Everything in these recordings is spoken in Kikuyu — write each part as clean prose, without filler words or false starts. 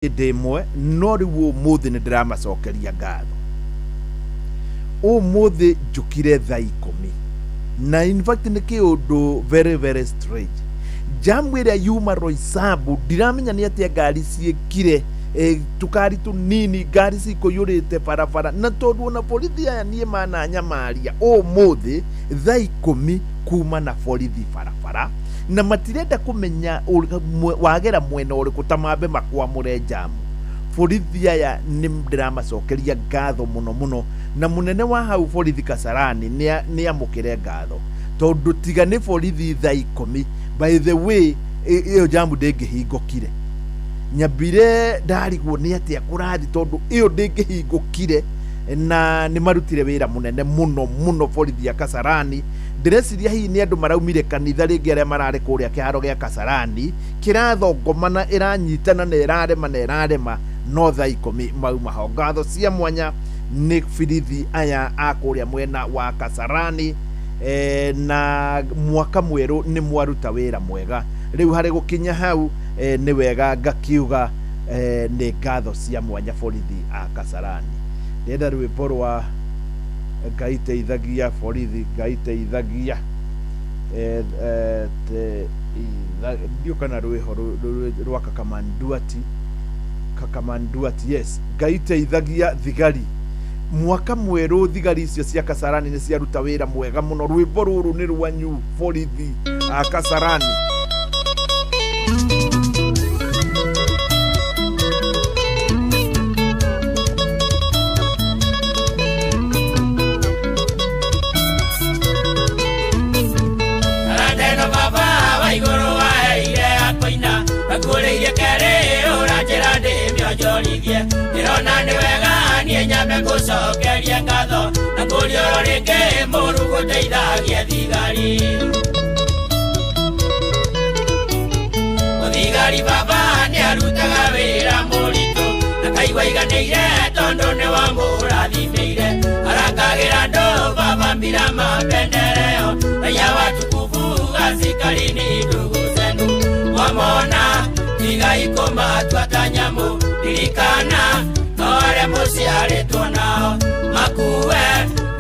Hĩndĩ ĩmwe, no rĩu ũmũthĩ nĩ ndĩramacokeria ngatho. Ũmũthĩ njũkire thaa 10, na in fact nĩ kĩũndũ very very strange. Jamu ĩrĩa yuma Roysambu, ndiramenya nĩ atĩa ngari ciĩkire, tũkari tũnini, ngari cikũiyũrĩte barabara, na tondũ ona borithi aya niĩ mananyamaria ũmũthĩ thaa 10 kuma na borithi barabara, na matirenda kũmenya wagera mwena ũrĩkũ ta mambe makwamũre jamu. Borithi aya nĩ ndĩramacokeria ngatho mũno mũno, na mũnene wa hau borithi Kasarani nĩ amũkĩre ngatho, tondũ tiga nĩ borithi thaa 10, by the way, ĩyo jamu ndĩngĩhingũkire. Nyambire ndarigwo nĩ atĩa kũrathi, tondũ ĩyo ndĩngĩhingũkire, na nĩ marutire wĩra mũnene mũno mũno borithi ya Kasarani. Ndĩreciria hihi nĩ andũ maraumire kanitha rĩngĩ arĩa mararĩ kũrĩa kĩharo gĩa Kasarani kĩrathongomana, ĩranyitana na ĩrarema na ĩrarema, no thaa 10 mauma ho. Ngatho cia mwanya nĩ birithi aya a kũrĩa mwena wa Kasarani, na mwaka mwerũ nĩ mwaruta wĩra mwega. Rĩu harĩ gũkinya hau, nĩ wega ngakiuga, nĩ ngatho cia mwanya borithi a Kasarani. Ndĩrenda rwĩmbo rwa Ngai teithagia borithi, Ngai teithagia, ndiũ kana rwĩho rwa Kakamanduati, Kakamanduati, yes, Ngai teithagia thigari. Mwaka mwerũ thigari icio cia Kasarani nĩ ciaruta wĩra mwega mũno. Rwĩmbo rũrũ nĩ rwanyu borithi a Kasarani. Taranda ĩno baba wa igũrũ waheire akũina, akũrĩirie kerĩ ũranjĩra ndĩmĩonjorithie. Ndĩrona nĩ wega niĩ nyambe ngũcokerie ngatho, na kũria oro rĩngĩ mũru gũteithagia thigari. Mũthigari baba nĩ arutaga wĩra mũritũ, na kaigua aiganĩire tondũ nĩ wamũrathimĩire. Arakagĩra andũ baba mbira mapendeleo, raia watukufu asikari ni ndugu zenu. Mwamona tigai kũmatua ta nyamũ, ririkana no arĩa mũciarĩtwo nao makue,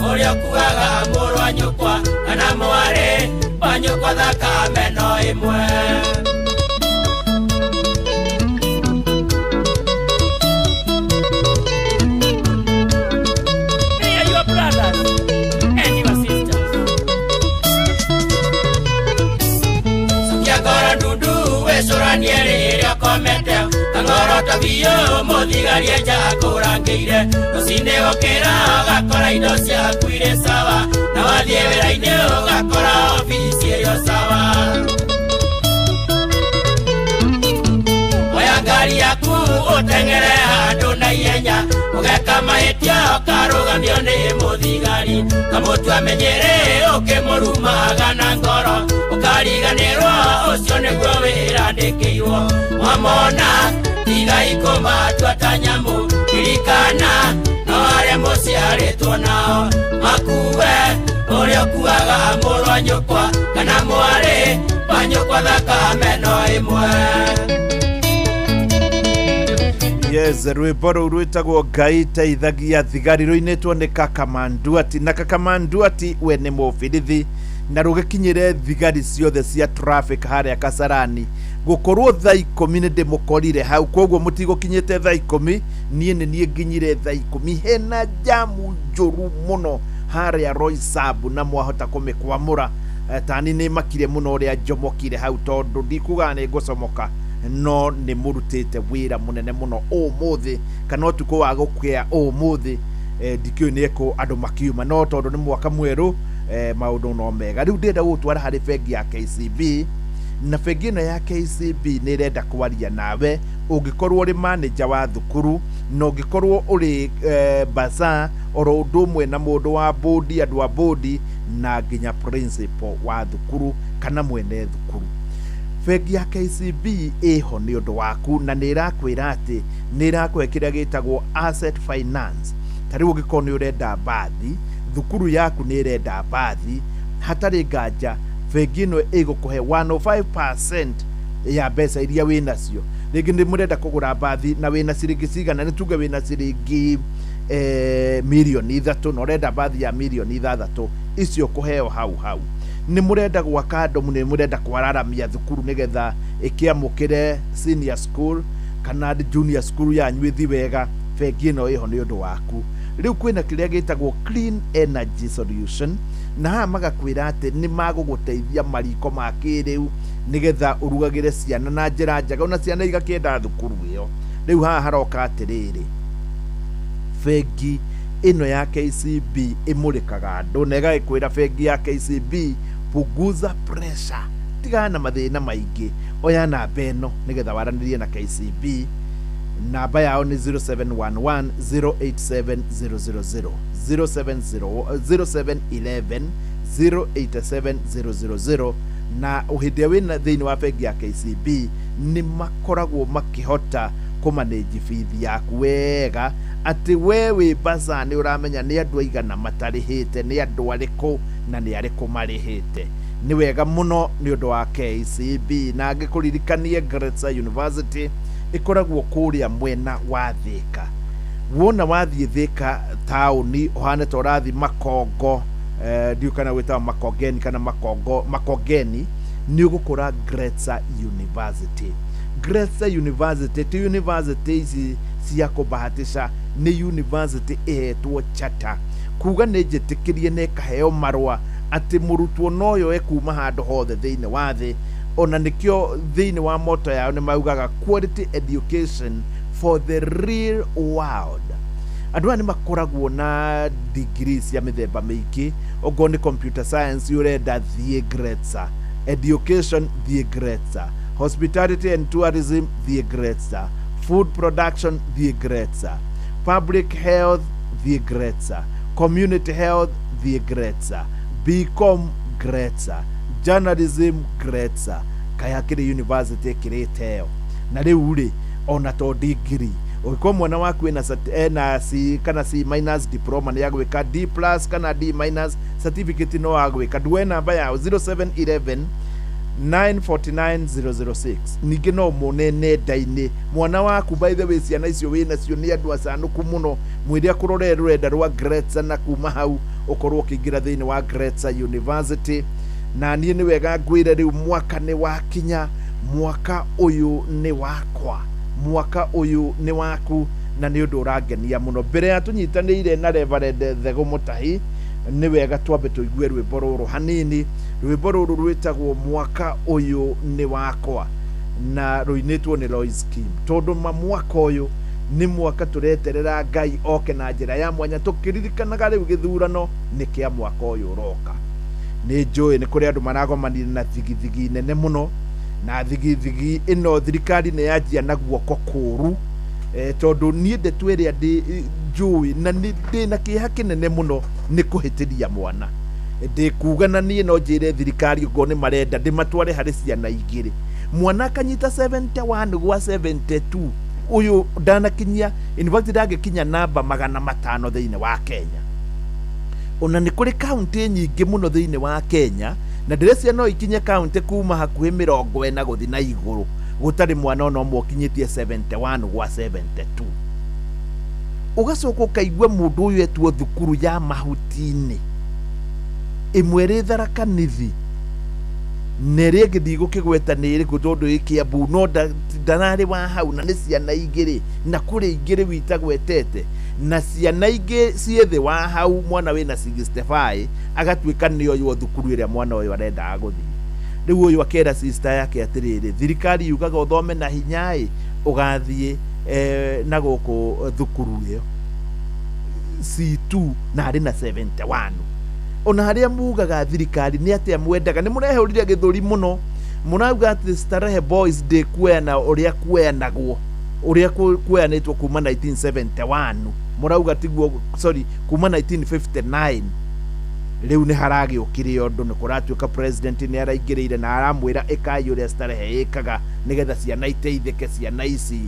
ũrĩa ũkuaga mũrũ wa nyũkwa kana mwarĩ wa nyũkwa thakame no ĩmwe. They are your brothers and your sisters. Cokia ngoro ndundu wĩcũranie rĩrĩa ũkomete, kang'oroto biũ mũthigari enja akũrangĩire. Rũcinĩ ũkĩra ũgakora indo ciaku irĩ sawa, na wathiĩ wĩra-inĩ ũgakora obici ĩrĩ o sawa. Oya ngari yaku ũteng'ere handũ na ihenya, ũgeka mahĩtia ũkarũgamio nĩ mũthigari. Kamũtua menyere ũkĩmũrumaga na ngoro, ũkariganĩrwo ũcio nĩguo wĩra ndĩkĩirwo. Mwamona tigai kũmatua ta nyamũ, ririkana no arĩa mũciarĩtwo nao makue, ũrĩa ũkuaga mũrũ wa nyũkwa kana mwarĩ wa nyũkwa thakame no ĩmwe. Yes, rwĩmbo rũu rwĩtagwo Ngai teithagia thigari, rũinĩtwo nĩ Kakamanduati, na Kakamanduati we nĩ mũbirithi, na rũgĩkinyĩre thigari ciothe cia traffic harĩa Kasarani. Gũkorwo thaa 10 nĩ ndĩmũkorire hau, koguo mũtigũkinyĩte thaa 10, niĩ nĩ niĩ nginyire thaa 10. Hena jamu njũru mũno harĩa Roysambu, na mwahota kũmĩkwamũra. Tani nĩ makire mũno ũrĩa njomokire hau, tondũ ndikugaga nĩ ngũcomoka, no nĩ mũrutĩte wĩra mũnene mũno ũmũthĩ, kana ũtukũ wa gũkĩa ũmũthĩ. Ndikĩũĩ nĩ kũ andũ makiuma, no tondũ nĩ mwaka mwerũ, maũndũ no mega. Rĩu ndĩrenda gũgũtwara harĩ bengi ya KCB, na bengi ĩno ya KCB nĩ ĩrenda kwaria nawe ũngĩkorwo ũrĩ manager wa thukuru, na ũngĩkorwo ũrĩ bazaar, oro ũndũ ũmwe na mũndũ wa bodi, andũ a bodi, na nginya principal wa thukuru kana mwene thukuru. Bengi ya KCB ĩho nĩ ũndũ waku, na nĩ ĩrakwĩra atĩ nĩ ĩrakũhe kĩrĩa gĩtagwo asset finance. Ta rĩu ũngĩkorwo nĩ ũrenda mbathi, thukuru yaku nĩ ĩrenda mbathi, hatarĩ nganja bengi ĩno ĩgũkũhe 105% ya mbeca iria wĩ nacio. Rĩngĩ nĩ mũrenda kũgũra mbathi na wĩna ciringi cigana, nĩ tuge wĩna ciringi 3 mirioni na ũrenda mbathi ya 6 mirioni, icio kũheo hau hau. Nĩ mũrenda gwaka ndomu, nĩ mũrenda kwararamia thukuru nĩgetha ĩkĩamũkĩre senior school kana junior school yanyu ĩthi wega, bengi ĩno ĩho nĩ ũndũ waku. Rĩu kwĩna kĩrĩa gĩtagwo clean energy solution, na haha magakwĩra atĩ nĩ magũgũteithia mariko ma kĩrĩu nĩgetha ũrugagĩre ciana na njĩra njega, ona ciana igakĩenda thukuru ĩyo. Rĩu haha haroka atĩrĩrĩ, bengi ĩno ya KCB ĩmũrĩkaga andũ na ĩgagĩkwĩra bengi ya KCB, punguza pressure, tigana na mathĩna maingĩ, oya namba ĩno nĩgetha waranĩrie na KCB. Namba yao nĩ 0711 087 000, 070 0711 087 000. Na hĩndĩ ĩrĩa wĩna thĩinĩ wa bengi ya KCB, nĩ makoragwo makĩhota kũmanĩnji bithi yaku wega, atĩ we wĩ baza nĩ ũramenya nĩ andũ aigana matarĩhĩte, nĩ andũ arĩkũ na nĩ arĩkũ marĩhĩte. Nĩ wega mũno nĩ ũndũ wa KCB. Na ngĩkũririkanie, Gretsa University ĩkoragwo kũrĩa mwena wa Thĩka. Wona wathiĩ Thĩka taũni, ũhane ta ũrathiĩ Makongo, ndiũĩ kana gwĩtagwo Makongeni kana Makongo, Makongeni, nĩ ũgũkora Gretsa University. Gretsa University ti university ici cia kũbahatisha, nĩ university ĩhetwo charter, kuga nĩ njĩtĩkĩrie na ĩkaheo marũa atĩ mũrutwo no yoe kuma handũ hothe thĩinĩ wa thĩ. Ona nĩkĩo thĩinĩ wa moto yao nĩ maugaga quality education for the real world. Andũ aya nĩ makoragwo na degree cia mĩthemba mĩingĩ. Okorwo nĩ computer science ũrenda, thiĩ Gretsa. Education, thiĩ Gretsa. Hospitality and tourism, thiĩ Gretsa. Food production, thiĩ Gretsa. Public health, thiĩ Gretsa. Community health, thiĩ Gretsa. BCom, Gretsa. Journalism, Gretsa. Kaĩ hakĩrĩ university ĩkĩrĩte ĩyo? Na rĩu rĩ, ona to degree, ũngĩkorwo mwana waku ena ena C kana C minus diploma, nĩ agwĩka D plus kana D minus certificate, no agwĩka. Nduoe namba yao 0711 949006. Ningĩ no mone nenda-inĩ mwana waku. By the way, ciana icio wĩ nacio nĩ andũ acanũku mũno. Mwĩre akũrorere rũrenda rwa Gretsa, na kuma hau ũkorwo ũkĩingĩra thĩinĩ wa Gretsa University. Na niĩ nĩ wega ngwĩre, rĩu mwaka nĩ wakinya, mwaka ũyũ nĩ wakwa, mwaka ũyũ nĩ waku, na nĩ ũndũ ũrangenia mũno. Mbere ya tũnyitanĩire na Reverend Thegũ Mũtahi, nĩ wega twambe tũigue rwĩmbo rũrũ hanini. Rwĩmbo rũrũ rwĩtagwo "Mwaka Ũyũ Nĩ Wakwa" na rũinĩtwo nĩ Lois Kim, tondũ ma mwaka ũyũ nĩ mwaka tũreterera Ngai oke na njĩra ya mwanya, tũkĩririkanaga rĩu gĩthurano nĩ kĩa mwaka ũyũ ũroka. Nĩ njũĩ nĩ kũrĩ andũ maragomanire na thigithigi nene mũno, na thigithigi ĩno thirikari nĩ yanjia na guoko kũũru, tondũ niĩ ndeto ĩrĩa ndĩ njũĩ na nĩ ndĩ na kĩeha kĩnene mũno nĩ kũhĩtĩria mwana. Ndĩkuga na niĩ no njĩre thirikari, okorwo nĩ marenda ndĩmatware harĩ ciana igĩrĩ, mwana akanyita 71 gwa 72, ũyũ ndanakinyia, in fact ndangĩkinya namba 500 thĩinĩ wa Kenya. Ona nĩ kũrĩ kaunti nyingĩ mũno thĩinĩ wa Kenya, na ndĩreciria no ikinye kaunti kuma hakuhĩ 40 gũthiĩ na igũrũ, gũtarĩ mwana ona ũmwe ũkinyĩtie 71 gwa 72. Ũgacoka ũkaigua mũndũ ũyũ etwo thukuru ya mahuti-inĩ, ĩmwe ĩrĩ Tharaka Nithi na ĩrĩa ĩngĩ ndigũkĩgweta nĩ ĩrĩkũ tondũ ĩ Kĩambu, no ndararĩ wa hau, na nĩ ciana igĩrĩ, na kũrĩ ingĩ rĩu itagwetete, na ciana ingĩ ciĩ thĩ wa hau. Mwana wĩna 65 agatuĩka nĩ oywo thukuru ĩrĩa mwana ũyũ arendaga gũthiĩ. Rĩu ũyũ akera sister yake atĩrĩrĩ, thirikari yugaga ũthome na hinya ĩ ũgathiĩ na gũkũ thukuru ĩyo C2, na arĩ na 71. Ona harĩa mugaga thirikari nĩ atĩa mwendaga, nĩ mũrehũrire gĩthũri mũno, mũrauga atĩ Starehe Boys ndĩkuoyana ũrĩa kuoyanagwo, ũrĩa kuoyanĩtwo kuma 1971, mũrauga tiguo, sorry, kuma 1959. Rĩu nĩ haragĩũkire ũndũ, nĩ kũratuĩka president nĩ araingĩrĩire na aramwĩra ĩkai ũrĩa Starehe ĩkaga nĩgetha ciana iteithĩke, ciana ici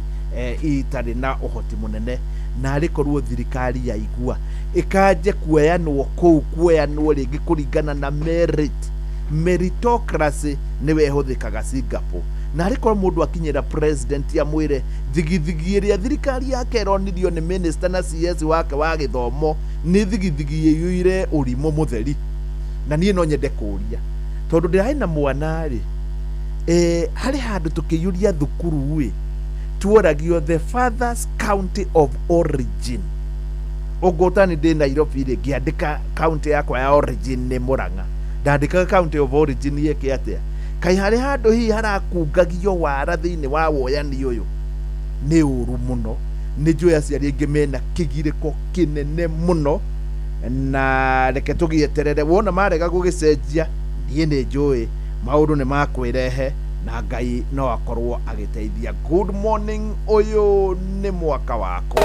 itarĩ na ũhoti mũnene. Na arĩ korwo thirikari yaigua ĩkanje kuoyanwo kũu, kuoyanwo rĩngĩ kũringana na merit. Meritocracy nĩwe ĩhũthĩkaga Singapore. Na arĩ korwo mũndũ akinyĩra president amwĩre thigithigi ĩrĩa thirikari yake ĩronirio nĩ minister na CS wake wa gĩthomo nĩ thigithigi ĩiyũire ũrimũ mũtheri. Na niĩ no nyende kũũria tondũ ndĩrarĩ na mwana rĩ, harĩ handũ tũkĩiyũria thukuru ĩ tuoragio the father's county of origin. Ũngũtani ndĩ Nairobi rĩ, ngĩandĩka county yakwa ya origin nĩ Murang'a, ndandĩkaga county of origin ĩke atĩa? Kaĩ harĩ handũ hihi harakungagio wara thĩinĩ wa woyani ũyũ? Nĩ ũru mũno. Nĩ njũĩ aciari aingĩ mena kĩgirĩko kĩnene mũno, na reke tũgĩeterere. Wona marega gũgĩcenjia, niĩ nĩ njũĩ maũndũ nĩ makwĩrehe na Ngai no akorwo agĩteithia. Good morning, ũyũ nĩ mwaka wakwa.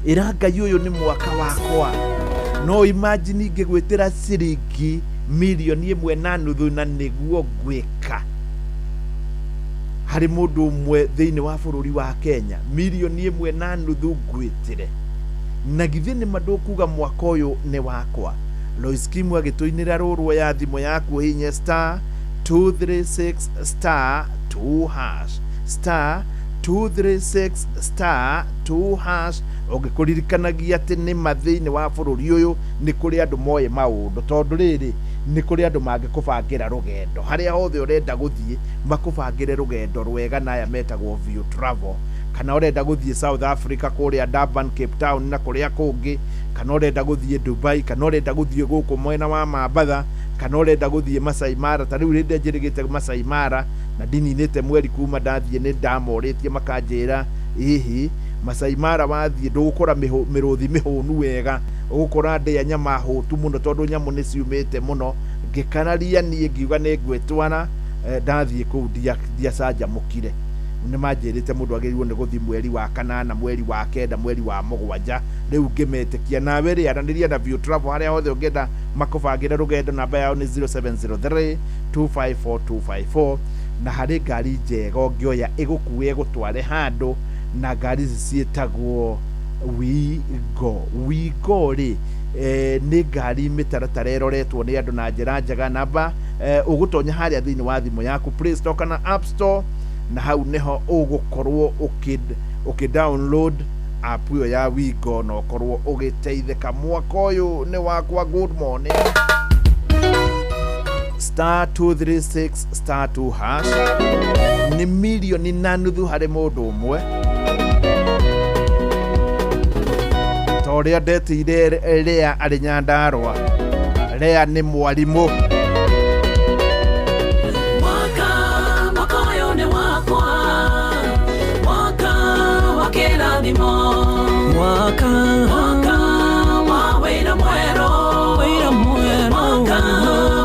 Ĩra Ngai ũyũ nĩ mwaka wakwa. No imagine ingĩgwĩtĩra ciringi 1.5 million na nĩguo ngwĩka harĩ mũndũ ũmwe thĩinĩ wa bũrũri wa Kenya, 1.5 million ngwĩtĩre, na githĩ nĩ ma ndũkuga mwaka ũyũ nĩ wakwa? Lois Kimu agĩtũinĩra rũrwo ya thimũ yaku, ũhihinye star 236 star 2 hash, star 236 star 2 hash, ũngĩkũririkanagia atĩ nĩ ma thĩinĩ wa bũrũri ũyũ nĩ kũrĩ andũ moĩ maũndũ, tondũ rĩrĩ nĩ kũrĩ andũ mangĩkũbangĩra rũgendo harĩa hothe ũrenda gũthiĩ, makũbangĩre rũgendo rwega, na aya metagwo View Travel. Kana ũrenda gũthiĩ South Africa kũrĩa Durban, Cape Town na kũrĩa kũngĩ, kana ũrenda gũthiĩ Dubai, kana ũrenda gũthiĩ gũkũ mwena wa Mambatha, kana ũrenda gũthiĩ Masai Mara. Ta rĩu rĩrĩa njĩrĩgĩte Masai Mara na ndininĩte mweri kuma ndathiĩ, nĩ ndamorĩtie makanjĩra hihi Masai Mara wathiĩ ndũgũkora mĩrũthi mĩhũnu wega, ũgũkora ndĩa nyama hũtu mũno tondũ nyamũ nĩ ciumĩte mũno. Ngĩkararia niĩ ngiuga nĩ ngwĩtwara. Ndathiĩ kũu ndiacanjamũkire. Nĩ manjĩrĩte mũndũ agĩrĩirwo nĩ gũthiĩ mweri wa kanana, mweri wa kenda, mweri wa mũgwanja. Rĩu ngĩmetĩkia. Nawe rĩ, aranĩria na View Travel harĩa hothe ũngĩenda makũbangĩre rũgendo. Namba yao nĩ 0703 254 254. Na harĩ ngari njega ũngĩoya ĩgũkue ĩgũtware handũ, na ngari ici ciĩtagwo Wigo. Wigo rĩ, nĩ ngari mĩtaratara ĩroretwo nĩ andũ na njĩra njega. Namba ũgũtonya harĩa thĩinĩ wa thimũ yaku Play Store kana App Store, na hau nĩho ũgũkorwo ũkĩ download app ĩyo ya Wigo na ũkorwo ũgĩteithĩka. Mwaka ũyũ nĩ wakwa. Good morning. Star 236 star 2 hash nĩ 1.5 million harĩ mũndũ ũmwe, ta ũrĩa ndetĩire Lea arĩ Nyandarũa. Lea nĩ mwarimũ. Mwaka, mwaka ũyũ nĩ wakwa, mwaka wa kĩrathimo, mwaka, mwaka wa wĩra mwerũ, wĩra mwerũ, mwaka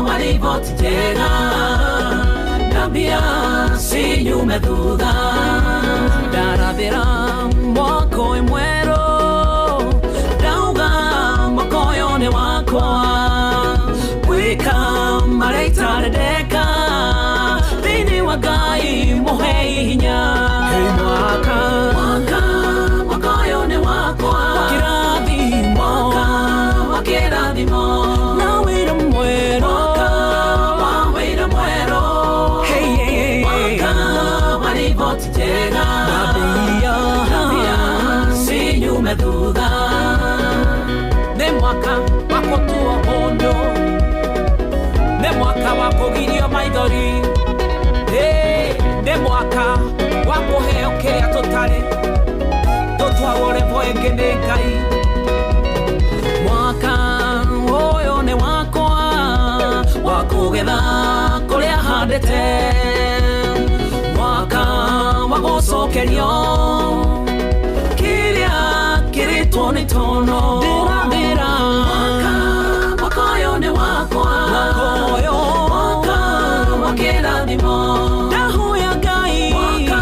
wa riboti njega na mbia cinyume thutha. Ndarathĩra mwaka ũyũ mwerũ, ndauga mwaka ũyũ nĩ wakwa, gwĩka marĩa itarendeka thĩinĩ wa Ngai mũhei hinya. Hey, mwaka, Mwaka, mwaka ũyũ nĩ wakwa, kĩrathimo, mwaka wa kĩrathimo, na wĩra mwerũ, mwaka wa wĩra mwerũ, Hey, hey, hey. mwaka wa riboti njega na mbia, na mbia cinyume thutha. Nĩ mwaka wa gũtuo mũndũ, nĩ mwaka wa kũgirio maithori. Ĩ, nĩ mwaka wa kũheo kĩrĩa tũtarĩ, tũtwarwo level ĩngĩ nĩ Ngai. Mwaka ũyũ nĩ wakwa wa kũgetha kũrĩa handĩte, mwaka wa gũcokerio kĩrĩa kĩrĩtwo nĩ tono. Ndĩrathĩra Mwaka, mwaka ũyũ nĩ wakwa, mwaka ũyũ, mwaka wa kĩrathimo, ndahoya Ngai, mwaka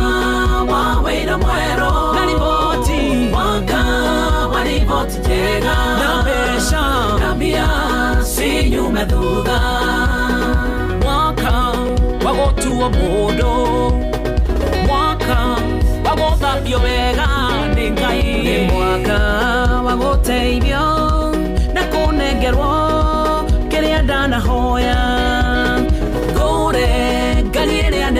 wa wĩra mwerũ, na riboti, mwaka wa riboti njega na mbeca, na mbia cinyume thutha. Mwaka wa gũtuo mũndũ, mwaka wa gũthambio wega nĩ Ngai, nĩ mwaka wa gũteithio na kũnengerwo kĩrĩa ndanahoya, ngũre ngari ĩrĩa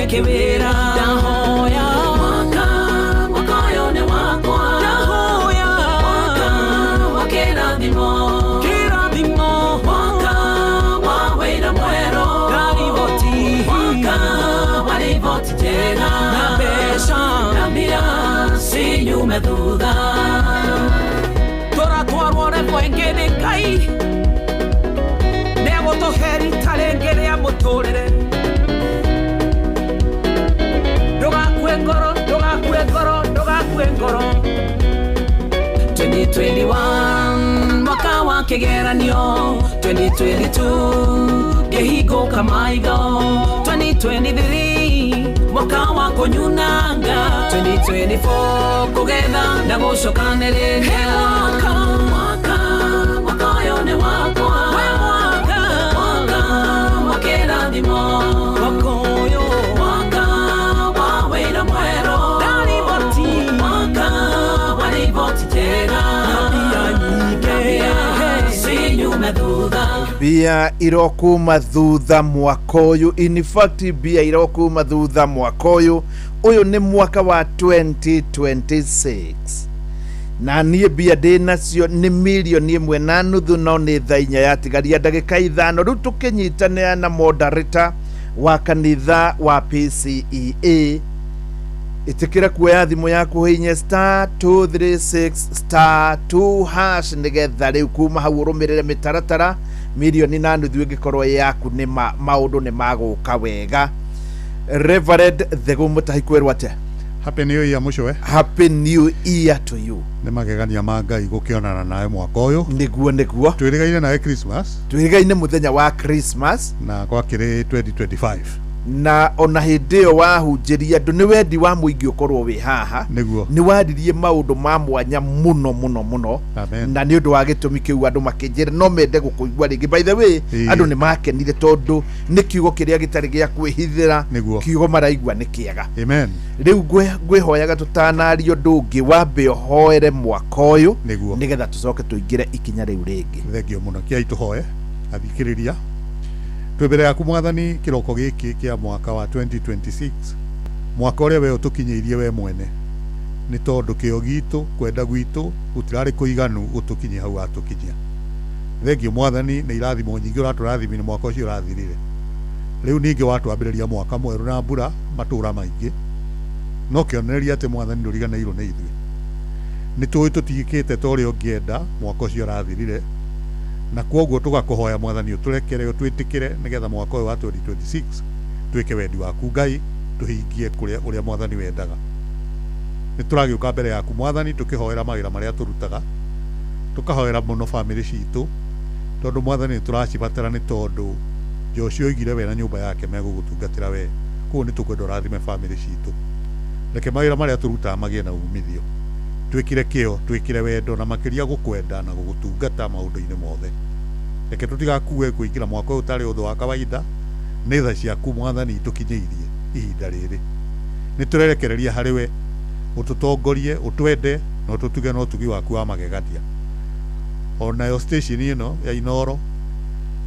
Ndũkareke wĩra. Ndahoya mwaka, mwaka ũyũ nĩ wakwa. Ndahoya mwaka wa kĩrathimo, kĩrathimo. Mwaka wa wĩra mwerũ, ndariboti. Mwaka wa riboti njega, na mbeca na mbia cinyume thutha. Tũratwarwo level ĩngĩ nĩ Ngai, nĩegũtũhe rita rĩngĩ rĩa mũtũrĩre. Ndũgakue ngoro, ndũgakue ngoro, ndũgakue ngoro. 2021 mwaka wa kĩgeranio, 2022 ngĩhingũka maitho, 2023 mwaka wa kũnyunanga, 2024 kũgetha na gũcokanĩrĩria. Mwaka, mwaka, mwaka ũyũ nĩ wakwa. Mwaka, mwaka wa kĩrathimo, mwaka ũyũ, mwaka wa wĩra mwerũ, ndariboti. Mwaka wa riboti njega, na mbia nyingĩ cinyume thutha. Mbia irokuma thutha mwaka ũyũ. In fact, mbia irokuma thutha mwaka ũyũ. Ũyũ nĩ mwaka wa 2026 na niĩ mbia ndĩ nacio nĩ 1.5 million, no nĩ thaa 4 yatigaria ndagĩka 5. Rĩu tũkĩnyitanĩra na moderator wa kanitha wa PCEA, ĩtĩkĩra kuoya thimũ yaku, hihinye *236*2# nĩgetha rĩu kuma hau ũrũmĩrĩre mĩtaratara. 1.5 million ĩngĩkorwo yaku nĩ ma maũndũ nĩ magũka wega. Reverend Thegũ Mũtahi, kwĩrwo atĩa? Happy New Year, mũcũwe. Happy New Year to you. Nĩ magegania ma Ngai gũkĩonana nawe mwaka ũyũ. Nĩguo. Twĩrĩgaine nawe Christmas. Twĩrĩgaine mũthenya wa Christmas. Na gwakĩrĩ 2025. Na ona hĩndĩ ĩyo wahunjĩria andũ, nĩ wendi wa mũingĩ ũkorwo wĩ haha. Nĩguo. Nĩ waririe maũndũ ma mwanya mũno mũno mũno. Amen. Na nĩ ũndũ wa gĩtũmi kĩu andũ makĩnjĩra no mende gũkũigua rĩngĩ. By the way, andũ nĩ makenire tondũ nĩ kiugo kĩrĩa gĩtarĩ gĩa kwĩhithĩra. Kiugo maraigua nĩ kĩega. Amen. Rĩu ngwĩhoyaga tũtanaria ũndũ ũngĩ, wambe ũhoere mwaka ũyũ, nĩgetha tũcoke tũingĩre ikinya rĩu rĩngĩ. Thengio mũno. Kĩai tũhoe. Athikĩrĩria, twĩ mbere yaku Mwathani kĩroko gĩkĩ kĩa mwaka wa 2026, mwaka ũrĩa we ũtũkinyĩirie we mwene, nĩ tondũ kĩo gitũ, kwenda gwitũ gũtirarĩ kũiganu gũtũkinyia hau watũkinyia. Thengio Mwathani nĩ irathimo nyingĩ ũratũrathimire mwaka ũcio ũrathirire. Rĩu ningĩ watwambĩrĩria mwaka mwerũ na mbura matũra maingĩ, no kĩonereria atĩ Mwathani ndũriganĩirwo nĩ ithuĩ. Nĩ tũĩ tũtigĩkĩte ta ũrĩa ũngĩenda mwaka ũcio ũrathirire, na kwoguo tũgakũhoya Mwathani ũtũrekere, ũtwĩtĩkĩre, nĩgetha mwaka ũyũ wa 2026 twĩke wendi waku Ngai, tũhingie kũrĩa ũrĩa Mwathani wendaga. Nĩ tũragĩũka mbere yaku Mwathani tũkĩhoera mawĩra marĩa tũrutaga, tũkahoera mũno bamĩrĩ citũ, tondũ Mwathani nĩ tũracibatara, nĩ tondũ Joshua oigire we na nyũmba yake megũgũtungatĩra we. Koguo nĩ tũkwenda ũrathime bamĩrĩ citũ. Reke mawĩra marĩa tũrutaga magĩe na umithio, twĩkĩre kĩo, twĩkĩre wendo, na makĩria gũkwenda na gũgũtungata maũndũ-inĩ mothe. Reke tũtigakue kũingĩra mwaka ũyũ ũtarĩ ũndũ wa kawaida. Nĩ tha ciaku Mwathani tũkinyĩirie ihinda rĩrĩ. Nĩ tũrerekereria harĩ we ũtũtongorie, ũtwende na ũtũtuge na ũtugi waku wa magegania. Onayo station ĩno ya Inoro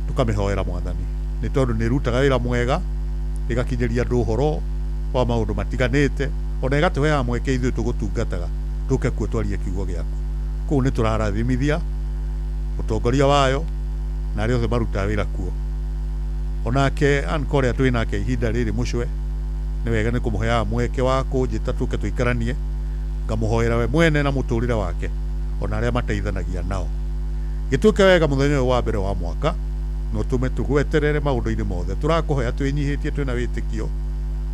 tũkamĩhoera Mwathani, nĩ tondũ nĩ ĩrutaga wĩra mwega, ĩgakinyĩria andũ ũhoro wa maũndũ matiganĩte, ona ĩgatũheaga mweke ithuĩ tũgũtungataga tũke kuo twarie kiugo gĩaku. Kũu nĩ tũrarathimithia ũtongoria wayo na arĩa othe marutaga wĩra kuo. Onake anko ũrĩa twĩ nake ihinda rĩrĩ, mũcwe, nĩ wega nĩ kũmũheaga mweke wa kũnjĩta tũke tũikaranie, ngamũhoera we mwene na mũtũrĩre wake, ona arĩa mateithanagia nao. Gĩtuĩke wega mũthenya ũyũ wa mbere wa mwaka, na ũtũme tũgweterere maũndũ-inĩ mothe. Tũrakũhoya twĩnyihĩtie, twĩna wĩtĩkio,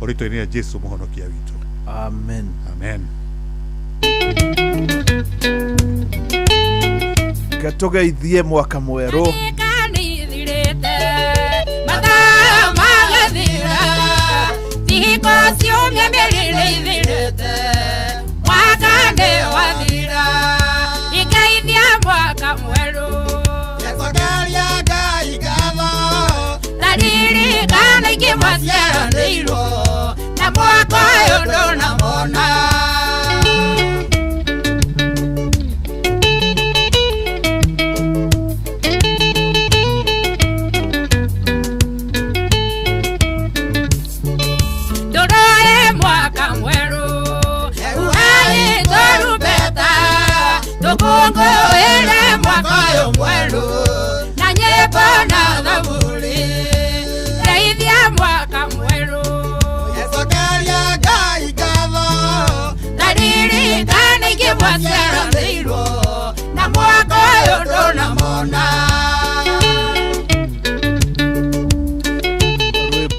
o rĩtwa-inĩ rĩa Jesu mũhonokia witũ. Amen. Amen. Reke tũgeithie mwaka mwerũ. Nĩthirĩte mathaa magathira, thikũ ciumia mĩrĩ ithirĩte, mwaka nĩ wathira, ikaithia mwaka mwerũ. Ngecokeria Ngai ngatho. Ndaririkana ingĩ mwaciaranĩirwo na mwaka ũyũ ndũnamona. Tũroe mwaka mwerũ Uhai tarumbeta Tũkũngũĩre mwaka ũyũ mwerũ Na nyĩmbo na thaburi Ndeithia mwaka mwerũ Cokeria Ngai ngatho Taririkana ingĩ mwaciaranĩirwo Na mwaka ũyũ ndũnamona.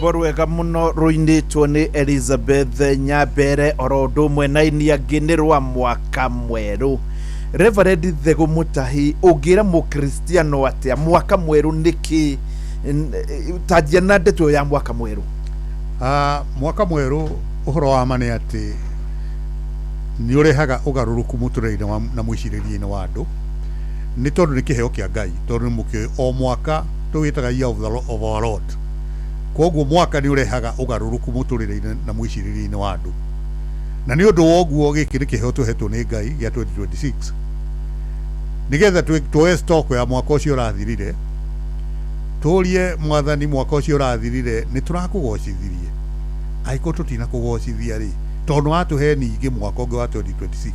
Rwĩmbo rwega mũno rũinĩtwo nĩ Elizabeth Nyambere oro ũndũ ũmwe na aini angĩ nĩ rwa mwaka mwerũ. Reverend Thegũ Mutahi, ũngĩra mũkristiano atĩa mwaka mwerũ nĩkĩ? Tanjia na ndeto ya mwaka mwerũ. Mwaka mwerũ ũhoro wa ma nĩ atĩ nĩ ũrehaga ũgarũrũku mũtũrĩre-inĩ na mwĩcirĩrie-inĩ wa andũ, nĩ tondũ nĩ kĩheo kĩa Ngai, tondũ nĩ mũkĩũĩ o mwaka tũwĩtaga year of our Lord. Koguo mwaka nĩ ũrehaga ũgarũrũku mũtũrĩre-inĩ na mwĩcirĩrie-inĩ wa andũ, na nĩ ũndũ wa ũguo gĩkĩ nĩ kĩheo tũhetwo nĩ Ngai gĩa 2026 nĩgetha tuoye stock ya mwaka ũcio ũrathirire, tũrie mwathani mwaka ũcio ũrathirire nĩ tũrakũgocithirie, angĩkorwo tũtinakũgocithia rĩ, tondũ watũhe ningĩ mwaka ũngĩ wa 2026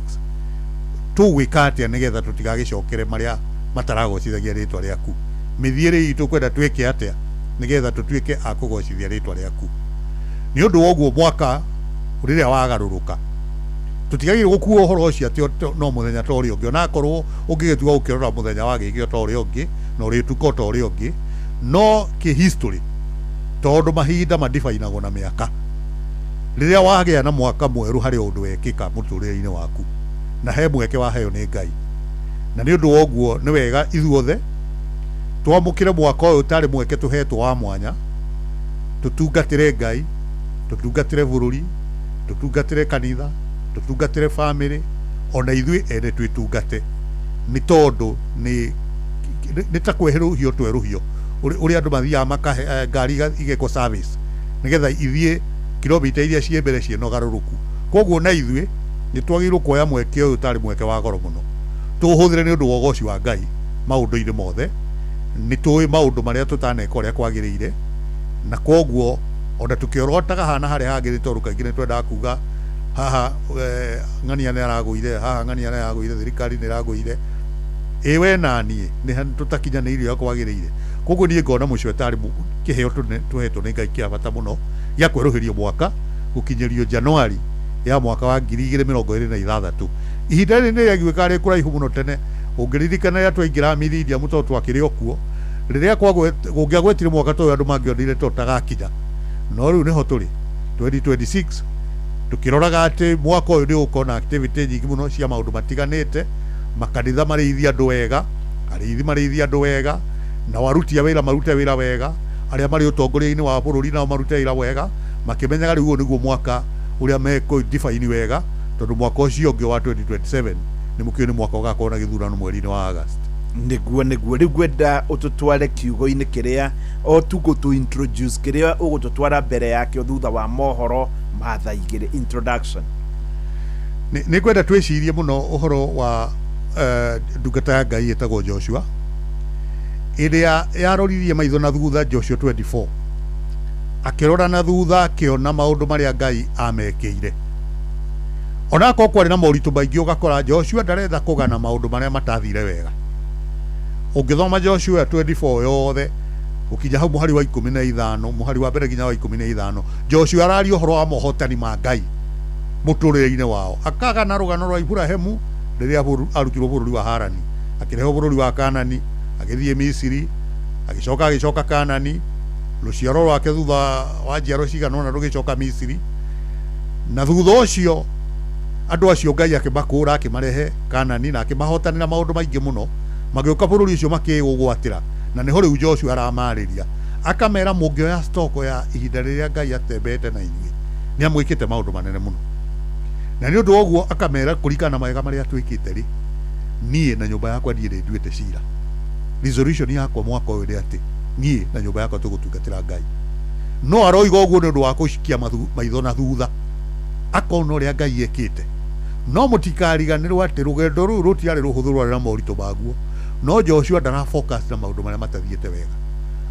tũgwĩka atĩa nĩgetha tũtigagĩcokere marĩa mataragocithagia rĩtwa rĩaku, mĩthiĩre itũ kwenda twĩke atĩa nĩgetha tũtuĩke a kũgocithia rĩtwa rĩaku. Nĩ ũndũ wa ũguo mwaka rĩrĩa wagarũrũka tũtigagĩrĩirwo gũkua ũhoro ũcio atĩ no mũthenya ta ũrĩa ũngĩ, onakorwo ũngĩgĩtua gũkĩrora mũthenya wa gĩkĩ ta ũrĩa ũngĩ na ũrĩtuka ta ũrĩa ũngĩ, no kĩ history tondũ mahinda madibainagwo na mĩaka. Rĩrĩa wagĩa na mwaka mwerũ harĩ ũndũ wekĩka mũtũrĩre-inĩ waku na he mweke waheo nĩ Ngai, na nĩ ũndũ wa ũguo nĩ wega ithuothe twamũkĩre mwaka ũyũ tarĩ mweke tũhetwo wa mwanya, tũtungatĩre Ngai, tũtungatĩre bũrũri, tũtungatĩre kanitha, tũtungatĩre bamĩrĩ, ona ithuĩ ene twĩtungate, nĩ tondũ nĩ ta kwerũhio twerũhio ũrĩa andũ mathiaga makahe ngari igekwo service nĩgetha ithiĩ kilomita iria ciĩ mbere ciĩna ũgarũrũku. Koguo na ithuĩ nĩ twagĩrĩirwo kuoya mweke ũyũ tarĩ mweke wa goro mũno, tũũhũthĩre nĩ ũndũ wa ũgoci wa Ngai maũndũ-inĩ mothe. Nĩ tũĩ maũndũ marĩa tũtaneka ũrĩa kwagĩrĩire, na koguo ona tũkĩorotaga haha na harĩa hagĩrĩire, tondũ kaingĩ nĩ twendaga kuga haha ng'ania nĩ aragũire, haha ng'ania nĩ aragũire, thirikari nĩ ĩragũire, ĩ we na niĩ nĩ tũtakinyanĩirie ũrĩa kwagĩrĩire. Koguo niĩ ngona mũcio tarĩ kĩheo tũhetwo nĩ Ngai kĩa bata mũno gĩa kwerũhĩrio mwaka gũkinyĩrio Januari ya mwaka wa 2026. Ihinda rĩrĩ nĩ rĩaiguĩkaga rĩ kũraihu mũno tene, ũngĩririkana rĩrĩa twaingĩra millennium tondũ twakĩrĩ o kuo, rĩrĩa kũngĩagwetire mwaka ta ũyũ andũ mangĩonire ta ũtagakinya, no rĩu nĩho tũrĩ 2026 tũkĩroraga atĩ mwaka ũyũ nĩ ũgũkorwo na activity nyingĩ mũno cia maũndũ matiganĩte, makanitha marĩithie andũ wega, arĩithi marĩithie andũ wega, na aruti a wĩra marute wĩra wega, arĩa marĩ ũtongoria-inĩ wa bũrũri nao marute wĩra wega, makĩmenyaga rĩu ũyũ nĩguo mwaka ũrĩa mekũ define wega, tondũ mwaka ũcio ũngĩ wa 2027 nĩ mũkĩũĩ nĩ mwaka ũgakorwo na gĩthurano mweri-inĩ wa August. Nĩguo rĩu ngwenda ũtũtware kiugo-inĩ kĩrĩa o tu gũtũ introduce kĩrĩa ũgũtũtwara mbere yakĩo thutha wa mohoro ma thaa igĩrĩ, introduction. Nĩ ngwenda twĩcirie mũno ũhoro wa ndungata ya Ngai ĩtagwo Joshua, ĩrĩa yaroririe maitho na thutha, Joshua 24, akĩrora na thutha akĩona maũndũ marĩa Ngai amekĩire. Onakorwo kwarĩ na moritũ maingĩ, ũgakora Joshua ndaretha kũgana maũndũ marĩa matathire wega. Ũngĩthoma Joshua 24 yothe gũkinya hau mũhari wa 15, mũhari wa mbere nginya wa 15, Joshua araria ũhoro wa mohotani ma Ngai mũtũrĩre-inĩ wao, akagana rũgano rwa Iburahĩmu rĩrĩa arutirwo bũrũri wa Harani, akĩrehwo bũrũri wa Kanani, agĩthiĩ Misiri, agĩcoka Kanani, rũciaro rwake thutha wa njiaro cigana ũna rũgĩcoka Misiri, na thutha ũcio andũ acio Ngai akĩmakũra akĩmarehe Kanani na akĩmahotanĩra maũndũ maingĩ mũno, magĩũka bũrũri ũcio makĩũgwatĩra, na nĩho rĩu Joshua aramarĩria akamera mũngĩoya stoko ya ihinda rĩrĩa Ngai atembeete na inyuĩ nĩ amwĩkĩte maũndũ manene mũno. Na nĩ ũndũ wa ũguo akamera kũringana na mawega marĩa twĩkĩte rĩ, niĩ na nyũmba yakwa niĩ nĩ nduĩte cira. Resolution yakwa mwaka ũyũ nĩ atĩ niĩ na nyũmba yakwa tũgũtungatĩra Ngai. No aroiga ũguo nĩ ũndũ wa gũcikia maitho na thutha, akona ũrĩa Ngai ekĩte. No mũtikariganĩrwo atĩ rũgendo rũu rũtiarĩ rũhũthũ, rwarĩ na moritũ maguo. No Joshua ndara focus na maũndũ marĩa matathiĩte wega,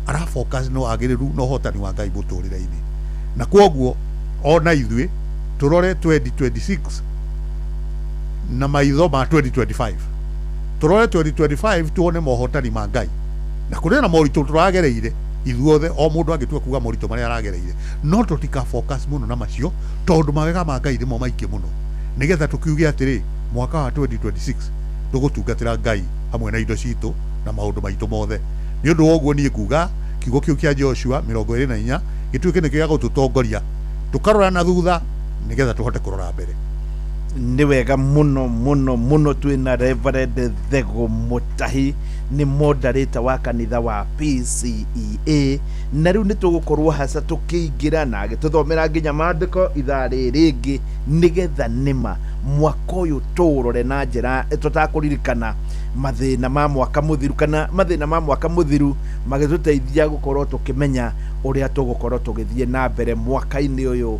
ara focus na wagĩrĩru na ũhotani wa Ngai mũtũrĩre-inĩ. Na kwoguo Ona ithuĩ tũrore 2026 na maitho ma 2025, tũrore 2025 tuone mohotani ma Ngai, na kũrĩ na moritũ tũragereire ithuothe, o mũndũ angĩtua kuga moritũ marĩa aragereire, no tũtika focus mũno na macio tondũ mawega ma Ngai nĩmo maingĩ mũno, nĩgetha tũkiuge atĩrĩ mwaka wa 2026 tũgũtungatĩra Ngai hamwe na indo citũ na maũndũ maitũ mothe. Nĩ ũndũ wa ũguo niĩ nguga kiugo kĩu kĩa Joshua 24 gĩtuĩke nĩkĩo gĩa gũtũtongoria, tũkarora na thutha nĩgetha tũhote kũrora mbere. Nĩ wega mũno mũno mũno. Twĩna Reverend Thego Mutahi, nĩ moderator wa kanitha wa PCEA, na rĩu nĩ tũgũkorwo haca tũkĩingĩra na agĩtũthomera nginya maandĩko ithaa rĩrĩ rĩngĩ, nĩgetha nĩma mwaka ũyũ tũũrore na njĩra tũtakũririkana mathĩna ma mwaka mũthiru, kana mathĩna ma mwaka mũthiru magĩtũteithia gũkorwo tũkĩmenya ũrĩa tũgũkorwo tũgĩthiĩ na mbere mwaka-inĩ ũyũ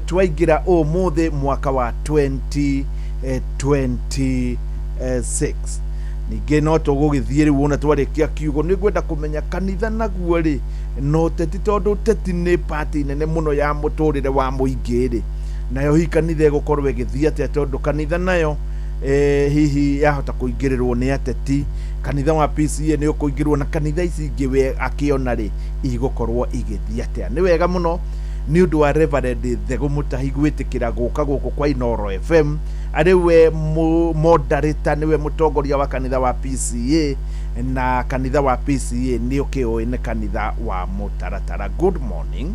twaingĩra ũmũthĩ, mwaka wa 2026. Ningĩ no tũgũgĩthiĩ rĩu wona twarĩkia kiugo, nĩ ngwenda kũmenya kanitha naguo rĩ no teti, tondũ teti nĩ pati nene mũno ya mũtũrĩre wa mũingĩ rĩ, nayo hihi kanitha ĩgũkorwo ĩgĩthiĩ atĩa, tondũ kanitha nayo hihi yahota kũingĩrĩrwo nĩ ateti? Kanitha wa PCA nĩ ũkũingĩrwo na kanitha ici ingĩ we akĩona rĩ igũkorwo igĩthiĩ atĩa? Nĩ wega mũno nĩ ũndũ wa Reverend Thego Mutahi gwĩtĩkĩra gũka gũkũ kwa Inoro FM, arĩ we moderator, nĩwe mũtongoria wa kanitha wa PCA, na kanitha wa PCA nĩ ũkĩũĩ nĩ kanitha wa mũtaratara. Good morning.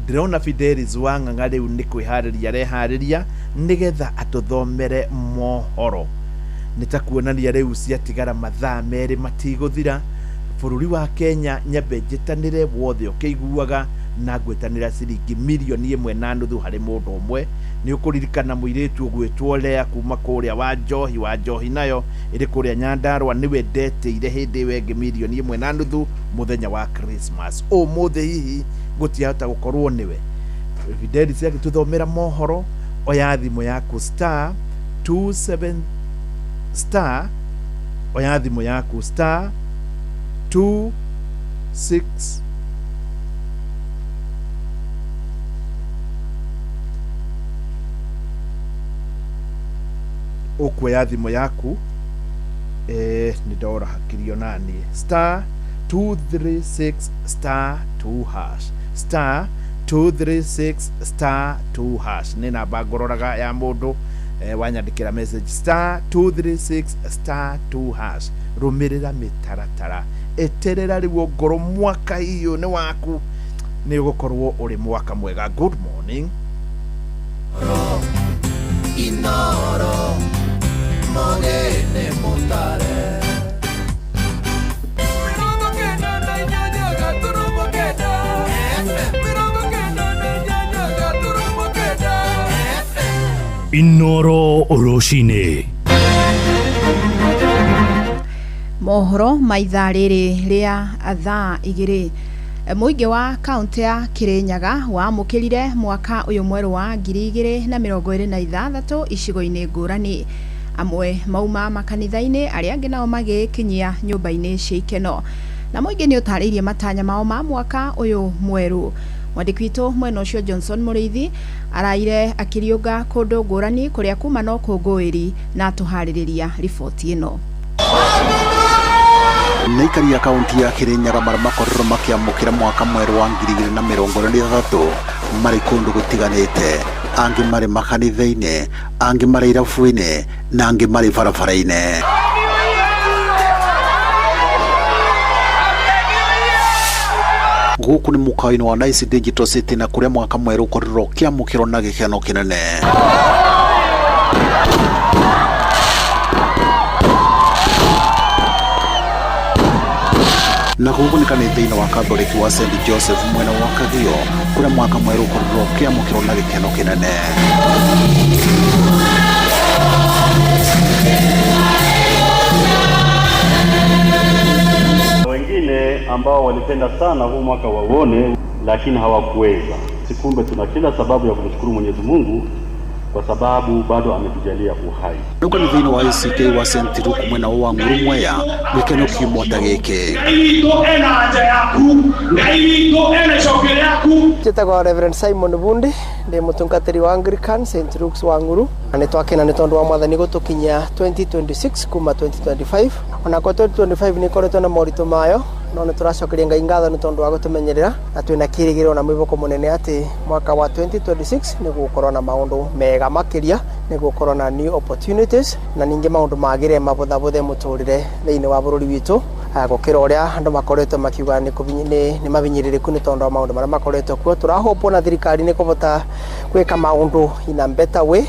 Ndĩrona Fidelis wa Ng'ang'a rĩu nĩ kwĩharĩria areharĩria nĩgetha atũthomere mohoro. Nĩ ta kuonania rĩu ciatigara mathaa 2 matigũthira bũrũri wa Kenya nyambe njĩtanĩre wothe ũkĩiguaga na ngwĩtanĩra ciringi 1.5 million harĩ mũndũ ũmwe. Nĩ ũkũririkana mũirĩtu ũgwĩtwo Lea kuma kũrĩa wa Njohi, wa Njohi nayo ĩrĩ kũrĩa Nyandarũa, nĩwe ndetĩire hĩndĩ ĩyo ĩngĩ 1.5 million mũthenya wa Christmas. Ũmũthĩ hihi gũtiahota gũkorwo nĩwe Fidelis agĩtũthomera mohoro. Oya thimũ yaku star 27 star, oya thimũ yaku star 2 6 ũkuoya thimũ yaku, nĩ ndora hakirio naniĩ, star 236 star 2 hash, star 236 star 2 hash nĩ namba ngũroraga ya mũndũ wanyandĩkĩra message, star 236 star 2 hash. Rũmĩrĩra mĩtaratara, eterera rĩu ngoro mwaka hiyo nĩ waku, nĩ ũgũkorwo ũrĩ mwaka mwega. Good morning. Inoro mogene mutare 948. Inoro rũcinĩ. Mohoro ma ithaa rĩrĩ rĩa thaa 2. Mũingĩ wa kaũntĩ ya Kirinyaga wamũkĩrire mwaka ũyũ mwerũ wa 2026 icigo-inĩ ngũrani. Amwe mauma makanitha-inĩ, arĩa angĩ nao magĩkinyia nyũmba-inĩ cia ikeno, na mũingĩ nĩ ũtarĩirie matanya mao ma mwaka ũyũ mwerũ. Mwandĩki witũ mwena ũcio Johnson Mũrĩithi araire akĩriũnga kũndũ ngũrani kũrĩa kuma na ũkũngũĩri na atũharĩrĩria riboti ĩno. Nĩ aikari a kaunti ya Kirinyaga marĩa makorirwo makĩamũkĩra mwaka mwerũ wa 2026 marĩ kũndũ gũtiganĩte, angĩ marĩ makanitha-inĩ, angĩ marĩ irabu-inĩ na angĩ marĩ barabara-inĩ. Gũkũ nĩ mũkawa-inĩ wa Nice Digital City, na kũrĩa mwaka mwerũ ũkorirwo ũkĩamũkĩrwo na gĩkeno kĩnene. Na gũkũ nĩ kanitha-inĩ wa Katholiki wa St Joseph mwena wa Kagio, kũrĩa mwaka mwerũ ũkorirwo ũkĩamũkĩrwo na gĩkeno kĩnene. Wengine ambao walipenda sana huu mwaka wauone, lakini hawakuweza. Sikumbe tuna kila sababu ya kumshukuru Mwenyezi Mungu kwa sababu bado ametujalia uhai. Kanitha-inĩ wa ACK wa St. Luke mwena wa Ng'uru Mwea gĩkeno kiumwa ta gĩkĩ. Njĩtagwo Reverend Simon Bundi, ndĩ mũtungatĩri wa Anglican St. Luke's wa Ng'uru, na nĩ twakena nĩ tondũ wa mwathani gũtũkinyia 2026 kuma 2025. Onakwa 2025 nĩ ĩkoretwo na moritũ mayo, no nĩ tũracokeria Ngai ngatho nĩ tondũ wa gũtũmenyerera, na twĩna kĩrĩgĩrĩro na mwĩhoko mũnene atĩ mwaka wa 2026 nĩ gũgũkorwo na maũndũ mega makĩria, nĩ gũgũkorwo na new opportunities, na ningĩ maũndũ magĩre mabũthabũthe mũtũrĩre thĩinĩ wa bũrũri witũ, gũkĩra ũrĩa andũ makoretwo makiuga nĩ mabinyĩrĩrĩku nĩ tondũ wa maũndũ marĩa makoretwo kuo. Tũrahũpwo na thirikari nĩ kũbota gwĩka maũndũ in a better way.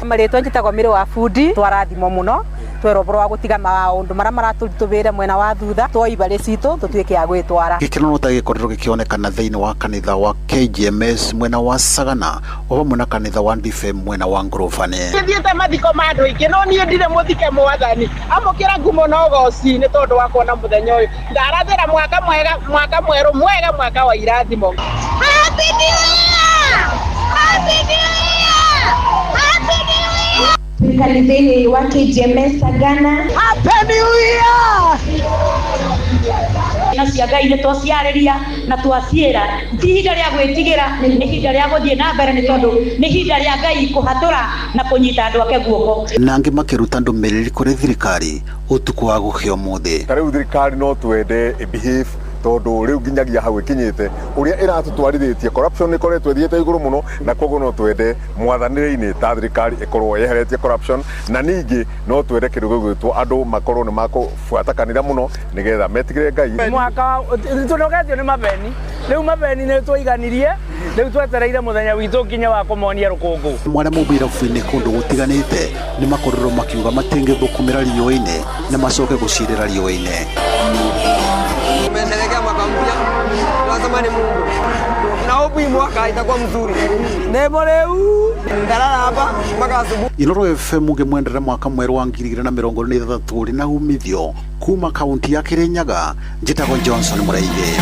Marĩtwa njĩtagwo Mĩrĩ wa Bundi, twarathimwo mũno twerwo ũhoro wa gũtiga maũndũ marĩa maratũritũhĩire mwena wa thutha, twoi ibarĩ citũ tũtuĩke a gwĩtwara. Gĩkeno no ta gĩkoretwo gĩkĩonekana thĩinĩ wa kanitha wa KGMS mwena wa Sagana o hamwe na kanitha wa Ndife mwena wa Ngurubani. Thiĩte mathiko ma andũ aingĩ no niĩ ndirĩ mũthike mwathani, amũkĩra ngumo na ũgoci nĩ tondũ wa kuona mũthenya ũyũ. Ndarathĩra mwaka mwega, mwaka mwerũ mwega, mwaka wa irathimo. Happy New Year! Happy New Year! Happy New Year! Kanitha-inĩ wa KGMS Sagana. Happy New Year! Na cia Ngai nĩ twaciarĩria na twaciĩra, ti ihinda rĩa gwĩtigĩra, nĩ ihinda rĩa gũthiĩ na mbere nĩ tondũ nĩ ihinda rĩa Ngai kũhatũra na kũnyita andũ ake guoko. Na angĩ makĩruta ndũmĩrĩri kũrĩ thirikari ũtukũ wa gũkĩa ũmũthĩ. Ta rĩu thirikari no twende behave tondu riu nginyagia hau ikinyite uria iratutwarithĩtie corruption ikoretwo ithiĩte igũrũ mũno, na koguo no twende mwathanĩre-inĩ ta thirikari ikorwo yeheretie corruption, na ningĩ no twende kĩndũ gĩgwĩtwo andũ makorwo nĩ makũbuata kanitha mũno nĩgetha metigĩre Ngai. Mwaka tũnogetio nĩ mabeni, rĩu mabeni nĩ twaiganirie, rĩu twetereire mũthenya witũ nginya wa kũmonia rũkũngũ. Mwarĩa mauma irabu-inĩ kũndũ gũtiganĩte nĩ makorirwo makiuga matingĩthũkũmĩra riũa-inĩ na macoke gũcirĩra riũa-inĩ. Tumesherehekea mwaka mpya, tunasema ni Mungu na hope hii mwaka itakuwa mzuri. Nemo leo ndarara hapa mpaka asubuhi. Inoro FM ngĩmwendera mwaka mwerũ wa 2026 ũrĩ na umithio kuma kaunti ya Kirinyaga. Njĩtagwo Johnson Mũraithi.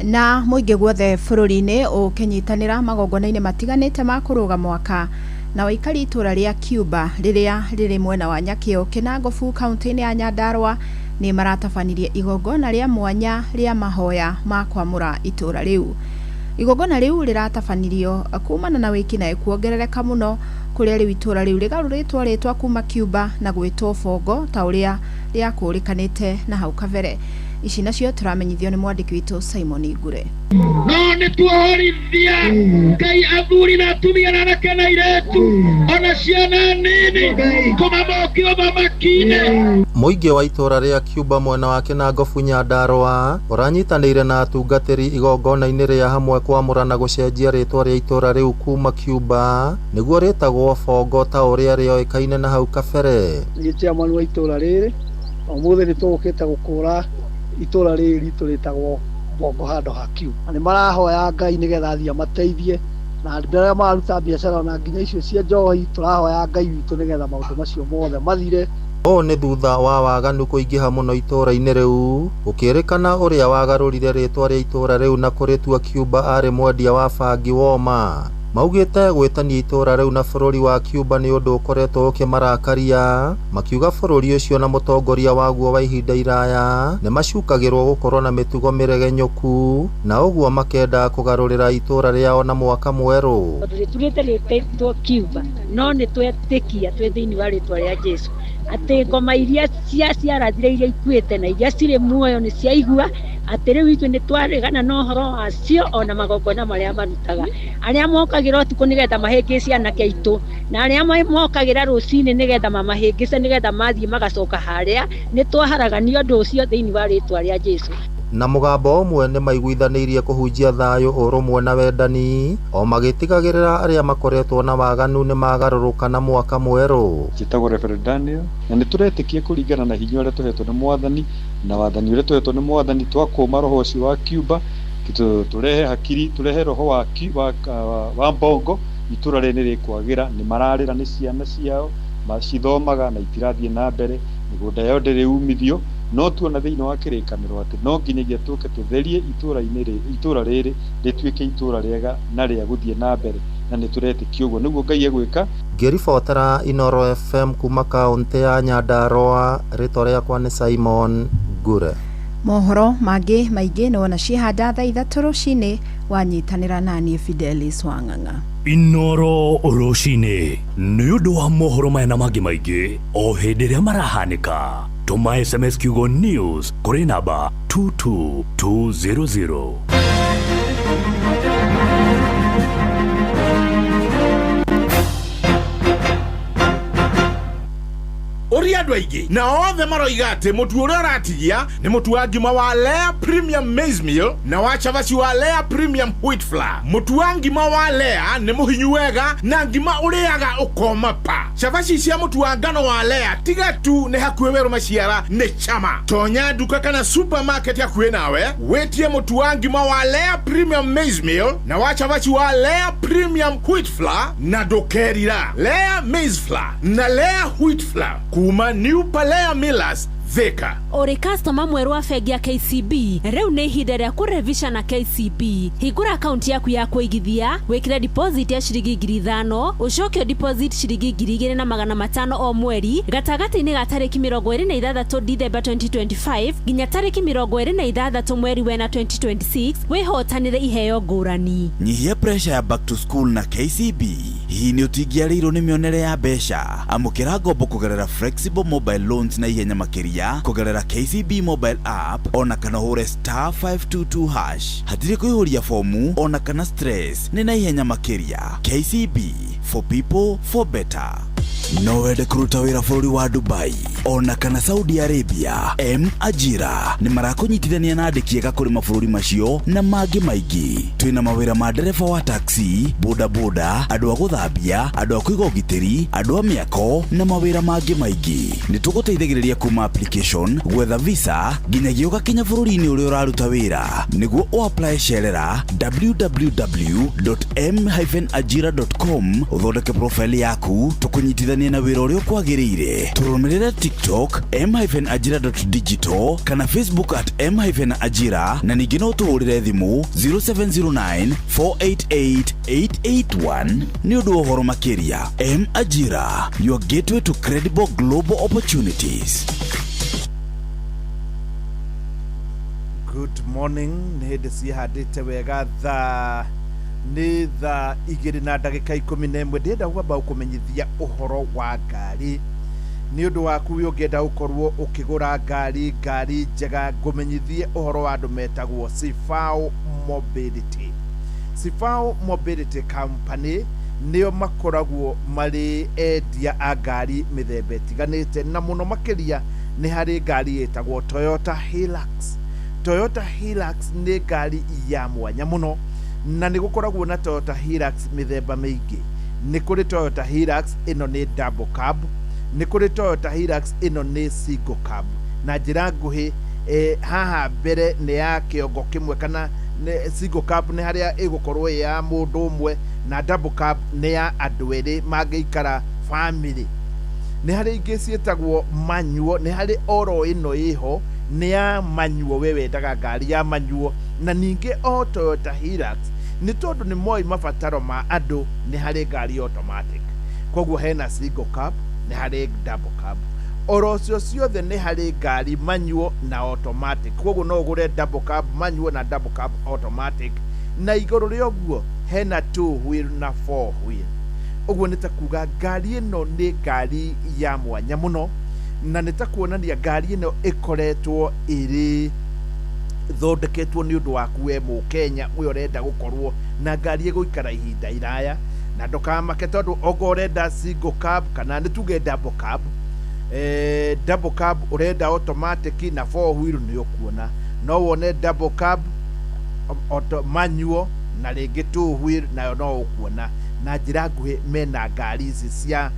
Na mũingĩ guothe bũrũri-inĩ ũkĩnyitanĩra magongona-inĩ matiganĩte ma kũrũga mwaka, na waikari itũra rĩa Cuba rĩrĩa rĩrĩ mwena wa Nyakĩo Kĩnangobu kaunti-inĩ ya Nyandarua nĩ maratabanirie igongona rĩa mwanya rĩa mahoya ma kwamũra itũra rĩu. Igongona rĩu rĩratabanirio kumana na wĩkinaĩ kuongerereka mũno kũrĩa rĩu itũra rĩu rĩgarũrĩtwo rĩtwa kuma Cuba na gwĩtwo Bongo ta ũrĩa rĩakũrĩkanĩte na hau kabere. Ici nacio tũramenyithio nĩ mwandĩki witũ Simon Ngure. No nĩ tuohorithia Ngai athuri na atumia na anake na airĩtu ona ciana nini kũmamokio ũthamaki-inĩ. Mũingĩ wa itũra rĩa Cuba mwena wa Kĩnangobu Nyandarua ũranyitanĩire na atungatĩri igongona-inĩ rĩa hamwe kwamũra na gũcenjia rĩtwa rĩa itũra rĩu kuma Cuba nĩguo rĩtagwo Bongo ta ũrĩa rĩoĩkaine na hau kabere. Niĩ chairman wa itũra rĩrĩ, ũmũthĩ nĩ tũgũkĩte gũkũra itũra rĩrĩ ritũ rĩtagwo Bongo handũ ha Cuba. Nĩ marahoya Ngai nĩgetha athiĩ amateithie, na andũ arĩa mararuta biacara ona nginya icio cia njohi, tũrahoya Ngai witũ nĩgetha maũndũ macio mothe mathire. Ũũ nĩ thutha wa waganu kũingĩha mũno itũra-inĩ rĩu, gũkĩrĩkana ũrĩa wagarũrire rĩtwa rĩa itũra rĩu na kũrĩtua Cuba arĩ mwendia wa bangi woma. Maugĩte gwĩtania itũra rĩu na bũrũri wa Cuba nĩ ũndũ ũkoretwo ũkĩmarakaria, makiuga bũrũri ũcio na mũtongoria waguo wa ihinda iraya nĩ macukagĩrwo gũkorwo na mĩtugo mĩregenyũku na ũguo makenda kũgarũrĩra itũra rĩao na mwaka mwerũ. Tondũ rĩturĩte rĩtĩtwo Cuba, no nĩ twetĩkia twĩ thĩinĩ wa rĩtwa rĩa Jesũ atĩ ngoma iria ciarathire iria ikuĩte na iria cirĩ muoyo nĩ ciaigua atĩ rĩu ithuĩ nĩ twaregana na ũhoro wacio ona magongona marĩa marutaga, arĩa mokagĩra ũtukũ nĩgetha mahĩngĩce anake aitũ na arĩa mokagĩra rũcinĩ nĩgetha mamahĩngĩce nĩgetha mathiĩ magacoka harĩa, nĩ twaharagania ũndũ ũcio thĩinĩ wa rĩtwa rĩa Jesũ. Na mũgambo ũmwe nĩ maiguithanĩirie kũhunjia thayũ, ũrũmwe na wendani o magĩtigagĩrĩra arĩa makoretwo na waganu nĩ magarũrũka na mwaka mwerũ. Njĩtagwo Reverend Daniel na nĩ tũretĩkia kũringana na hinya ũrĩa tũhetwo nĩ mwathani na wathani ũrĩa tũhetwo nĩ mwathani, twakũma roho ũcio wa Cuba tũrehe hakiri, tũrehe roho wa Bongo, itũra rĩrĩ nĩ rĩkwagĩra. Nĩ mararĩra nĩ ciana ciao cithomaga na itirathiĩ na mbere, mĩgũnda yao ndĩrĩ umithio. No tuona thĩinĩ wa kĩrĩkanĩro atĩ no nginyagia tũke tũtherie itũũra rĩrĩ rĩtuĩke itũũra rĩega na rĩa gũthiĩ na mbere, na nĩ tũretĩkia ũguo nĩguo Ngai egwĩka. Ngĩribotera Inoro FM kuma kaũntĩ ya Nyandarua, rĩtwa rĩakwa nĩ Simon Ngure. Mohoro mangĩ maingĩ nĩ wona ciĩhanda thaa 3 rũcinĩ wanyitanĩra naniĩ Fidelis Wang'ang'a. Inoro rũcinĩ nĩ ũndũ wa mohoro maya na mangĩ maingĩ o hĩndĩ ĩrĩa marahanĩka. Tũma SMS kiugo news kũrĩ namba 22200. Ũria andũ aingĩ na othe maroiga atĩ mũtu ũrĩa ũratigia nĩ mũtu wa ngima wa Lea Premium Maize Meal na wa cabaci wa Lea Premium Wheat Flour. Mũtu wa ngima wa Lea nĩ mũhinyu wega na ngima ũrĩaga ũkoma pa. Cabaci cia mũtu wa ngano wa Lea tiga tu nĩ hakuhĩ werũ maciara nĩ chama. Tonya nduka kana supermarket hakuhĩ nawe wĩtie mũtu wa ngima wa Lea Premium Maize Meal na wa cabaci wa Lea Premium Wheat Flour na ndũkerira. Lea Maize Flour na Lea Wheat Flour kuma New Palea Millers Thika. Ũrĩ customer mwerũ wa bengi ya KCB, rĩu nĩ ihinda rĩa kũrevisha na KCB. Hingũra akaunti yaku ya kũigithia, wĩkĩre deposit ya ciringi 5,000, ũcoke deposit ciringi 2,500 o mweri gatagatĩ-inĩ ga tarĩki 26 Dithemba 2025 nginya tarĩki 26 mweri wena 2026, wĩhotanĩre iheo ngũrani. Nyihia pressure ya back to school na KCB. Hihi nĩ ũtingĩarĩirwo nĩ mĩonere ya mbeca? Amũkĩra ngombo kũgerera flexible mobile loans na ihenya makĩria kũgerera KCB mobile app ona kana ũhũre star 522 hash. Hatirĩ kũihũria fomu ona kana stress, nĩ na ihenya makĩria. KCB, for people for better. No wende kũruta wĩra bũrũri wa Dubai ona kana Saudi Arabia? M Ajira nĩ marakũnyitithania na andĩki ega kũrĩ mabũrũri macio na mangĩ maingĩ. Twĩna mawĩra ma ndereba wa taxi, bodaboda, andũ a gũthambia, andũ a kũiga ũgitĩri, andũ a mĩako na mawĩra mangĩ maingĩ. Nĩ tũgũteithagĩrĩria kuma application, gwetha visa nginyagia ũgakinya bũrũri-inĩ ũrĩa ũraruta wĩra. Nĩguo ũapply cerera www.m-ajira.com ũthondeke profile yaku tũkũnyitithanie na wĩra ũrĩa ũkwagĩrĩire. Tũrũmĩrĩre TikTok m-ajira.digital kana Facebook at m-ajira na ningĩ no tũhũrĩre thimũ 0709 488 881 nĩ ũndũ wa ũhoro makĩria. M Ajira, your gateway to credible global opportunities. Good morning, nĩ hĩndĩ ciĩhandĩte wega thaa nĩ thaa 2:11. Ndĩrenda kwamba gũkũmenyithia ũhoro wa ngari nĩ ũndũ waku wĩ ũngĩenda gũkorwo ũkĩgũra ngari, ngari njega. Ngũmenyithie ũhoro wa andũ metagwo Sifao Mobility. Sifao Mobility Company nĩo makoragwo marĩ endia a ngari mĩthemba ĩtiganĩte, na mũno makĩria nĩ harĩ ngari ĩtagwo Toyota Hilux. Toyota Hilux nĩ ngari ya mwanya mũno, na nĩ gũkoragwo na Toyota Hilux mĩthemba mĩingĩ. Nĩ kũrĩ Toyota Hilux ĩno nĩ double cab, nĩ kũrĩ Toyota Hilux ĩno nĩ single cab. Na njĩra nguhĩ haha mbere nĩ ya kĩongo kĩmwe kana single cab nĩ harĩa ĩgũkorwo ĩ ya mũndũ ũmwe, na double cab nĩ ya andũ erĩ mangĩikara family. Nĩ harĩ ingĩ ciĩtagwo manual, nĩ harĩ oro ĩno ĩho nĩ ya manual, we wendaga ngari ya manual. Na ningĩ o Toyota Hilux nĩ tondũ nĩ moĩ mabataro ma andũ, nĩ harĩ ngari automatic. Koguo hena single cab, nĩ harĩ double cab, oro cio ciothe nĩ harĩ ngari manual na automatic. Koguo no ũgũre double cab manual na double cab automatic, na igũrũ rĩa ũguo hena 2 wheel na 4 wheel. Ũguo nĩ ta kuga ngari ĩno nĩ ngari ya mwanya mũno, na nĩ ta kuonania ngari ĩno ĩkoretwo ĩrĩ thondeketwo nĩ ũndũ waku we mũkenya ũyũ ũrenda gũkorwo na ngari ĩgũikara ihinda iraya. Na ndũkamake tondũ okorwo ũrenda single cab kana nĩ tuge double cab, double cab ũrenda automatic na 4 wheel nĩ ũkuona. No wone double cab manual na rĩngĩ 2 wheel nayo no ũkuona. Na njĩra nguhĩ mena ngari ici cia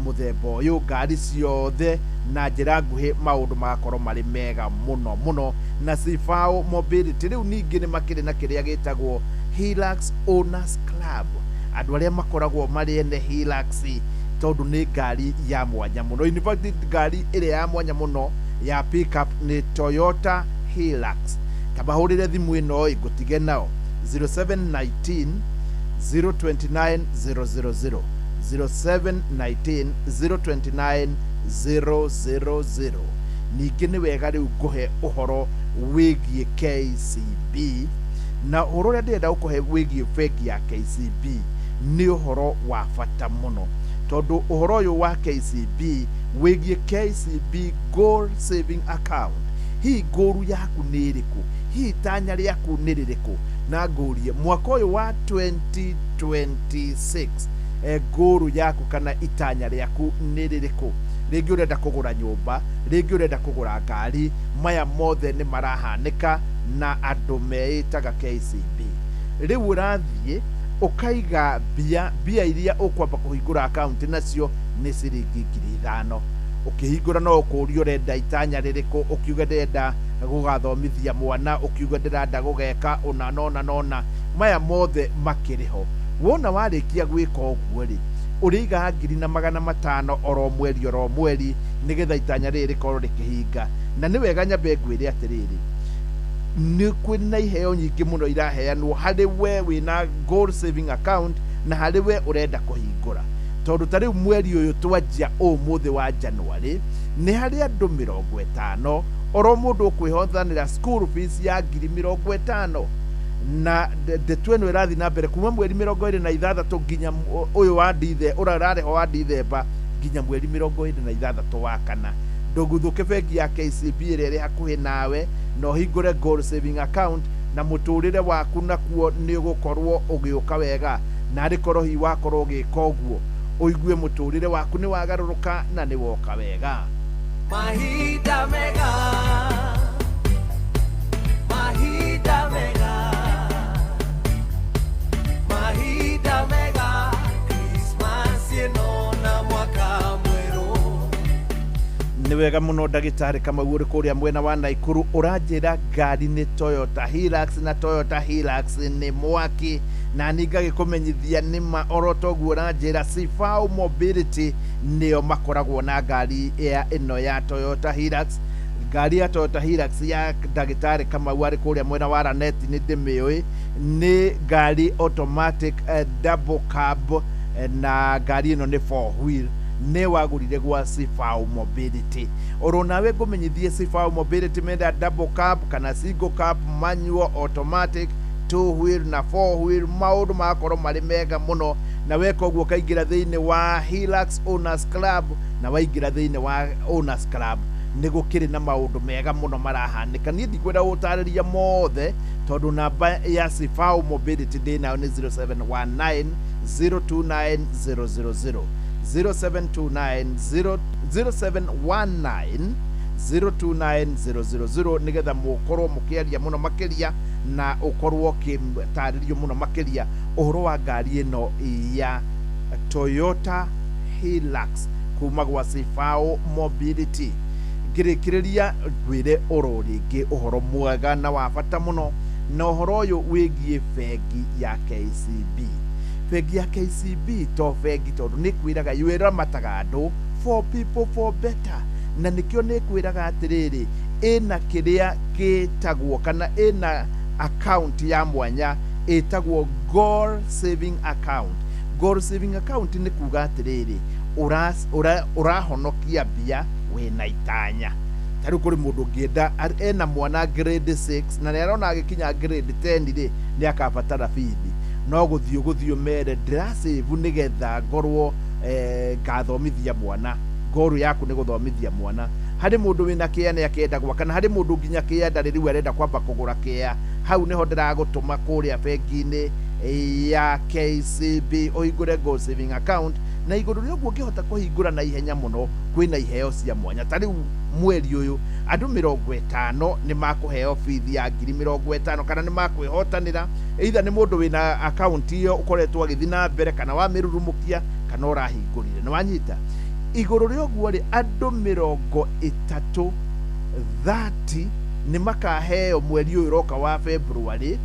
mũthemba ũyũ, ngari ciothe na njĩra nguhĩ maũndũ magakorwo marĩ mega mũno mũno. Na Sifao Mobility rĩu ningĩ nĩ makĩrĩ na kĩrĩa gĩtagwo Hilux Owners Club, andũ arĩa makoragwo marĩ ene Hilux tondũ nĩ ngari ya mwanya mũno. In fact ngari ĩrĩa ya mwanya mũno Ya pickup nĩ Toyota Hilux. Kamahũrĩre thimũ ĩno ĩ ngũtige nao 0719 029 000, 0719 029 000. Ningĩ nĩ wega rĩu ngũhe ũhoro wĩgiĩ KCB, na ũhoro ũrĩa ndĩrenda gũkũhe wĩgiĩ bengi ya KCB nĩ ũhoro wa bata mũno, tondũ ũhoro ũyũ wa KCB wĩgiĩ KCB Goal Saving Account. Hihi ngũru yaku nĩ ĩrĩkũ? Hihi itanya rĩaku nĩ rĩrĩkũ? Na ngũrie mwaka ũyũ wa 2026, ngũru yaku kana itanya rĩaku nĩ rĩrĩkũ? Rĩngĩ ũrenda kũgũra nyũmba, rĩngĩ ũrenda kũgũra ngari. Maya mothe nĩ marahanĩka na andũ meĩtaga KCB. Rĩu ũrathiĩ ũkaiga mbia, mbia iria ũkwamba kũhingũra akaunti nacio nĩ ciringi 5,000. Ũkĩhingũra no ũkũrio ũrenda itanya rĩrĩkũ, ũkiuge ndĩrenda gũgathomithia mwana, ũkiuge ndĩrenda gũgeka ũna nona nona. Maya mothe makĩrĩ ho. Wona warĩkia gwĩka ũguo rĩ, ũrĩigaga 1,500 oro mweri oro mweri, nĩgetha itanya rĩrĩ rĩkorwo rĩkĩhinga. Na nĩ wega nyambe ngwĩre atĩrĩrĩ, nĩ kwĩna iheo nyingĩ mũno iraheanwo harĩ we wĩna Goal Saving Account na harĩ we ũrenda kũhingũra, tondũ ta rĩu mweri ũyũ twanjia ũmũthĩ wa January, nĩ harĩ andũ 50 oro mũndũ ũkwĩhothanĩra school fees ya 50,000. Na ndeto ĩno ĩrathiĩ na mbere kuma mweri 26 nginya ũyũ wa Ndithe ũrĩa ũrarĩho wa Ndithemba nginya mweri 26 wa kana. Ndũguthũke bengi ya KCB ĩrĩa ĩrĩ hakuhĩ nawe na ũhingũre Goal Saving Account, na mũtũrĩre waku nakuo nĩ ũgũkorwo ũgĩũka wega. Na arĩ korwo hihi wakorwo ũgĩka ũguo, ũigue mũtũrĩre waku nĩ wagarũrũka na nĩ woka wega. Mahinda mega, mahinda mega, mahinda mega, Christmas ĩno na mwaka mwerũ. Nĩ wega mũno ndagĩtarĩ Kamau ũrĩ kũrĩa mwena wa Naikuru, ũranjĩra ngari nĩ Toyota Hilux, na Toyota Hilux nĩ mwaki. Na niĩ ngagĩkũmenyithia nĩma oro toguo ũranjĩra, Sifau Mobility nĩo makoragwo na ngari ya ĩno ya Toyota Hilux. Ngari ya Toyota Hilux ya ndagĩtarĩ Kamau arĩ kũrĩa mwena wa Lanet nĩ ndĩmĩũĩ, nĩ ngari automatic, double cab, na ngari ĩno nĩ four wheel, nĩ wagũrire gwa Sifau Mobility. Oro nawe ngũmenyithie Sifau Mobility menda double cab kana single cab, manual, automatic, two wheel na four wheel. Maũndũ magakorwo marĩ mega mũno. Na weka ũguo ũkaingĩra thĩinĩ wa Hilux Owners Club, na waingĩra thĩinĩ wa Owners Club nĩ gũkĩrĩ na maũndũ mega mũno marahanĩka. Niĩ ndikwenda gũtarĩria mothe, tondũ namba ya Sifau Mobility ndĩ nayo nĩ 0719 029 000, 0729 0719 029000, nigetha mũkorwo mũkĩaria mũno makĩria na ũkorwo ũkĩtarĩrio mũno makĩria ũhoro wa ngari ĩno ya Toyota Hilux kuma gwa Sifao Mobility. Ngĩrĩkĩrĩria ngwĩre oro rĩngĩ ũhoro mwega na wa bata mũno, na ũhoro ũyũ wĩgiĩ bengi ya KCB. Bengi ya KCB to bengi, tondũ nĩ kwĩraga ĩramataga andũ for people for better, na nĩkĩo nĩ kwĩraga atĩrĩrĩ, ĩna kĩrĩa gĩtagwo kana ĩna account ya mwanya ĩtagwo Goal Saving Account. Goal Saving Account nĩ kuga atĩrĩrĩ, ũrahonokia mbia wĩna itanya. Ta rĩu kũrĩ mũndũ ũngĩenda ena mwana grade 6 na nĩ arona agĩkinya grade 10 rĩ, nĩ akabatara bithi, no gũthiĩ ũgũthiĩ ũmere ndĩracĩbu nĩgetha ngorwo ngathomithia mwana. Ngoru yaku nĩ gũthomithia mwana. Harĩ mũndũ wĩna kĩa nĩ akĩenda gwaka, na harĩ mũndũ nginya kĩa ndarĩ rĩu arenda kwamba kũgũra kĩa. Hau nĩho ndĩragũtũma kũrĩa bengi-inĩ ya KCB ũhingũre Goal Saving Account. Na igũrũ rĩa ũguo ũngĩhota kũhingũra na ihenya mũno, kwĩna iheo cia mwanya. Ta rĩu mweri ũyũ andũ 50 nĩ makũheo bithi ya 50,000 kana nĩ makwĩhotanĩra, either nĩ mũndũ wĩna account ĩyo ũkoretwo agĩthiĩ na mbere kana wamĩrurumũkia kana ũrahingũrire. Nĩ wanyita? Igũrũ rĩa ũguo rĩ, andũ 30 30 nĩ makaheo mweri ũyũ ũroka wa February,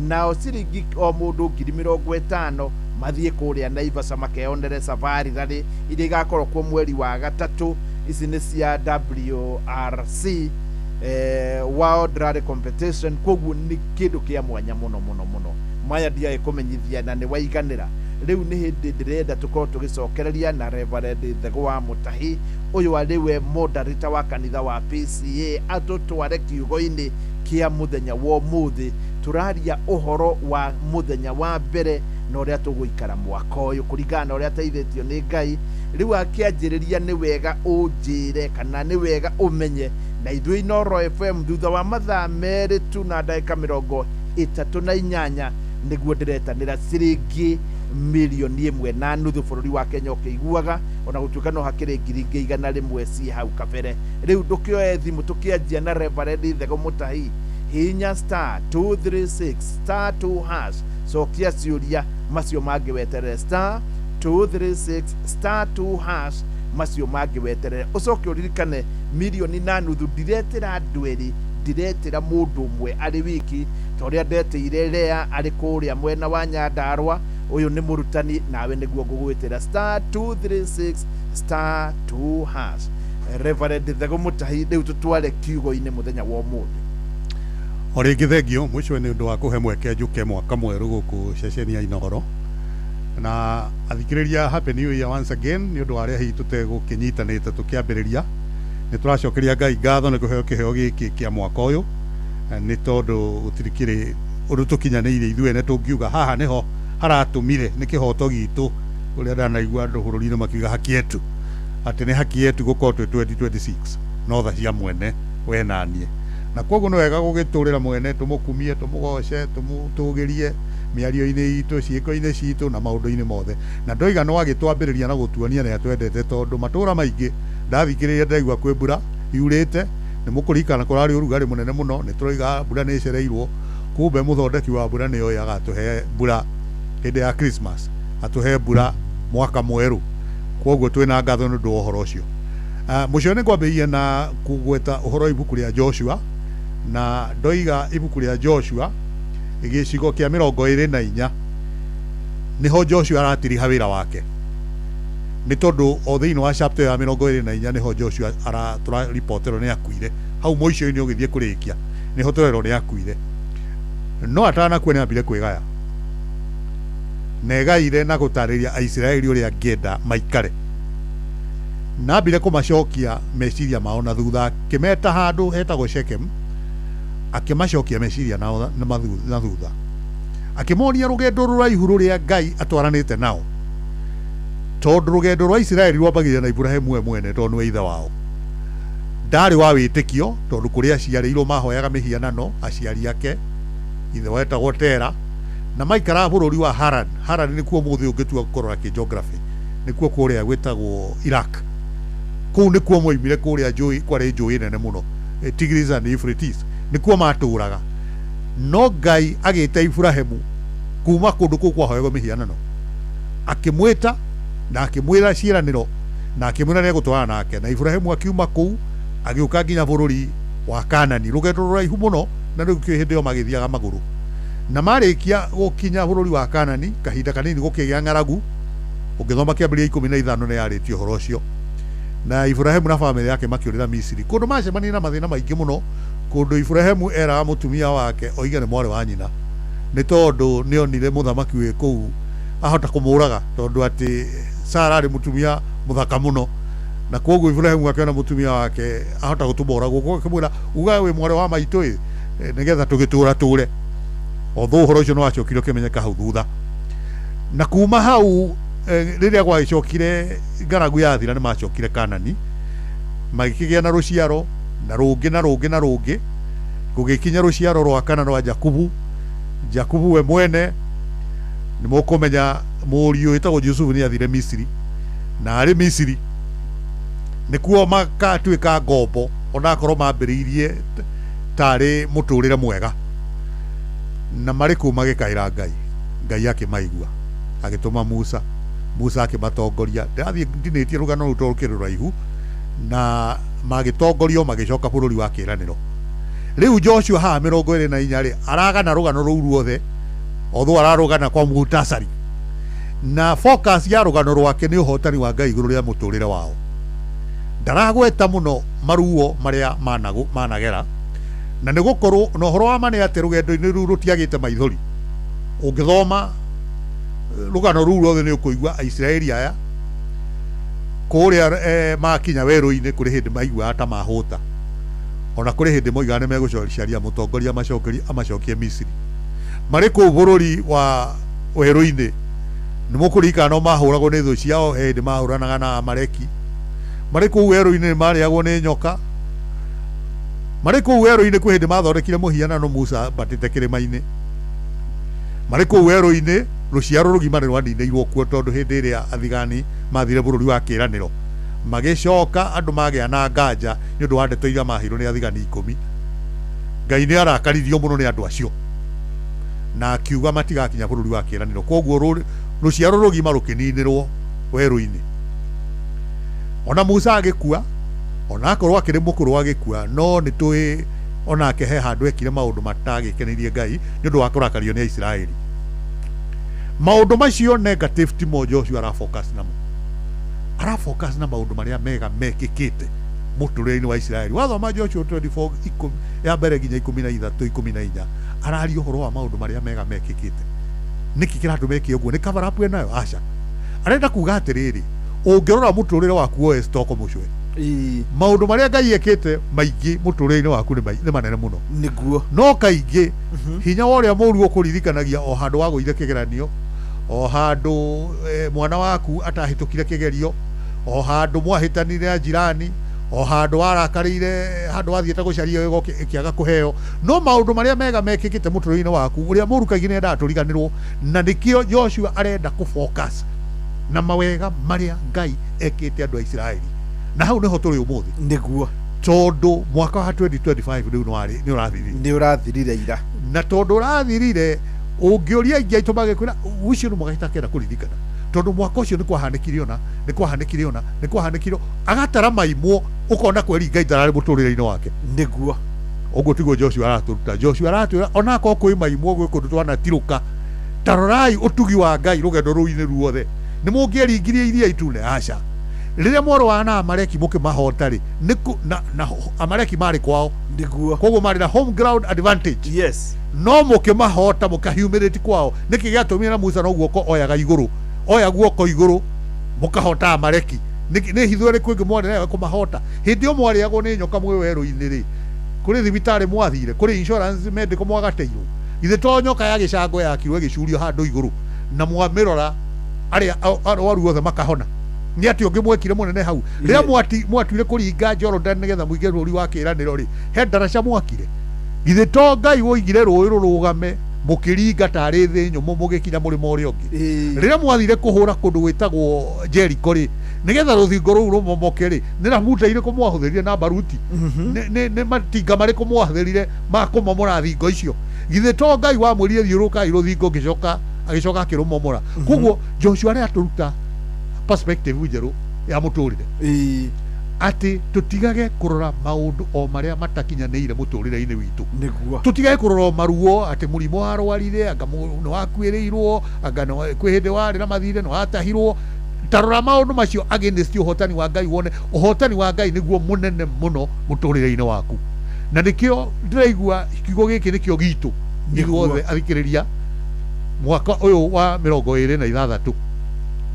nao ciringi o mũndũ 50,000 mathiĩ kũrĩa Naivasha makeyonere safari rally iria igakorwo kuo mweri wa gatatũ. Ici nĩ cia WRC, World Rally Competition. Koguo nĩ kĩndũ kĩa mwanya mũno mũno mũno. Maya ndiaĩ kũmenyithia na nĩ waiganĩra. Rĩu nĩ hĩndĩ ndĩrenda tũkorwo tũgĩcokereria na Reverend Thegũ wa Mũtahi, ũyũ arĩ we moderator wa kanitha wa PCA, atũtware kiugo-inĩ kĩa mũthenya wa ũmũthĩ. Tũraria ũhoro wa mũthenya wa mbere na ũrĩa tũgũikara mwaka ũyũ kũringana na ũrĩa ateithĩtio nĩ Ngai. Rĩu akĩanjĩrĩria, nĩ wega ũnjĩre kana nĩ wega ũmenye na ithuĩ Inooro FM thutha wa mathaa 2 tu na ndagĩka 38 nĩguo ndĩretanĩra ciringi 1.5 million bũrũri wa Kenya ũkĩiguaga, ona gũtuĩka no hakĩrĩ ngiri ingĩ 100 ciĩ hau kabere. Rĩu ndũkĩoe thimũ, tũkĩanjia na Reverend Thego Mũtahi. Hihinya star 236 star 2 hash, cokia ciũria, macio mangĩ weterere. Star 236 star 2 hash, macio mangĩ weterere. Ũcoke ũririkane 1.5 million ndiretĩra andũ erĩ, ndiretĩra mũndũ ũmwe arĩ wiki, ta ũrĩa ndetĩire Lea arĩ kũrĩa mwena wa Nyandarũa. Ũyũ nĩ mũrutani, nawe nĩguo ngũgwĩtĩra star 236 star 2 hash. Reverend Thego Mũtahi, rĩu tũtware kiugo-inĩ mũthenya wa ũmũthĩ. O rĩngĩ thengio mũico nĩ ũndũ wa kũhe mweke njũke mwaka mwerũ gũkũ ceceni ya Inooro na athikĩrĩria. Happy New Year once again. Nĩ ũndũ wa arĩa hihi tũtegũkĩnyitanĩte tũkĩambĩrĩria, nĩ tũracokeria Ngai ngatho nĩ kũheo kĩheo gĩkĩ kĩa mwaka ũyũ, nĩ tondũ gũtirĩ kĩrĩ ũndũ tũkinyanĩire ithuĩ ene tũngiuga haha nĩho haratũmire. Nĩ kĩhoto gitũ, ũrĩa ndanaigua andũ bũrũri-inĩ makiuga haki yetu, atĩ nĩ haki yetu gũkorwo twĩ 2026, no tha cia mwene we na niĩ, na koguo nĩ wega gũgĩtũrĩra mwene, tũmũkumie, tũmũgoce, tũmũtũgĩrie mĩario-inĩ itũ, ciĩko-inĩ citũ na maũndũ-inĩ mothe. Na ndoiga no agĩtwambĩrĩria na gũtuonia nĩ atwendete, tondũ matũra maingĩ ndathikĩrĩria ndaigua kwĩ mbura yurĩte. Nĩ mũkũririkana kũrarĩ ũrugarĩ mũnene mũno, nĩ tũroiga mbura nĩ ĩcereirwo. Kumbe mũthondeki wa mbura nĩ oĩ agatũhe mbura hĩndĩ ya Christmas, atũhe mbura mwaka mwerũ. Koguo twĩna ngatho nĩ ũndũ wa ũhoro ũcio. Mũico nĩ ngwambĩrĩria na kũgweta ũhoro wa ibuku rĩa Joshua, na ndoiga ibuku rĩa Joshua gĩcigo kĩa 24 nĩho Joshua aratiriha wĩra wake, nĩ tondũ o thĩinĩ wa chapter ya 24 nĩho Joshua tũraripoterwo nĩ akuire. Hau mũico-inĩ ũgĩthiĩ kũrĩkia nĩho tũrerwo nĩ akuire, no atanakua nĩ ambire kwĩgaya na egaire na gũtarĩria Aisiraeli ũrĩa angĩenda maikare, na ambire kũmacokia meciria mao na thutha, akĩmeta handũ hetagwo Shechem, akĩmacokia meciria nao na thutha, akĩmonia rũgendo rũraihu rũrĩa Ngai atwaranĩte nao, tondũ rũgendo rwa Isiraeli rwambagĩrĩria na Iburahĩmu we mwene, tondũ nĩwe ithe wao. Ndarĩ wa wĩtĩkio, tondũ kũrĩa aciarĩirwo mahoyaga mĩhianano aciari ake, ithe wetagwo Tera, na maikaraga bũrũri wa Haran. Haran nĩkuo mũthĩ ũngĩtua kũrora kĩ-geography nĩkuo kũrĩa gwĩtagwo Iraq. Kũu nĩkuo moimire, kũrĩa njũĩ kwarĩ njũĩ nene mũno, Tigris and Euphrates, nĩkuo matũraga. No Ngai agĩta Iburahĩmu kuma kũndũ kũu kwahoyagwo mĩhianano, akĩmwĩta na akĩmwĩra ciĩranĩro na akĩmwĩra nĩegũtwarana nake, na Iburahĩmu akiuma kũu agĩũka nginya bũrũri wa Kanani, rũgendo rũraihu mũno, na rĩu kĩ hĩndĩ ĩyo magĩthiaga magũrũ. Na marĩkia gũkinya bũrũri wa Kanani, kahinda kanini gũkĩgĩa ng'aragu. Ũngĩthoma kĩambĩrĩria 15 nĩ yarĩtie ũhoro ũcio, na Iburahĩmu na bamĩrĩ yake makĩũrĩra Misiri, kũndũ macemanirie na mathĩna maingĩ mũno, kũndũ Iburahĩmu eraga mũtumia wake oige nĩ mwarĩ wa nyina, nĩ tondũ nĩ onire mũthamaki wĩ kũu ahota kũmũraga, tondũ atĩ Sara arĩ mũtumia mũthaka mũno, na koguo Iburahĩmu akĩona mũtumia wake ahota gũtũma oragwo, koguo akĩmwĩra, "Uga wĩ mwarĩ wa maitũ ĩ, nĩgetha tũgĩtũra tũre." Although ũhoro ũcio nĩ wacokire ũkĩmenyeka hau thutha. Na kuma hau, rĩrĩa gwagĩcokire ng'aragu yathira, nĩ macokire Kanani, magĩkĩgĩa na rũciaro na rũngĩ na rũngĩ na rũngĩ, gũgĩkinya rũciaro rwa kana rwa Jakubu. Jakubu we mwene nĩ mũkũmenya mũriũ wĩtagwo Jusufu nĩ athire Misiri, na arĩ Misiri nĩkuo makatuĩka ngombo, onakorwo mambĩrĩirie tarĩ mũtũrĩre mwega. Na marĩ kũu magĩkaĩra Ngai, Ngai akĩmaigua, agĩtũma Musa, Musa akĩmatongoria. Ndĩrathiĩ ndinĩtie rũgano rũu tondũ rũkĩrĩ rũraihu. Na magĩtongorio magĩcoka bũrũri wa kĩĩranĩro. Rĩu Joshua haha 24 rĩ, aragana rũgano rũu ruothe, although ararũgana kwa muhtasari, na focus ya rũgano rwake nĩ ũhotani wa Ngai igũrũ rĩa mũtũrĩre wao. Ndaragweta mũno maruo marĩa managera na nĩ gũkorwo na ũhoro wa ma nĩ atĩ rũgendo-inĩ rũu rũtiagĩte maithori. Ũngĩthoma rũgano rũu ruothe nĩ ũkũigua Aisiraeli aya kũrĩa makinya werũ-inĩ kũrĩ hĩndĩ maiguaga ta mahũta, ona kũrĩ hĩndĩ moigaga nĩ megũcaria mũtongoria amacokie Misiri. Marĩ kũu bũrũri wa werũ-inĩ nĩ mũkũririkana no mahũragwo nĩ thũ ciao, he hĩndĩ mahũranaga na Amaleki. Marĩ kũu werũ-inĩ marĩagwo nĩ nyoka. Marĩ kũu werũ-inĩ kwĩ hĩndĩ mathondekire mũhianano Musa ambatĩte kĩrĩma-inĩ. Marĩ kũu werũ-inĩ rũciaro rũgima nĩ rwaninĩirwo kuo tondũ hĩndĩ ĩrĩa athigani mathire bũrũri wa kĩĩranĩro magĩcoka andũ magĩa na nganja nĩ ũndũ wa ndeto iria maheirwo nĩ athigani 10. Ngai nĩ arakaririo mũno nĩ andũ acio na akiuga matigakinya bũrũri wa kĩĩranĩro, koguo rũciaro rũgima rũkĩninĩrwo werũ-inĩ. Ona Musa agĩkua, ona akorwo akĩrĩ mũkũrũ agĩkua, no nĩ tũĩ onake he handũ ekire maũndũ matagĩkenirie Ngai nĩ ũndũ wa kũrakario nĩ Aisiraeli. Maũndũ macio negative timo Joshua arafocus namo, arafocus na maũndũ marĩa mega mekĩkĩte mũtũrĩre-inĩ wa Isiraeli. Wathoma Joshua 24 ya mbere nginya 13 14 araria ũhoro wa maũndũ marĩa mega mekĩkĩte. Nĩkĩ kĩratũma eke ũguo? Nĩ cover up ĩnayo? Aca. Arenda kuga atĩrĩrĩ, ũngĩrora mũtũrĩre waku woe stock mũcwe, maũndũ marĩa Ngai ekĩte maingĩ mũtũrĩre-inĩ waku nĩ manene mũno. Nĩguo. No kaingĩ hinya wa ũrĩa mũũru ũkũririkanagia o handũ wagũire kĩgeranio, o handũ mwana waku atahĩtũkire kĩgerio, o handũ mwahĩtanire na jirani, o handũ warakarĩire, handũ wathiĩte gũcaria wĩra ĩkĩaga kũheo. No maũndũ marĩa mega mekĩkĩte mũtũrĩre-inĩ waku, ũrĩa mũũru kaingĩ nĩendaga tũriganĩrwo, na nĩkĩo Joshua arenda kũfocus na mawega marĩa Ngai ekĩte andũ a Isiraeli. Na hau nĩho tũrĩ ũmũthĩ. Nĩguo. Tondũ mwaka wa 2025 rĩu nĩ ũrathirire. Nĩ ũrathirire ira. Na tondũ ũrathirire, ũngĩũria aingĩ aitũ magĩkwĩra ũcio nĩ mwaka itakenda kũririkana, tondũ mwaka ũcio nĩ kwahanĩkire ona, nĩ kwahanĩkire ona, nĩ kwahanĩkire, agatara maimwo, ũkona kweri Ngai ndararĩ mũtũrĩre-inĩ wake. Nĩguo. Ũguo tiguo Joshua aratũruta. Joshua aratwĩra ona akorwo kwĩ maimwo gwĩ kũndũ twanatirũka, tarorai ũtugi wa Ngai rũgendo rũu-inĩ ruothe. Nĩ mũngĩeringirie iria itune? Aca. Rĩrĩa mwarũaga na Amaleki mũkĩmahota rĩ, na Amaleki marĩ kwao. Nĩguo. Koguo marĩ na home ground advantage. Yes. No mũkĩmahota mũkahumiliate kwao. Nĩkĩ gĩatũmire na Musa no guoko oyaga igũrũ, oya guoko igũrũ mũkahota Amaleki? Nĩ hitho ĩrĩkũ ĩngĩ mwarĩ nayo kũmahota? Hĩndĩ ĩyo mwarĩagwo nĩ nyoka mwĩ werũ-inĩ rĩ, kũrĩ thibitarĩ mwathire, kũrĩ insurance medical mwagateirwo? Githĩ to nyoka ya gĩcango yakirwo ĩgĩcurio handũ igũrũ na mwamĩrora arĩa arwaru othe makahona? Nĩ atĩ ũngĩ mwekire mũnene hau? Rĩrĩa mwatuire kũringa Jordan nĩgetha mũingĩre bũrũri wa kĩĩranĩro rĩ, he ndaraca mwakire? Githĩ to Ngai woigire rũĩ rũrũgame mũkĩringa tarĩ thĩ nyũmũ mũgĩkinya mũrĩmo ũrĩa ũngĩ? Rĩrĩa mwathire kũhũra kũndũ gwĩtagwo Jericho rĩ, nĩgetha rũthingo rũu rũmomoke rĩ, nĩ rabuta irĩkũ mwahũthĩrire na baruti? Nĩ matinga marĩkũ mwahũthĩrire ma kũmomora thingo icio? Githĩ to Ngai wamwĩrire thiũrũrũkai rũthingo agĩcoka akĩrũmomora? Koguo Joshua aratũruta perspective njerũ ya mũtũrĩre, atĩ tũtigage kũrora maũndũ o marĩa matakinyanĩire mũtũrĩre-inĩ witũ. Nĩguo. Tũtigage kũrora o maruo atĩ mũrimũ warwarire, anga nĩ wakuĩrĩirwo, anga kwĩ hĩndĩ warĩ na mathirĩ nĩ watahirwo. Tarora maũndũ macio against ũhotani wa Ngai, wone ũhotani wa Ngai nĩguo mũnene mũno mũtũrĩre-inĩ waku. Na nĩkĩo ndĩraigua kiugo gĩkĩ nĩkĩo gitũ ithuothe athikĩrĩria mwaka ũyũ wa 26,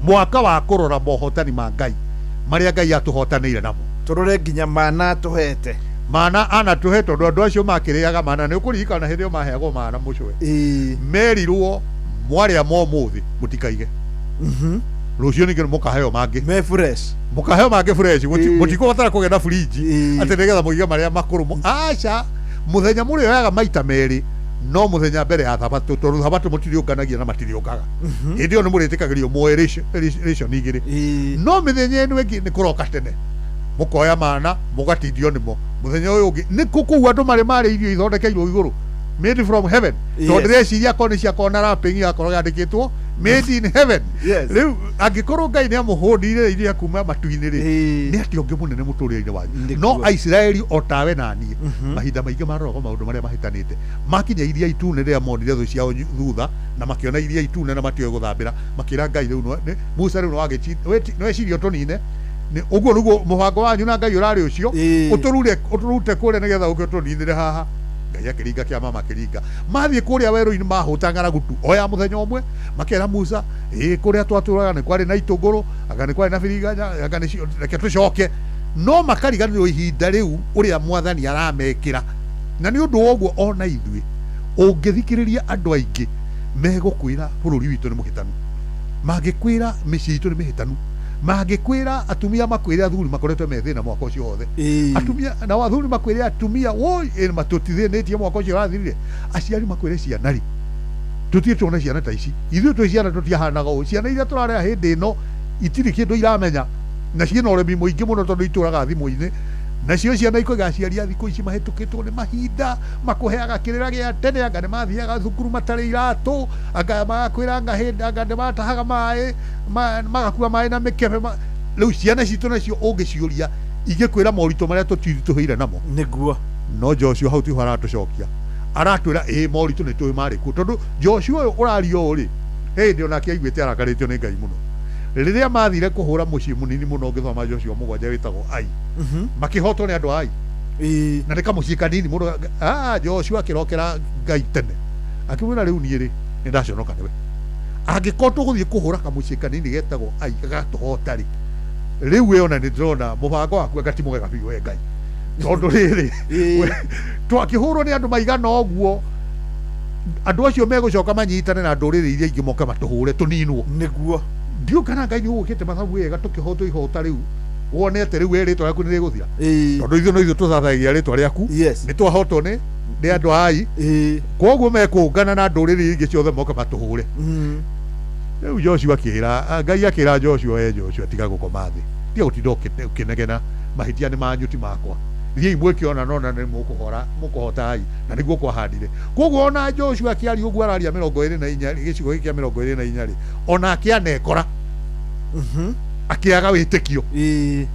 mwaka wa kũrora mohotani ma Ngai marĩa Ngai atũhotanĩire namo. Tũrore nginya mana atũhete. Mana anatũhe, tondũ andũ acio makĩrĩaga mana. Nĩ ũkũririkana hĩndĩ ĩyo maheagwo mana mũcwe, merirwo mwarĩa momũthĩ mũtikaige, rũciũ ningĩ mũkaheo mangĩ me fresh, mũkaheo mangĩ fresh, mũtikũbatara kũgĩa na fridge atĩ nĩgetha mũige marĩa makũrũ. Aca, mũthenya mũrĩoyaga maita merĩ, no mũthenya mbere ya thabatũ, tondũ thabatũ mũtiriũnganagia na matiriũkaga. Hĩndĩ ĩyo nĩ mũrĩtĩkagĩrio muoe ration igĩrĩ, no mĩthenya ĩno ĩngĩ nĩ kũroka tene mũkoya mana mũgatindio nĩmo. Mũthenya ũyũ ũngĩ nĩ kũu andũ marĩ marĩ irio ithondekeirwo igũrũ, made from heaven. Tondũ ndĩreciria akorwo nĩ ciakorwo na wrapping yakorwo yandĩkĩtwo made in heaven. Rĩu angĩkorwo Ngai nĩ amũhũnire irio kuma matu-inĩ rĩ, nĩ atĩ ũngĩ mũnene mũtũrĩre-inĩ wanyu. No Aisiraeli o tawe na niĩ mahinda maingĩ maroraga maũndũ marĩa mahĩtanĩte. Makinya iria itune rĩrĩa monire thũ ciao thutha na makĩona iria itune na matioĩ gũthambĩra, makĩra Ngai rĩu Musa rĩu nĩweciria ũtũnine. Ũguo nĩguo mũbango wanyu na Ngai ũrarĩ ũcio, ũtũrure ũtũrute kũrĩa nĩgetha ũke ũtũninĩre haha. Ngai akĩringa kĩama, makĩringa mathiĩ kũrĩa werũ-inĩ, mahũta ng'aragu tu o ya mũthenya ũmwe. Makera Musa, ĩĩ, kũrĩa twatũraga nĩ kwarĩ na itũngũrũ, anga nĩ kwarĩ na biriganya, anga nĩcio, reke tũcoke. No makariganĩrwo ihinda rĩu ũrĩa Mwathani aramekĩra. Na nĩ ũndũ wa ũguo ona ithuĩ ũngĩthikĩrĩria andũ aingĩ megũkwĩra bũrũri witũ nĩ mũhĩtanu, mangĩkwĩra mĩciĩ itũ nĩ mĩhĩtanu, mangĩkwĩra atumia, makwĩre athuri makoretwo me thĩna mwaka ũcio wothe, atumia nao athuri makwĩre atumia woi matũtithĩnĩtie mwaka ũcio ũrathirire, aciari makwĩre ciana rĩ, tũtirĩ tuona ciana ta ici, ithuĩ twĩ ciana tũtiahanaga ũũ, ciana iria tũrarera hĩndĩ ĩno itirĩ kĩndũ iramenya na ciĩna ũremi mũingĩ mũno tondũ itũraga thimũ-inĩ. Nacio ciana ikoiga aciari a thikũ ici mahĩtũkĩtwo nĩ mahinda, makũheaga kĩrĩra gĩa tene, anga nĩ mathiaga thukuru matarĩ iratũ, anga magakwĩra anga hĩndĩ anga nĩ matahaga maĩ, magakua maĩ na mĩkebe. Rĩu ciana citũ nacio ũngĩciũria ingĩkwĩra moritũ marĩa tũtiritũhĩire namo. Nĩguo. No Joshua hau tiho aratũcokia, aratwĩra ĩĩ, moritũ nĩ tũĩ marĩ kuo, tondũ Joshua ũyũ ũraria ũũ rĩ, he hĩndĩ onake aiguĩte arakarĩtio nĩ Ngai mũno rĩrĩa mathire kũhũra mũciĩ mũnini mũno. Ũngĩthoma Joshua 7 wĩtagwo Ai, makĩhotwo nĩ andũ a Ai, na nĩ kamũciĩ kanini mũno. Joshua akĩrokera Ngai tene akĩmwĩra, rĩu niĩ rĩ, nĩ ndaconoka nĩwe, angĩkorwo tũgũthiĩ kũhũra kamũciĩ kanini getagwo Ai gagatũhota rĩ, rĩu we ona nĩ ndĩrona mũbango waku anga ti mwega biũ we Ngai, tondũ rĩrĩ twakĩhũrwo nĩ andũ maigana ũguo, andũ acio megũcoka manyitane na ndũrĩrĩ iria ingĩ moke matũhũre tũninwo. Nĩguo. Ndiũ kana Ngai nĩ ũgũkĩte mathabu wega tũkĩhotwo ihota rĩu wonete rĩu we rĩtwa rĩaku nĩ rĩgũthira, tondũ ithuĩ no ithuĩ tũthathayagia rĩtwa rĩaku, nĩ twahotwo nĩ andũ a Ai, koguo mekũngana na ndũrĩrĩ iria ingĩ ciothe moke matũhũre. Rĩu Joshua akĩra Ngai, akĩra Joshua, we Joshua, tiga gũkoma thĩ, tiga gũtinda ũkĩnegena, mahĩtia nĩ manyu ti makwa, thiĩi mwĩke ona nona nĩ mũkũhora mũkũhota Ai. Na nĩguo kwahandire. Koguo ona Joshua akĩaria ũguo araria 24 gĩcigo gĩkĩ kĩa 24 rĩ, ona akĩanekora akĩaga wĩtĩkio,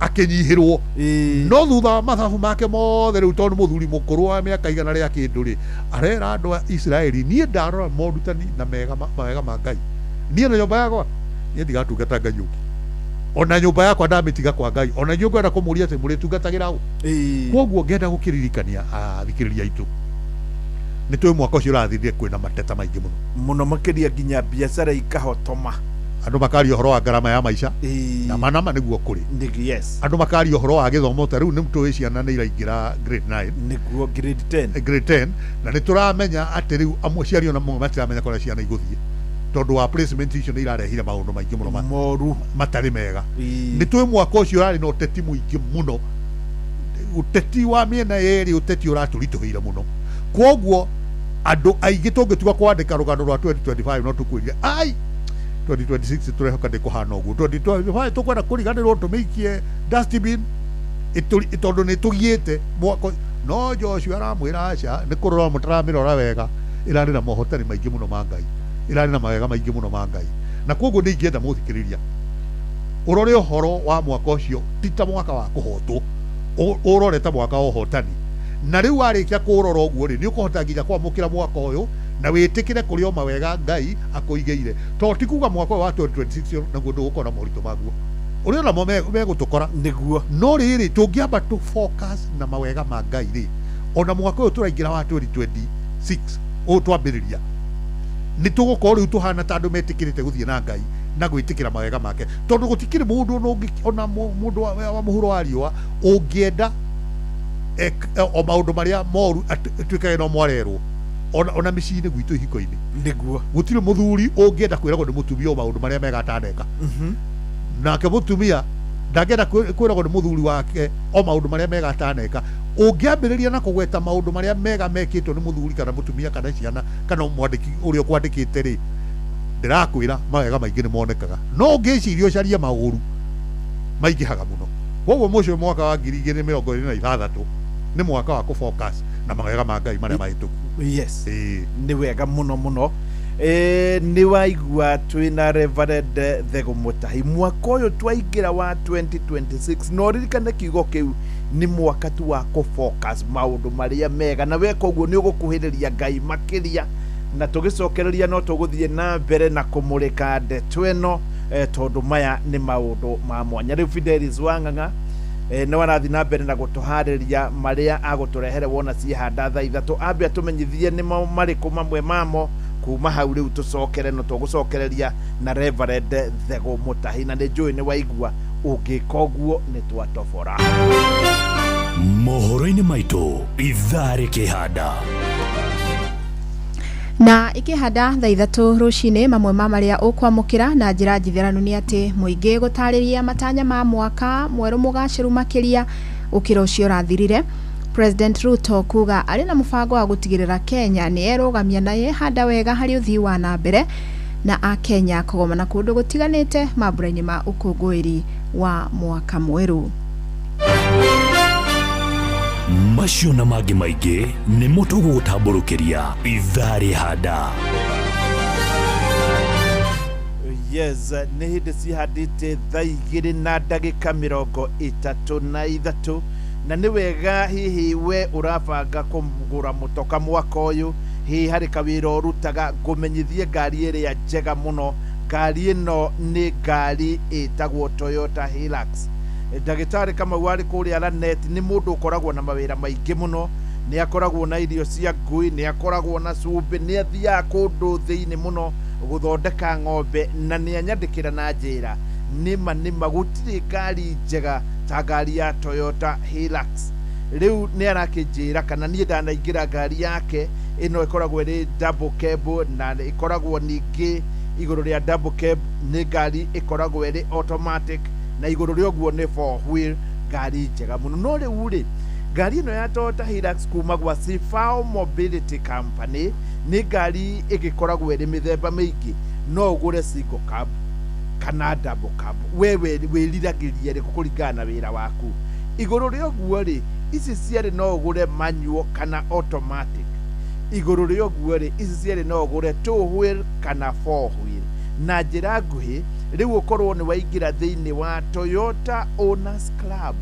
akĩnyihĩrwo, no thutha wa mathabu make mothe rĩu, tondũ mũthuri mũkũrũ wa mĩaka 100 rĩa kĩndũ rĩ, arera andũ a Isiraeli, niĩ ndarora morutani na mega mawega ma Ngai, niĩ na nyũmba yakwa, niĩ ndigatungata Ngai ũngĩ, ona nyũmba yakwa ndamĩtiga kwa Ngai. Ona inyuĩ ngwenda kũmũria atĩ mũrĩtungatagĩra ũ? Koguo ngenda gũkĩririkania athikĩrĩria aitũ, nĩ tũĩ mwaka ũcio ũrathirire kwĩna mateta maingĩ mũno. Mũno makĩria nginya biacara ikahotoma. Andũ makaria ũhoro wa ngarama ya maica, na manama nĩguo kũrĩ. Andũ makaria ũhoro wa gĩthomo, ta rĩu nĩ tũĩ ciana nĩ iraingĩra grade 9. Nĩguo, grade 10. Grade 10, na nĩ tũramenya atĩ rĩu amwe aciari ona amwe matiramenya kũrĩa ciana igũthiĩ tondũ wa placement icio nĩ irarehire maũndũ maingĩ mũno moru matarĩ mega. Nĩ tũĩ mwaka ũcio ũrarĩ na ũteti mũingĩ mũno, ũteti wa mĩena yerĩ, ũteti ũratũritũhĩire mũno. Koguo andũ aingĩ tũngĩtua kwandĩka rũgano rwa 2025 no tũkwĩrire ai 2026 tũrehoka ndĩkũhana ũguo. 2025 tũkwenda kũriganĩrwo tũmĩikie dustbin tondũ nĩ tũgiĩte mwaka. No Joshua aramwĩra aca, nĩ kũrora mũtaramĩrora wega, ĩrarĩ na mohotani maingĩ mũno ma Ngai, ĩrarĩ na mawega maingĩ mũno ma Ngai. Na koguo nĩ ingĩenda mũthikĩrĩria ũrore ũhoro wa mwaka ũcio ti ta mwaka wa kũhotwo, ũrore ta mwaka wa ũhotani. Na rĩu warĩkia kũũrora ũguo rĩ, nĩ ũkũhota nginya kwamũkĩra mwaka ũyũ na wĩtĩkĩre kũrĩ o mawega Ngai akũigĩire, tondũ ti kuga mwaka ũyũ wa 2026 naguo ndũgũkorwo na moritũ maguo ũrĩa onamo megũtũkora. Nĩguo. No rĩrĩ, tũngĩamba tũ focus na mawega ma Ngai rĩ, ona mwaka ũyũ tũraingĩra wa 2026 ũyũ twambĩrĩria, nĩ tũgũkorwo rĩu tũhana ta andũ metĩkĩrĩte gũthiĩ na Ngai na gwĩtĩkĩra mawega make, tondũ gũtikĩrĩ mũndũ ona ũngĩ, ona mũndũ wa mũhuro wa riũa ũngĩenda o maũndũ marĩa moru atuĩkage no mwarerwo ona mĩciĩ-inĩ gwitũ ihiko-inĩ. Nĩguo. Gũtirĩ mũthuri ũngĩenda kwĩragwo nĩ mũtumia o maũndũ marĩa mega ataneka, nake mũtumia ndangĩenda kwĩragwo nĩ mũthuri wake o maũndũ marĩa mega ataneka. Ũngĩambĩrĩria na kũgweta maũndũ marĩa mega mekĩtwo nĩ mũthuri kana mũtumia kana ciana kana mwandĩki ũrĩa ũkwandĩkĩte rĩ, ndĩrakwĩra mawega maingĩ nĩ monekaga. No ũngĩciria ũcarie maũru, maingĩhaga mũno. Koguo mũcio mwaka wa 2026 nĩ mwaka wa kũfocus na mawega ma Ngai marĩa mahĩtũku. Yes, nĩ wega mũno mũno. Nĩ waigua twĩna Reverend Thegũ Mũtahi. Mwaka ũyũ twaingĩra wa 2026, na ũririkane kiugo kĩu, nĩ mwaka tu wa kũfocus maũndũ marĩa mega, na weka ũguo nĩ ũgũkuhĩrĩria Ngai makĩria. Na tũgĩcokereria no tũgũthiĩ na mbere na kũmũrĩka ndeto ĩno. Tondu maya nĩ maũndũ ma mwanya. Rĩu Fidelis Wang'ang'a nĩ warathi na mbere na gũtũharĩria marĩa agũtũrehere wona ciĩhanda thaa 3 ambe atũmenyithie nĩ marĩkũ mamwe mamo kuma hau rĩu tũcokere no tũgũcokereria na Reverend Thegũ Mũtahi, na nĩ njũĩ nĩ waigua ũngĩka ũguo nĩ twatobora. Mohoro-inĩ maitũ ithaa rĩkĩhanda na ikihanda thaa 3 rucini mamwe ma maria ukwamukira na njira njitheranu ni ati muingi gutariria matanya ma mwaka mweru mugaciru makiria ukira ucio urathirire. President Ruto kuga ari na mubango wa gutigirira Kenya ni erugamia na yehanda wega hari uthii wa na mbere, na a Kenya kugomana kundu gutiganite mambura-ini ma ukunguiri wa mwaka mweru. Macio na mangĩ maingĩ nĩmo tũgũgũtambũrũkĩria ithaa rĩhanda. Yes, nĩ hĩndĩ cihandĩte thaa 2:33, na nĩ wega hihi we ũrabanga kũgũra mũtoka mwaka ũyũ, hihi harĩ kawĩra ũrutaga, ngũmenyithie ngari ĩrĩa njega mũno. Ngari ĩno nĩ ngari ĩtagwo Toyota Hilux. Ndagĩtarĩ Kamau arĩ kũrĩa Lanet nĩ mũndũ ũkoragwo na mawĩra maingĩ mũno, nĩ akoragwo na irio cia ngui, nĩ akoragwo na cumbĩ, nĩ athiaga kũndũ thĩinĩ mũno gũthondeka ng'ombe, na nĩ anyandĩkĩra na njĩra nĩma nĩma gũtirĩ ngari njega ta ngari ya Toyota Hilux. Rĩu nĩ arakĩnjĩra kana niĩ ndanaingĩra ngari yake ĩno ĩkoragwo ĩrĩ double cab, na ĩkoragwo ningĩ igũrũ rĩa double cab nĩ ngari ĩkoragwo ĩrĩ automatic, na igũrũ rĩa ũguo nĩ four wheel, ngari njega mũno. No rĩu rĩ, ngari ĩno ya Toyota Hilux kuma gwa Sifao Mobility Company nĩ ngari ĩgĩkoragwo ĩrĩ mĩthemba mĩingĩ. No ũgũre single cab kana double cab, we wĩriragĩria rĩkũ kũringana na wĩra waku. Igũrũ rĩa ũguo rĩ, ici cierĩ no ũgũre manual kana automatic. Igũrũ rĩa ũguo rĩ, ici cierĩ no ũgũre two wheel kana four wheel. Na njĩra nguhĩ rĩu ũkorwo nĩ waingĩra thĩinĩ wa Toyota Owners Club,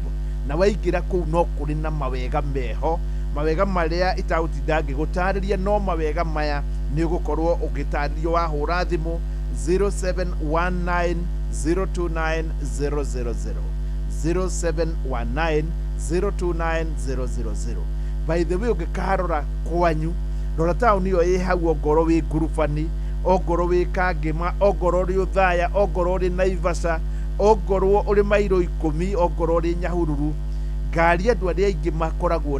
na waingĩra kũu no kũrĩ na mawega meho, mawega marĩa itagũtinda ngĩgũtarĩria, no mawega maya nĩ ũgũkorwo ũgĩtarĩrio wahũra thimũ 0719 029 000, 0719 029 000. By the way, ũngĩkarora kwanyu, rora taũni ĩyo ĩ hau, ongorwo wĩ Ngurubani, ongorwo wĩ Kangĩma, ongorwo ũrĩ Othaya, ongorwo ũrĩ Naivasha, ongorwo ũrĩ mairo 10, ongorwo ũrĩ Nyahururu, ngari andũ arĩa aingĩ makoragwo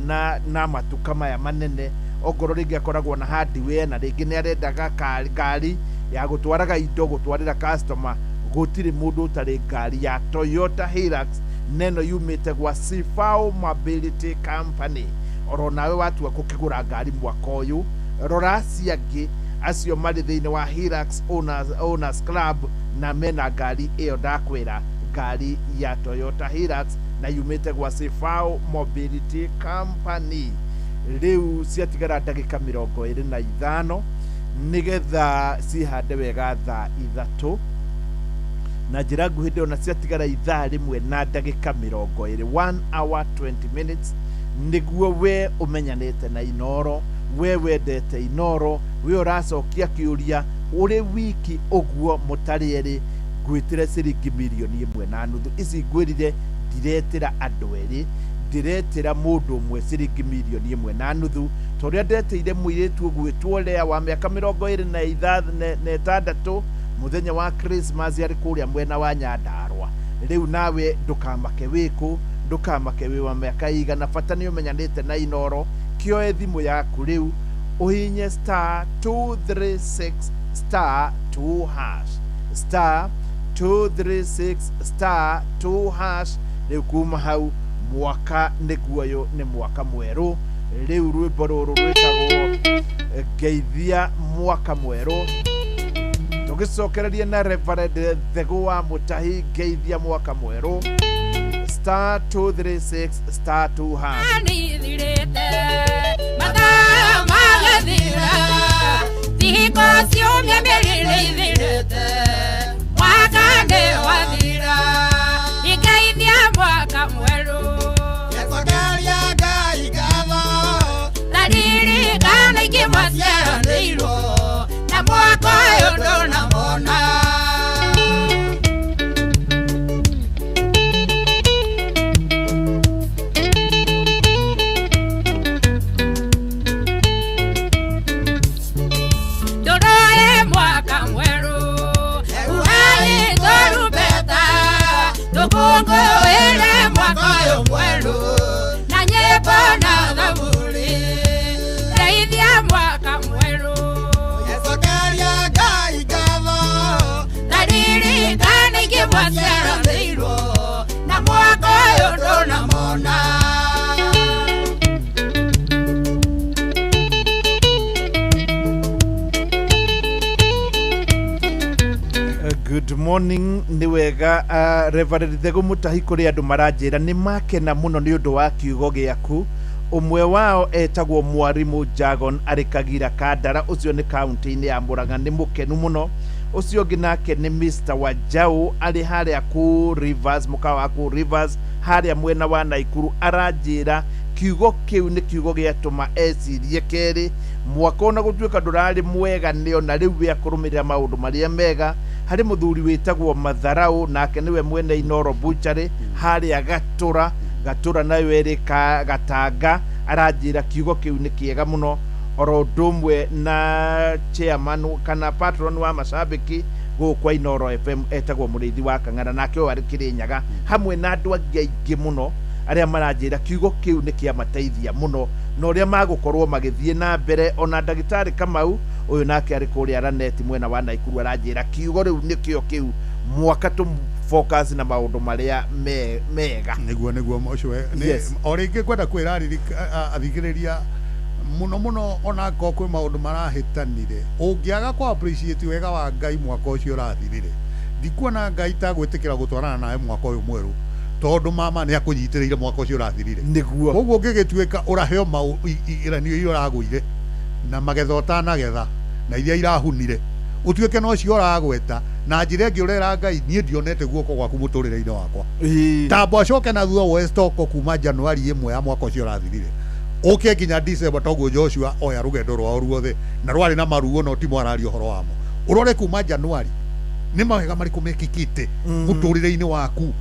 na matuka maya manene, ongorwo rĩngĩ akoragwo na hardware na rĩngĩ nĩ arendaga ngari ya gũtwaraga indo gũtwarĩra customer, gũtirĩ mũndũ ũtarĩ ngari ya Toyota Hilux neno yumĩte gwa Sifao Mobility Company. Oro nawe watua gũkĩgũra ngari mwaka ũyũ, rora acio angĩ acio marĩ thĩinĩ wa Hilux Owners Club na mena ngari ĩyo ndakwĩra, ngari ya Toyota Hilux na yumĩte gwa Sifao Mobility Company. Rĩu ciatigara ndagĩka 25 nĩgetha cihande wega thaa 3, na njĩra nguhĩ ndĩrona ciatigara ithaa 1 na ndagĩka 20, 1 hour 20 minutes, nĩguo we ũmenyanĩte na Inoro, we wendete Inoro, we ũracokia kĩũria ũrĩ wiki ũguo mũtarĩ erĩ, ngwĩtĩre ciringi mirioni 1.5. Ici ngwĩrire ndiretĩra andũ erĩ, ndiretĩra mũndũ ũmwe ciringi mirioni 1.5, torĩa ndetĩire mũirĩtu ũgwĩtwo Lea wa mĩaka 26 mũthenya wa Christmas arĩ kũrĩa mwena wa Nyandarua. Rĩu nawe ndũkamake wĩkũ, ndũkamake wĩ wa mĩaka igana, bata nĩ ũmenyanĩte na Inoro. Kĩoe thimũ yaku rĩu ũhinye star 236 star 2 hash, star 236 star 2 hash. Rĩu kuma hau mwaka nĩguo ũyũ nĩ mwaka mwerũ. Rĩu rwĩmbo rũrũ rwĩtagwo Ngeithia Mwaka Mwerũ, tũgĩcokereria na Reverend Thegũ wa Mũtahi, Ngeithia Mwaka Mwerũ, star 236 star 2 hash. Na mwaka ũyũ ndũnamona. maciaranĩirwo na mwaka ũyũ ndũnamona. Good morning, nĩ wega Reverend Thegũ Mũtahi, kũrĩ andũ maranjĩra nĩ makena mũno nĩ ũndũ wa kiugo gĩaku. Ũmwe wao etagwo Mwarimũ Jagon arĩ Kagira Kandara, ũcio nĩ kaunti-inĩ ya Murang'a, nĩ mũkenu mũno. Ũcio ũngĩ nake nĩ Mr Wanjau arĩ harĩa ku Rivers, mũkawa wa ku Rivers harĩa mwena wa Naikuru, aranjĩra kiugo kĩu nĩ kiugo gĩatũma ecirie kerĩ mwaka ona gũtuĩka ndũrarĩ mwega nĩona rĩu wĩ akũrũmĩrĩra maũndũ marĩa mega. Harĩ mũthuri wĩtagwo Matharau, nake nĩwe mwene Inoro Butchery harĩa Gatũra, Gatũra nayo ĩrĩ Gatanga, aranjĩra kiugo kĩu nĩ kĩega mũno. Oro ũndũ ũmwe na chairman kana patron wa macambĩki gũkũ kwa Inoro FM etagwo Mũrĩithi wa Kang'ara, nake ũyũ arĩ Kĩrĩnyaga, hamwe na andũ angĩ aingĩ mũno arĩa maranjĩra kiugo kĩu nĩ kĩamateithia mũno na ũrĩa magũkorwo magĩthiĩ na mbere. Ona ndagĩtarĩ Kamau ũyũ nake arĩ kũrĩa Raneti mwena wa Naikuru aranjĩra kiugo rĩu nĩkĩo kĩu mwaka tũ focus na maũndũ marĩa mega. Nĩguo ũcio Yes. O rĩngĩ ngwenda kwĩra athikĩrĩria mũno mũno, ona akorwo kwĩ maũndũ marahĩtanire, ũngĩaga kũ appreciate wega wa Ngai mwaka ũcio ũrathirire, ndikuona Ngai ta gwĩtĩkĩra gũtwarana nawe mwaka ũyũ mwerũ, tondũ mama nĩ akũnyitĩrĩire mwaka ũcio ũrathirire. Nĩguo. Koguo ũngĩgĩtuĩka ũraheo igeranio iria ũragũire na magetha ũtanagetha na iria irahunire, ũtuĩke no cio ũragweta na njĩra ĩngĩ ũrera Ngai niĩ ndionete guoko gwaku mũtũrĩre-inĩ wakwa. Tamba ũcoke na thutha woe stoko kuma Januari 1 ya mwaka ũcio ũrathirire ũke nginya December, toguo Joshua oya rũgendo rwao ruothe na rwarĩ na maruo no ti mwararia ũhoro wamo. Ũrore kuma Januari nĩ mawega marĩkũ mekĩkĩte mũtũrĩre-inĩ waku.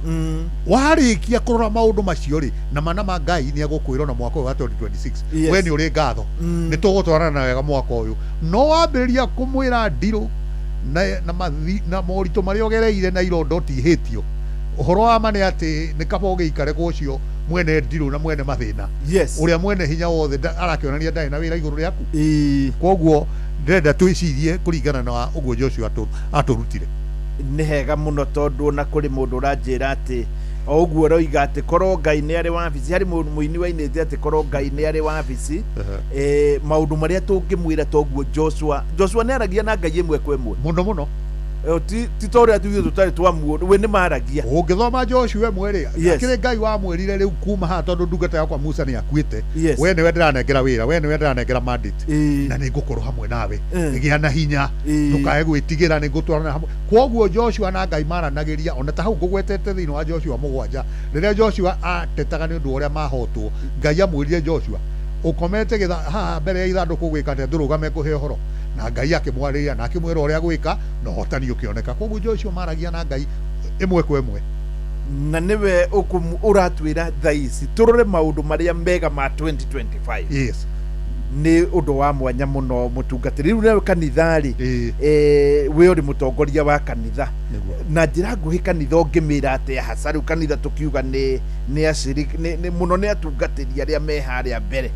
Warĩkia kũrora maũndũ macio rĩ, na mana ma Ngai nĩ egũkwĩra ona mwaka ũyũ wa 2026 Yes. we nĩ ũrĩ ngatho, nĩ tũgũtwarana na wega mwaka ũyũ. No wambĩrĩria kũmwĩra ndirũ na moritũ marĩa ũgereire na ironda ũtihĩtio, ũhoro wa ma nĩ atĩ nĩ kaba ũgĩikare kwa ũcio mwene ndirũ na mwene mathĩna. Yes. Ũrĩa mwene hinya wothe arakĩonania ndarĩ na wĩra igũrũ rĩaku. Koguo ndĩrenda twĩcirie kũringana na ũguo Joshua atũrutire. Nĩ hega mũno tondũ ona kũrĩ mũndũ ũranjĩra atĩ o ũguo ũroiga atĩ korwo Ngai nĩ arĩ wabici, harĩ mũndũ mũini wainĩte atĩ korwo Ngai nĩ arĩ wabici, maũndũ marĩa tũngĩmwĩra toguo Joshua nĩ aragia na Ngai ĩmwe kwa ĩmwe mũno mũno. Ti ta ũrĩa ithuĩ tũtarĩ twamuona, we nĩ maragia. Ũngĩthoma Joshua ĩmwe rĩ, Yes. akĩrĩ Ngai wamwĩrire rĩu kuma haha tondũ ndungata yakwa Musa nĩ akuĩte, Yes. we nĩwe ndĩranengera wĩra, we nĩwe ndĩranengera mandate, na nĩ ngũkorwo hamwe nawe, gĩa na hinya, ndũkae gwĩtigĩra, nĩ ngũtwarana hamwe. Koguo Joshua na Ngai maranagĩria, ona ta hau ngũgwetete thĩinĩ wa Joshua 7, rĩrĩa Joshua atetaga nĩ ũndũ wa ũrĩa mahotwo, Ngai amwĩrire Joshua, ũkomete haha mbere ya ithandũkũ gwĩka atĩa, ndũrũgame ngũhe ũhoro. Na Ngai akĩmwarĩria na akĩmwĩra ũrĩa gwĩka na ũhotani ũkĩoneka. Koguo Joshua maragia na Ngai ĩmwe kwa ĩmwe. Na nĩwe ũratwĩra thaa ici tũrore maũndũ marĩa mega ma 2025. Yes. Nĩ ũndũ wa mwanya mũno mũtungatĩri. Rĩu nawe kanitha rĩ, we ũrĩ mũtongoria wa kanitha. Na njĩra nguhĩ kanitha ũngĩmĩra atĩa hasa? Rĩu kanitha tũkiuga nĩ aciriki, nĩ mũno nĩ atungatĩri arĩa me harĩa mbere.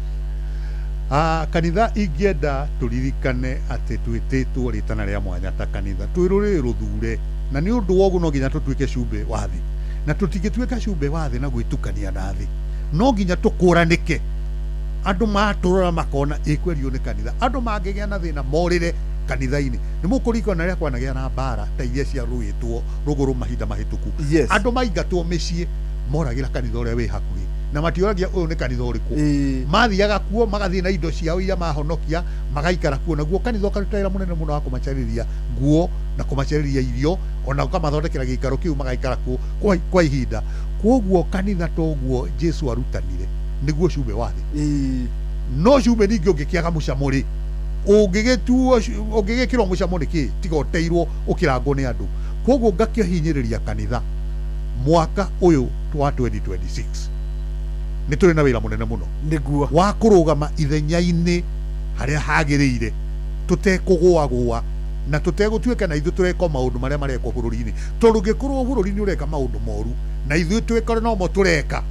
Kanitha ingĩenda tũririkane atĩ twĩtĩtwo rĩtana rĩa mwanya ta kanitha, twĩ rũrĩrĩ rũthure, na nĩ ũndũ wa ũguo no nginya tũtuĩke cumbĩ wa thĩ, na tũtingĩtuĩka cumbĩ wa thĩ na gwĩtukania na thĩ, no nginya tũkũranĩke. Andũ matũrora makona ĩkwerio nĩ kanitha, andũ mangĩgĩa na thĩna morĩre kanitha-inĩ. Nĩ mũkũririkana rĩrĩa kwanagĩa na mbara ta iria ciarũĩtwo rũgũrũ mahinda mahĩtũku, Yes. andũ maingatwo mĩciĩ moragĩra kanitha ũrĩa wĩ hakuhĩ, na matioragia ũyũ nĩ kanitha ũrĩkũ. Mathiaga kuo magathiĩ na indo ciao iria mahonokia, magaikara kuo, naguo kanitha ũkaruta wĩra mũnene mũno wa kũmacarĩria nguo na kũmacarĩria irio, ona ũkamathondekera gĩikaro kĩu magaikara kuo kwa ihinda. Koguo kanitha toguo Jesu arutanire nĩguo cumbĩ wa thĩ. No cumbĩ ningĩ ũngĩkĩaga mũcamo rĩ, ũngĩgĩtuo ũngĩgĩkĩrwo mũcamo nĩ kĩ tiga ũteirwo ũkĩrangwo nĩ andũ. Koguo ngakĩhinyĩrĩria kanitha mwaka ũyũ wa 2026 nĩ tũrĩ na wĩra mũnene mũno nĩguo wa kũrũgama ithenya-inĩ harĩa hagĩrĩire, tũtekũgũagũa na tũtegũtuĩka na ithuĩ tũreka maũndũ marĩa marekwo bũrũri-inĩ, tondũ ũngĩkorwo bũrũri-inĩ ũreka maũndũ moru na ithuĩ twĩkore nomo tũreka,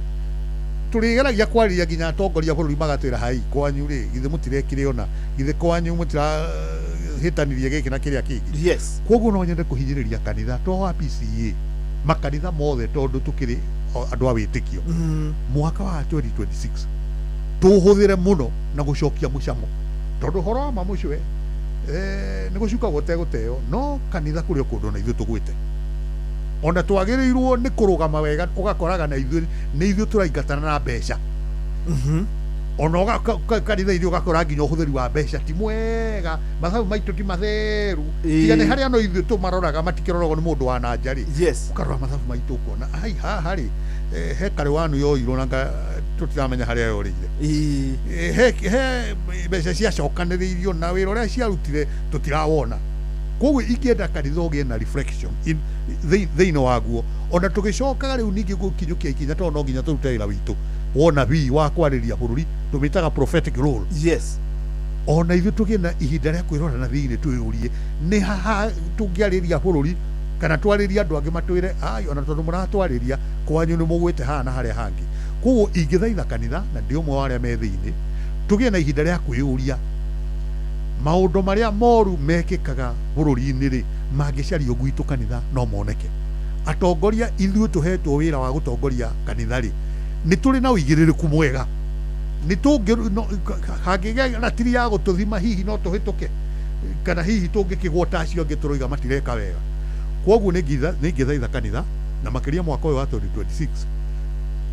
tũrĩgeragia kwarĩria nginya atongoria a bũrũri magatwĩra hai kwanyu rĩ, githĩ mũtirekire ona, githĩ kwanyu mũtirahĩtanirie gĩkĩ na kĩrĩa kĩngĩ. Yes. Koguo no nyende kũhinyĩrĩria kanitha to wa PCEA Makanitha mothe tondũ tũkĩrĩ andũ a wĩtĩkio, mwaka wa 2026 tũhũthĩre mũno na gũcokia mũcamo, tondũ ũhoro wa ma mũcwe nĩ gũcukagwo tegũteo, no kanitha kũrĩ o kũndũ na ithuĩ tũgwĩte ona twagĩrĩirwo nĩ kũrũgama wega, ũgakoraga na ithuĩ nĩ ithuĩ tũraingatana na mbeca. Ona kanitha-inĩ ũgakora nginya ũhũthĩri wa mbeca ti mwega, mathabu maitũ ti matheru. Tiga nĩ harĩa no ithuĩ tũmaroraga, matikĩroragwo nĩ mũndũ wa na nja rĩ. Ũkarora mathabu maitũ ũkona ai haha rĩ, he karĩ wanu yoirwo na tũtiramenya harĩa yorĩire. He mbeca ciacokanĩrĩirio na wĩra ũrĩa ciarutire tũtirawona. Koguo ingĩenda kanitha ũgĩe na reflection thĩinĩ waguo, ona tũgĩcokaga rĩu ningĩ gũkinyũkia ikinya, tondũ no nginya tũrute wĩra witũ wona bii wa kwarĩria bũrũri, tũmĩtaga prophetic role. Ona ithuĩ tũgĩe na ihinda rĩa kwĩrora na thĩinĩ, twĩyũrie nĩ haha tũngĩarĩria bũrũri kana twarĩria andũ angĩ matwĩre ai, ona tondũ mũratwarĩria kwanyu nĩ mũgwĩte haha na harĩa hangĩ. Koguo ingĩthaitha kanitha, na ndĩ ũmwe wa arĩa me thĩinĩ, tũgĩe na ihinda rĩa kwĩyũria maũndũ marĩa moru mekĩkaga bũrũri-inĩ rĩ, mangĩcario gwitũ kanitha no moneke. Atongoria ithuĩ tũhetwo wĩra wa gũtongoria kanitha rĩ, nĩ tũrĩ na ũigĩrĩrĩku mwega? Nĩ tũngĩ hangĩgĩa ratiri ya gũtũthima hihi no tũhĩtũke, kana hihi tũngĩkĩgwo ta acio angĩ tũroiga matireka wega? Koguo nĩ ingĩthaitha kanitha, na makĩria mwaka ũyũ wa 2026,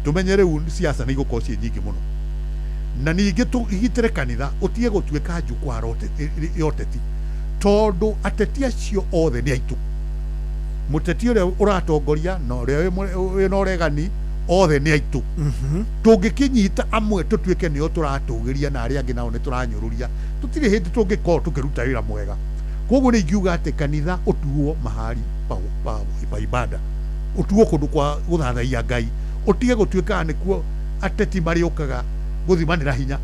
tũmenye rĩu siasa nĩ igũkorwo ciĩ nyingĩ mũno, na ningĩ tũgitĩre kanitha ũtige gũtuĩka jukwaa ya ũteti, tondũ ateti acio othe nĩ aitũ. Mũteti ũrĩa ũratongoria na ũrĩa wĩna ũregani othe nĩ aitũ. Tũngĩkĩnyita amwe tũtuĩke nĩo tũratũgĩria na arĩa angĩ nao nĩ tũranyũrũria, tũtirĩ hĩndĩ tũngĩkorwo tũkĩruta wĩra mwega. Koguo nĩ ingiuga atĩ kanitha ũtuo mahali pa ibada, ũtuo kũndũ kwa gũthathaiya Ngai, ũtige gũtuĩkaga nĩkuo ateti marĩũkaga gũthimanĩra hinya,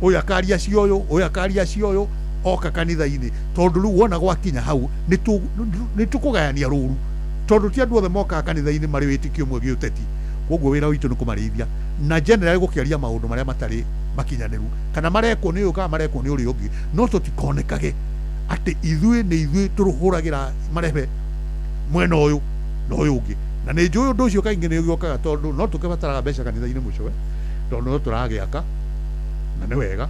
ũyũ akaria cio ũyũ, ũyũ akaria cio ũyũ, oka kanitha-inĩ. Tondũ rĩu wona gwakinya hau nĩ tũkũgayania rũru, tondũ ti andũ othe mokaga kanitha-inĩ marĩ wĩtĩkio ũmwe gĩũteti. Koguo wĩra witũ nĩ kũmarĩithia na generally gũkĩaria maũndũ marĩa matarĩ makinyanĩru, kana marekwo nĩ ũyũ kana marekwo nĩ ũrĩa ũngĩ, no tũtikonekage atĩ ithuĩ nĩ ithuĩ tũhũragĩra marebe mwena ũyũ na ũyũ ũngĩ. Na nĩ njũĩ ũndũ ũcio kaingĩ nĩ ũgĩũkaga tondũ no tũkĩbataraga mbeca kanitha-inĩ mũcwe, tondũ no tũragĩaka na nĩ wega,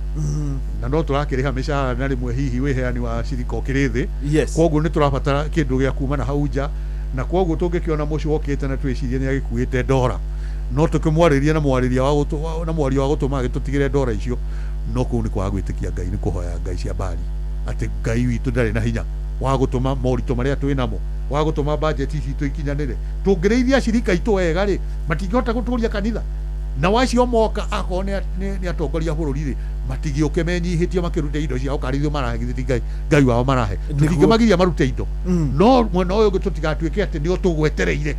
na no tũrakĩrĩha mĩcara, na rĩmwe hihi wĩheani wa cirika ũkĩrĩ thĩ. Koguo nĩ tũrabatara kĩndũ gĩa kuma na hau nja, na koguo tũngĩkĩona mũciĩ wokĩte na twĩcirie nĩ agĩkuĩte ndora, no tũkĩmwarĩrie na mwarĩria wa na mwario wa gũtũma agĩtũtigĩre ndora icio. No kũu nĩ kwaga gwĩtĩkia Ngai, nĩ kũhoya ngai cia mbari atĩ Ngai witũ ndarĩ na hinya wa gũtũma moritũ marĩa twĩ namo, wa gũtũma bajeti citũ ikinyanĩre. Tũngĩrĩithia cirika itũ wega rĩ, matingĩhota gũtũria kanitha, na wacio moka akorwo nĩ atongoria a bũrũri rĩ, matigĩũke menyihĩtie makĩrute indo ciao karĩ ithuĩ marahe, githĩ ti Ngai, Ngai wao marahe? Tũtingĩmagiria marute indo, no mwena ũyũ ũngĩ tũtigatuĩke atĩ nĩo tũgwetereire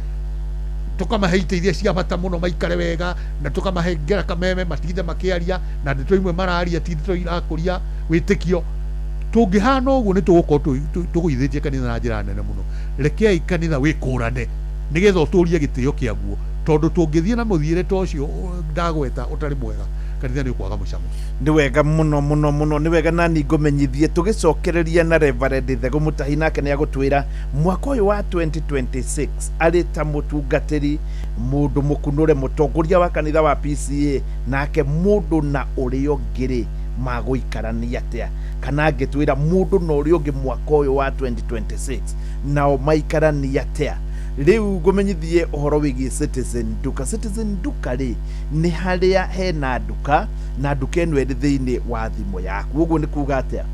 tũkamahe itĩ iria cia bata mũno maikare wega, na tũkamahe ngera kameme matinde makĩaria na ndeto imwe mararia ti ndeto irakũria wĩtĩkio. Tũngĩhana ũguo nĩ tũgũkorwo tũgũithĩtie kanitha na njĩra nene mũno. Rekei kanitha wĩkũrane nĩgetha ũtũrie gĩtĩo kĩaguo, tondũ tũngĩthiĩ na mũthiĩre ta ũcio ndagweta ũtarĩ mwega, kanitha nĩ ũkwaga mũcamo. Nĩ wega mũno mũno mũno, nĩ wega. Nani ngũmenyithie tũgĩcokereria na Reverend Thegũ Mũtahi, nake nĩ agũtwĩra mwaka ũyũ wa 2026 arĩ ta mũtungatĩri, mũndũ mũkunũre, mũtongoria wa kanitha wa PCA, nake mũndũ na ũrĩa ũngĩ rĩ magũikarania atĩa, kana angĩtwĩra mũndũ na ũrĩa ũngĩ mwaka ũyũ wa 2026 nao maikarania atĩa. Rĩu ngũmenyithie ũhoro wĩgiĩ Citizen Duka. Citizen Duka rĩ, nĩ harĩa hena nduka, na nduka ĩno ĩrĩ thĩinĩ wa thimũ yaku. Ũguo nĩ kuga atĩa?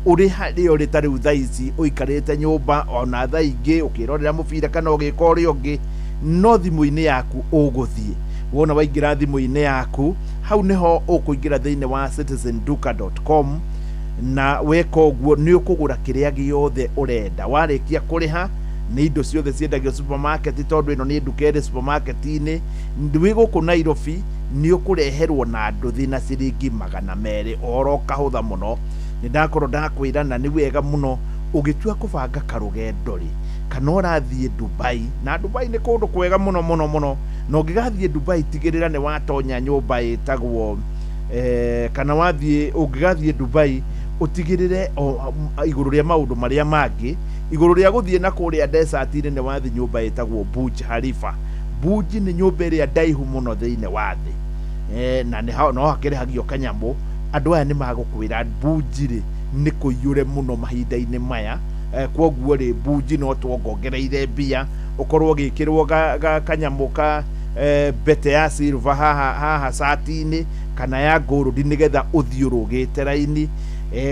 Ũrĩ harĩa ũrĩ ta rĩu thaa ici ũikarĩte nyũmba, ona thaa ingĩ ũkĩrorera mũbira kana ũgĩka ũrĩa ũngĩ, no thimũ-inĩ yaku ũgũthiĩ wona waingĩra thimũ-inĩ yaku, hau nĩho ũkũingĩra thĩinĩ wa citizenduka.com, na weka ũguo nĩ ũkũgũra kĩrĩa gĩothe ũrenda. Warĩkia kũrĩha, nĩ indo ciothe ciendagio supermarket, tondũ ĩno nĩ nduka ĩrĩ supermarket-inĩ. Wĩ gũkũ Nairobi nĩ ũkũreherwo na nduthi na ciringi 200. Ũhoro ũkahũtha mũno. Nĩ ndakorwo ndakwĩra, na nĩ wega mũno ũgĩtua kũbanga karũgendo rĩ, kana ũrathiĩ Dubai, na Dubai nĩ kũndũ kwega mũno mũno mũno, na ũngĩgathiĩ Dubai tigĩrĩra nĩ watonya nyũmba ĩtagwo kana wathiĩ, ũngĩgathiĩ Dubai ũtigĩrĩre igũrũ rĩa maũndũ marĩa mangĩ. Igũrũ rĩa gũthiĩ na kũrĩa desert-inĩ nĩ wathi nyũmba ĩtagwo Burj Khalifa. Burj nĩ nyũmba ĩrĩa ndaihu mũno thĩinĩ wa thĩ. Na nĩ no hakĩrĩhagio kanyamũ. Andũ aya nĩ magũkwĩra Burj rĩ nĩ kũiyũre mũno mahinda-inĩ maya. Kwoguo rĩ Burj no tuongongereire mbia ũkorwo ũgĩkĩrwo kanyamũ ka mbete ya silver haha cati-inĩ kana ya gold nĩgetha ũthiĩ ũrũgĩte raini.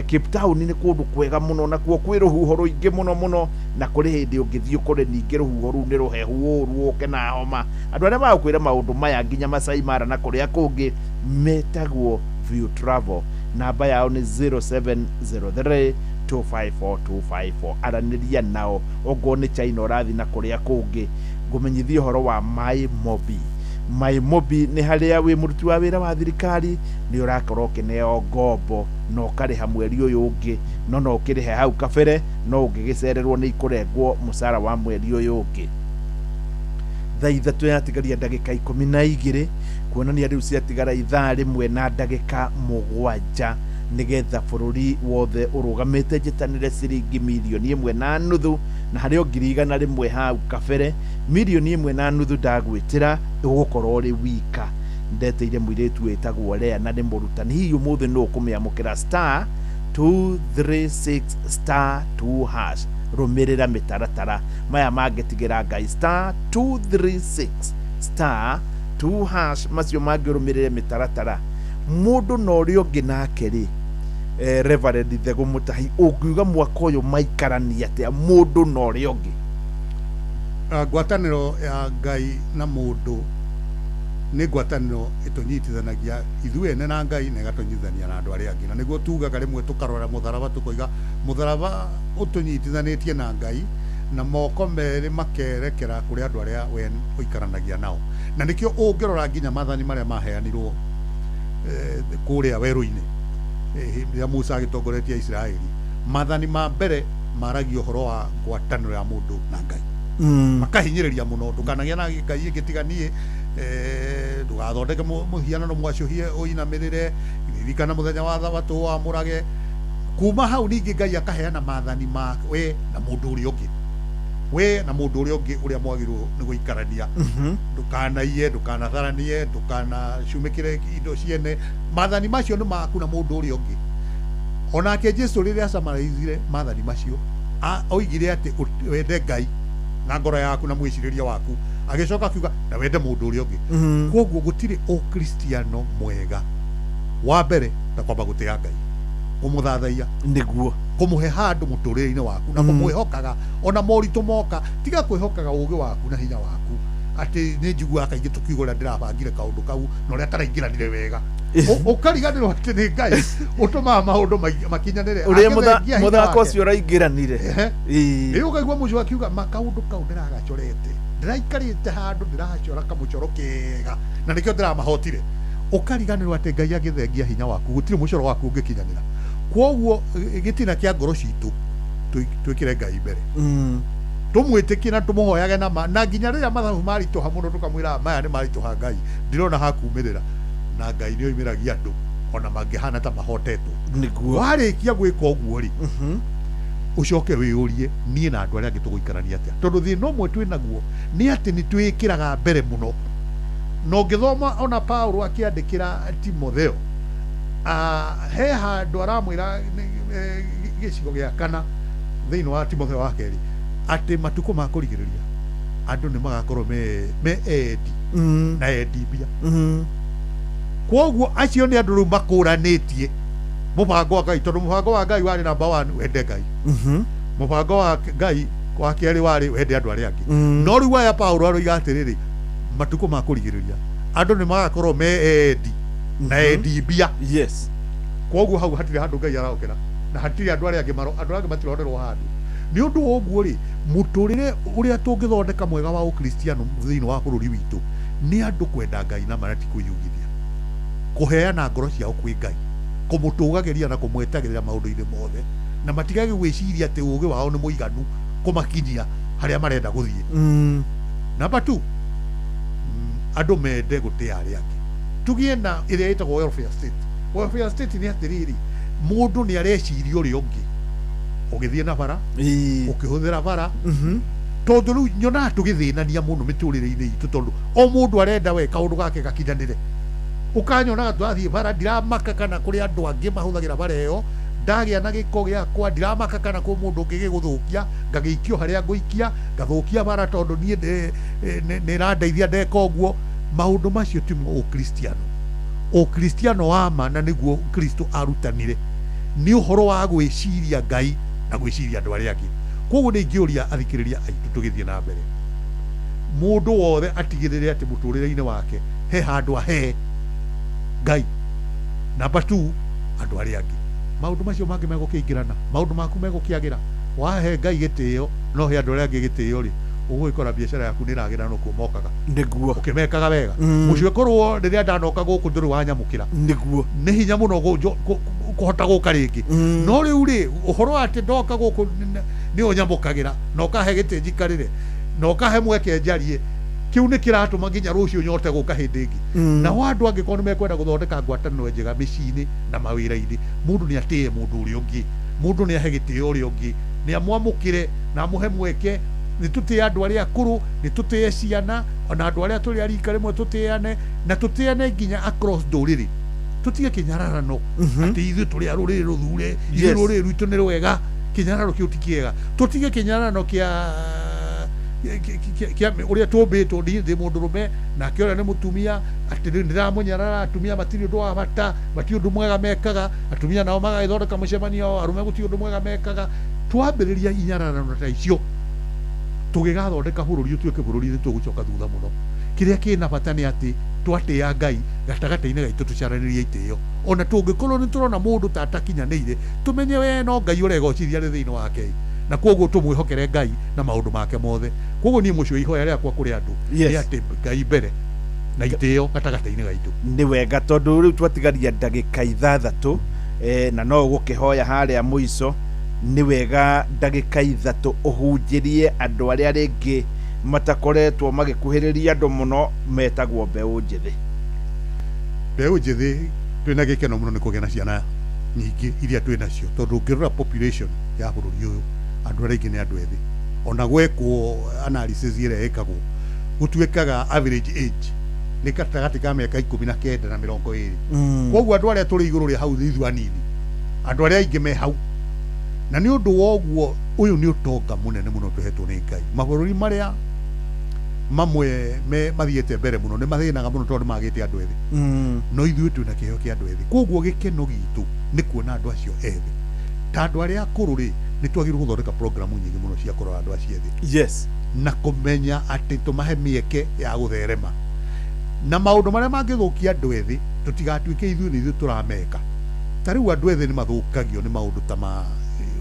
Cape Town nĩ kũndũ kwega mũno nakuo kwĩ rũhuho rũingĩ mũno mũno, na kũrĩ hĩndĩ ũngĩthiĩ ũkore ningĩ rũhuho rũu nĩ rũhehu ũru ũke na homa. Andũ arĩa magũkwĩra maũndũ maya nginya Masai Mara na kũrĩa kũngĩ metagwo View Travel. Namba yao nĩ 0703 254 254. Aranĩria nao ongorwo nĩ China ũrathiĩ na kũrĩa kũngĩ. Ngũmenyithie ũhoro wa My Mobi. My Mobi nĩ harĩa wĩ mũruti wa wĩra wa thirikari nĩ ũrakorwo ũkĩneo ngombo na ũkarĩha mweri ũyũ ũngĩ, no no ũkĩrĩhe hau kabere, no ũngĩgĩcererwo nĩ ikũrengwo mũcara wa mweri ũyũ ũngĩ. Thaa 3 yatigaria ndagĩka 12, kuonania rĩu ciatigara ithaa 1 na ndagĩka 7 nĩgetha bũrũri wothe ũrũgamĩte njĩtanĩre ciringi mirioni 1.5, na harĩ o 100,000 hau kabere. Mirioni 1.5 ndagwĩtĩra ũgũkorwo ũrĩ wika. Ndeteire mũirĩtu wĩtagwo Lea na nĩ mũrutani. Hihi ũmũthĩ nũ ũkũmĩamũkĩra? Star 236 star 2 hash. Rũmĩrĩra mĩtaratara maya mangĩtigĩra Ngai. Star 236 star 2 hash, macio mangĩ ũrũmĩrĩre mĩtaratara. Mũndũ na ũrĩa ũngĩ nake rĩ, Reverend Thegũ Mũtahi, ũngiuga mwaka ũyũ maikarania atĩa mũndũ na ũrĩa ũngĩ? Ngwatanĩro ya Ngai na mũndũ nĩ ngwatanĩro ĩtũnyitithanagia ithuĩ ene na Ngai na ĩgatũnyitithania na andũ arĩa angĩ. Na nĩguo tugaga rĩmwe tũkarora mũtharaba tũkoiga mũtharaba ũtũnyitithanĩtie na Ngai na moko merĩ makerekera kũrĩ andũ arĩa we ũikaranagia nao. Na nĩkĩo ũngĩrora nginya maathani marĩa maheanirwo kũrĩa werũ-inĩ rĩrĩa Musa agĩtongoretie Isiraeli, maathani ma mbere maragia ũhoro wa ngwatanĩro ya mũndũ na Ngai. Makahinyĩrĩria mũno, ndũkanagĩe na Ngai ĩngĩ tiga niĩ, ndũgathondeke mũhianano mwacũhie ũinamĩrĩre, ririkana mũthenya wa thabatũ wamũrage. Kuma hau ningĩ Ngai akaheana maathani ma we na mũndũ ũrĩa ũngĩ, we na mũndũ ũrĩa ũngĩ ũrĩa mwagĩrĩirwo nĩ gũikarania. Ndũkanaiye, ndũkanatharanie, ndũkanacumĩkĩre indo ciene. Maathani macio nĩ maku na mũndũ ũrĩa ũngĩ. Onake Jesu rĩrĩa acamaraizire maathani macio, oigire atĩ wende Ngai na ngoro yaku na mwĩcirĩrie waku, agĩcoka akiuga na wende mũndũ ũrĩa ũngĩ. Kwoguo gũtirĩ ũkristiano mwega wa mbere ta kwamba gũtĩa Ngai, kũmũthathaiya, nĩguo kũmũhe handũ mũtũrĩre-inĩ waku na kũmwĩhokaga ona moritũ moka. Tiga kwĩhokaga ũgĩ waku na hinya waku atĩ nĩ njiguaga kaingĩ tũkiuga ũrĩa ndĩrabangire kaũndũ kau na ũrĩa taraingĩranire wega, ũkariganĩrwo atĩ nĩ Ngai ũtũmaga maũndũ makinyanĩre. Ũrĩa mũthako ũcio ũraingĩranire. Ĩ ũkaigua mũcio akiuga makaũndũ kau ndĩragacorete, ndĩraikarĩte handũ ndĩracora kamũcoro kega na nĩkĩo ndĩramahotire. Ũkariganĩrwo atĩ Ngai agĩthengia hinya waku gũtirĩ mũcoro waku ũngĩkinyanĩra. Kwoguo gĩtina kĩa ngoro citũ twĩkĩre Ngai mbere, tũmwĩtĩkie na tũmũhoyage na ma, na nginya rĩrĩa mathabu maritũha mũno tũkamwĩra maya nĩ maritũha Ngai, ndirona hakumĩrĩra, na Ngai nĩ oimĩragia andũ ona mangĩhana ta mahotetwo. Nĩguo warĩkia gwĩka ũguo rĩ, ũcoke wĩyũrie niĩ na andũ arĩa angĩ tũgũikarania atĩa, tondũ thĩna ũmwe twĩ naguo nĩ atĩ nĩ twĩkĩraga mbere mũno. Na ũngĩthoma ona Paulo akĩandĩkĩra Timotheo, he handũ aramwĩra gĩcigo gĩa kana thĩinĩ wa Timotheo wa kerĩ atĩ matukũ ma kũrigĩrĩria andũ nĩ magakorwo me endi na endi mbia. Kwoguo acio nĩ andũ rĩu makũranĩtie mũbango wa Ngai, tondũ mũbango wa Ngai warĩ namba 1 wende Ngai, mũbango wa Ngai wa kerĩ warĩ wende andũ arĩa angĩ. No rĩu aya Paulo aroiga atĩrĩrĩ, matukũ ma kũrigĩrĩria andũ nĩ magakorwo me endi na endi mbia. Yes. Kwoguo hau hatirĩ handũ Ngai arokera na hatirĩ andũ arĩa angĩ andũ arĩa angĩ matironerwo handũ. Nĩ ũndũ wa ũguo rĩ, mũtũrĩre ũrĩa tũngĩthondeka mwega wa ũkristiano thĩinĩ wa bũrũri witũ nĩ andũ kwenda Ngai na mara ti kwĩyugithia, kũheana ngoro ciao kwĩ Ngai, kũmũtũgagĩria na kũmwetagĩrĩra maũndũ-inĩ mothe, na matigage gwĩciria atĩ ũgĩ wao nĩ mũiganu kũmakinyia harĩa marenda gũthiĩ. Namba 2, andũ mende gũtĩa arĩa angĩ. Tũgĩe na ĩrĩa ĩtagwo welfare state. Welfare state nĩ atĩrĩrĩ, mũndũ nĩ areciria ũrĩa ũngĩ. Ũgĩthiĩ na bara, ũkĩhũthĩra bara, tondũ rĩu nyonaga tũgĩthĩnania mũno mĩtũrĩre-inĩ itũ, tondũ o mũndũ arenda we kaũndũ gake gakinyanĩre. Ũkanyonaga tũrathiĩ bara, ndiramaka kana kũrĩ andũ angĩ mahũthagĩra bara ĩyo, ndagĩa na gĩko gĩakwa, ndiramaka kana kwĩ mũndũ ũngĩ gĩgũthũkia, ngagĩikio harĩa ngũikia, ngathũkia bara tondũ niĩ nĩ ĩrandeithia ndeka ũguo. Maũndũ macio timo ũkristiano. Ũkristiano wa ma, na nĩguo Kristo arutanire, nĩ ũhoro wa gwĩciria Ngai na gwĩciria andũ arĩa angĩ. Koguo nĩ ingĩũria athikĩrĩria aitũ tũgĩthiĩ na mbere, mũndũ wothe atigĩrĩre atĩ mũtũrĩre-inĩ wake he handũ ahe Ngai, namba 2 andũ arĩa angĩ. Maũndũ macio mangĩ megũkĩingĩrana, maũndũ maku megũkĩagĩra. Wahe Ngai gĩtĩo no he andũ arĩa angĩ gĩtĩo rĩ, ũgũgĩkora biacara yaku nĩ ĩragĩra no kuo mokaga. Nĩguo. Ũkĩmekaga wega. Mũciĩ korwo rĩrĩa ndanoka gũkũ ndũrĩ wanyamũkĩra, nĩguo, nĩ hinya mũno kũhota gũka rĩngĩ. No rĩu rĩ, ũhoro wa atĩ ndoka gũkũ nĩ ũnyamũkagĩra na ũkahe gĩtĩ njikarĩre na ũkahe mweke njarie, kĩu nĩ kĩratũma nginya rũciũ nyote gũka hĩndĩ ĩngĩ. Nao andũ angĩkorwo nĩ mekwenda gũthondeka ngwatanĩro njega mĩciĩ-inĩ na mawĩra-inĩ, mũndũ nĩ atĩe mũndũ ũrĩa ũngĩ, mũndũ nĩ ahe gĩtĩo ũrĩa ũngĩ, nĩ amwamũkĩre na amũhe mweke. Nĩ tũtĩe andũ arĩa akũrũ, nĩ tũtĩe ciana, ona andũ arĩa tũrĩ a rika rĩmwe tũtĩane, na tũtĩane nginya across ndũrĩrĩ. Tũtige kĩnyararano atĩ ithuĩ tũrĩ a rũrĩrĩ rũthure, ithuĩ rũrĩrĩ rwitũ nĩ rwega. Kĩnyararo kĩu ti kĩega. Tũtige kĩnyararano kĩa ũrĩa tũmbĩtwo, niĩ ndĩ mũndũrũme nake ũrĩa nĩ mũtumia, atĩ rĩu ndĩramũnyarara, atumia matirĩ ũndũ wa bata, matirĩ ũndũ mwega mekaga, atumia nao magagĩthondeka mũcemanio, arũme gũtirĩ ũndũ mwega mekaga. Twambĩrĩria inyararano ta icio, tũgĩgathondeka bũrũri ũtuĩke bũrũri nĩ tũgũcoka thutha mũno. Kĩrĩa kĩna bata nĩ atĩ twatĩĩa Ngai gatagatĩ-inĩ gaitũ, tũcaranĩrie itĩo. Ona tũngĩkorwo nĩ tũrona mũndũ ta atakinyanĩire, tũmenye we no Ngai ũregocithia arĩ thĩinĩ wake, na koguo tũmwĩhokere Ngai na maũndũ make mothe. Koguo niĩ mũcio ihoya rĩakwa kũrĩ andũ nĩ atĩ Ngai mbere na itĩo gatagatĩ-inĩ gaitũ. Nĩ wega, tondũ rĩu twatigaria ndagĩka 6, na no ũgũkĩhoya harĩa mũico. Nĩ wega ndagĩka 3 ũhunjĩrie andũ arĩa rĩngĩ matakoretwo magĩkuhĩrĩria andũ mũno, metagwo mbeũ njĩthĩ. Mbeũ njĩthĩ twĩna gĩkeno mũno nĩ kũgĩa na ciana nyingĩ iria twĩ nacio, tondũ ũngĩrora population ya bũrũri ũyũ, andũ arĩa aingĩ nĩ andũ ethĩ. Ona gwekwo analysis ĩrĩa ĩkagwo, gũtuĩkaga average age nĩ gatagatĩ ka mĩaka 19 na 20. Koguo andũ arĩa tũrĩ igũrũ rĩa hau nĩ ithuĩ anini, andũ arĩa aingĩ me hau. Na nĩ ũndũ wa ũguo, ũyũ nĩ ũtonga mũnene mũno tũhetwo nĩ Ngai. Mabũrũri marĩa mamwe me mathiĩte mbere mũno nĩ mathĩnaga mũno tondũ nĩ magĩte andũ ethĩ. No ithuĩ twĩna kĩheo kĩa andũ ethĩ. Koguo gĩkeno gitũ nĩ kuona andũ acio ethĩ. Ta andũ arĩa akũrũ rĩ, nĩ twagĩrĩirwo gũthondeka programu nyingĩ mũno cia kũrora andũ acio ethĩ. Na kũmenya atĩ tũmahe mĩeke ya gũtherema. Na maũndũ marĩa mangĩthũkia andũ ethĩ, tũtigatuĩke ithuĩ nĩ ithuĩ tũrameka. Ta rĩu andũ ethĩ nĩ mathũkagio nĩ maũndũ ta ma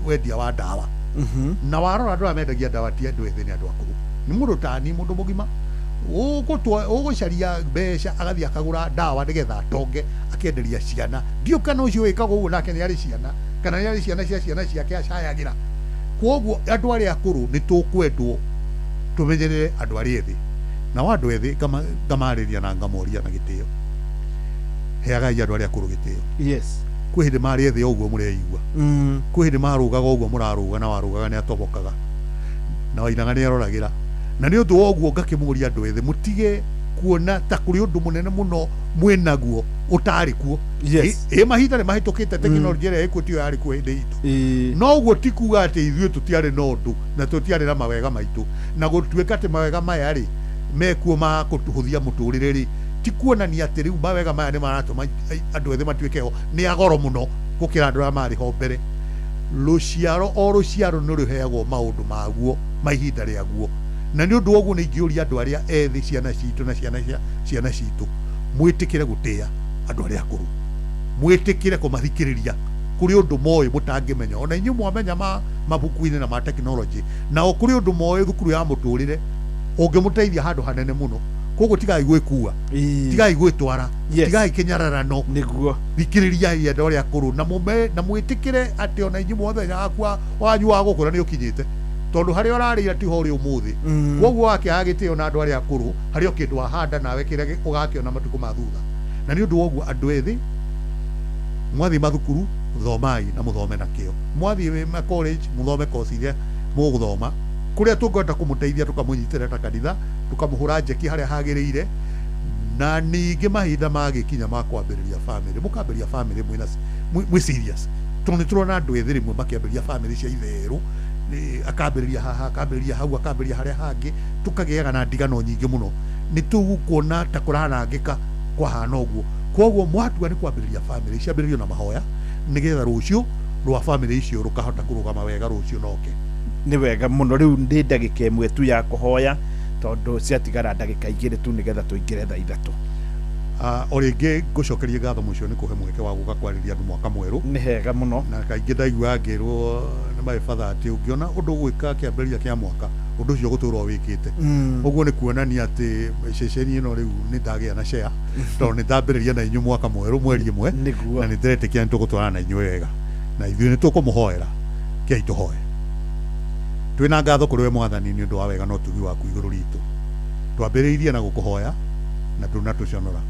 wendia wa ndawa. Na warora andũ arĩa mendagia ndawa ti andũ ethĩ, nĩ andũ akũrũ. Nĩ mũndũ tani, mũndũ mũgima ũgũcaria mbeca agathiĩ akagũra ndawa nĩgetha atonge, akenderia ciana. Ndiũ kana ũcio wĩkaga ũguo nake nĩ arĩ ciana, kana nĩ arĩ ciana cia ciana ciake acayagĩra. Koguo andũ arĩa akũrũ nĩ tũkwendwo tũmenyerere andũ arĩa ethĩ. Nao andũ ethĩ ngamarĩria na ngamoria na gĩtĩo, heagai andũ arĩa akũrũ gĩtĩo. Kwĩ hĩndĩ marĩ ethĩ o ũguo mũreigua, kwĩ hĩndĩ marũgaga ũguo mũrarũga, na warũgaga nĩ atobokaga, na wainaga nĩ aroragĩra. Na nĩ ũndũ wa ũguo ngakĩmũria andũ ethĩ mũtige kuona ta kũrĩ ũndũ mũnene mũno mwĩnaguo ũtarĩ kuo. Ĩ mahinda nĩ mahĩtũkĩte, tekinoronjĩ ĩrĩa ĩkuo tiyo yarĩ kuo hĩndĩ itũ. No ũguo ti kuga atĩ ithuĩ tũtiarĩ na ũndũ na tũtiarĩ na mawega maitũ, na gũtuĩka atĩ mawega maya rĩ mekuo ma kũtũhũthia mũtũrĩre rĩ, ti kuonania atĩ rĩu mawega maya nĩ maratũma andũ ethĩ matuĩke ho nĩ agoro mũno gũkĩra andũ arĩa marĩ ho mbere. Rũciaro o rũciaro nĩ rũheagwo maũndũ maguo ma ihinda rĩaguo. Na nĩ ũndũ wa ũguo nĩ ingĩũria andũ arĩa ethĩ, ciana citũ na ciana cia ciana citũ, mwĩtĩkĩre gũtĩa andũ arĩa akũrũ, mwĩtĩkĩre kũmathikĩrĩria. Kũrĩ ũndũ moĩ mũtangĩmenya, ona inyuĩ mwamenya ma mabuku-inĩ na ma tekinoronjĩ, nao kũrĩ ũndũ moĩ thukuru ya mũtũrĩre ũngĩmũteithia handũ hanene mũno. Koguo tigai gwĩkua, tigai gwĩtwara, tigai kĩnyararano, nĩguo thikĩrĩriai andũ arĩa akũrũ, na mũme na mwĩtĩkĩre atĩ ona inyuĩ mũthenya wakwa wanyu wa gũkũra nĩ ũkinyĩte, tondũ harĩa ũrarĩira tiho ũrĩ ũmũthĩ. Koguo wakĩaga gĩtĩo na andũ arĩa akũrũ, harĩ o kĩndũ wahanda nawe kĩrĩa ũgakĩona matukũ ma thutha. Na nĩ ũndũ wa ũguo andũ ethĩ, mwathiĩ mathukuru, Thomai na muthome na kĩo. Mwathiĩ ma college muthome course iria mũgũthoma. Kũrĩa tũngĩhota kũmũteithia tũkamũnyitĩrĩra ta kanitha, tũkamũhũra njeki harĩa hagĩrĩire. Na ningĩ mahinda magĩkinya ma kwambĩrĩria family, mũkambĩrĩria family mwĩna mwĩ serious, tondũ nĩ tũrona andũ ethĩ rĩmwe makĩambĩrĩria family cia itherũ, akambĩrĩria haha, akambĩrĩria hau, akambĩrĩria harĩa hangĩ, tũkagĩaga na ndigano nyingĩ mũno. Nĩ tũkuona ta kũranangĩka kwahana ũguo. Koguo mwatua nĩ kwambĩrĩria family, ciambĩrĩrio na mahoya nĩgetha rũciũ rwa family icio rũkahota kũrũgama wega rũciũ noke. Nĩ wega mũno. Rĩu ndĩ ndagĩka ĩmwe tu ya kũhoya, tondũ ciatigara ndagĩka 2 tu nĩgetha tũingĩre thaa 3. O rĩngĩ ngũcokerie ngatho mũcio nĩ kũhe mweke wa gũka kwarĩria andũ mwaka mwerũ. Nĩ hega mũno. Na kaingĩ ndaiguaga ngĩrwo nĩ my father atĩ ũngĩona ũndũ ũgwĩka kĩambĩrĩria kĩa mwaka, ũndũ ũcio ũgũtũra wĩkĩte. Ũguo nĩ kuonania atĩ ceceni ĩno rĩu nĩ ndagĩa na share, tondũ nĩ ndambĩrĩria na inyuĩ mwaka mwerũ mweri ĩmwe, na nĩ ndĩretĩkia nĩ tũgũtwarana na inyuĩ wega, na ithuĩ nĩ tũkũmũhoera. Kei tũhoe. Twĩna ngatho kũrĩ we Mwathani nĩ ũndũ wa wega na ũtugi waku igũrũ ritũ. Twambĩrĩirie na gũkũhoya na ndũnatũconora,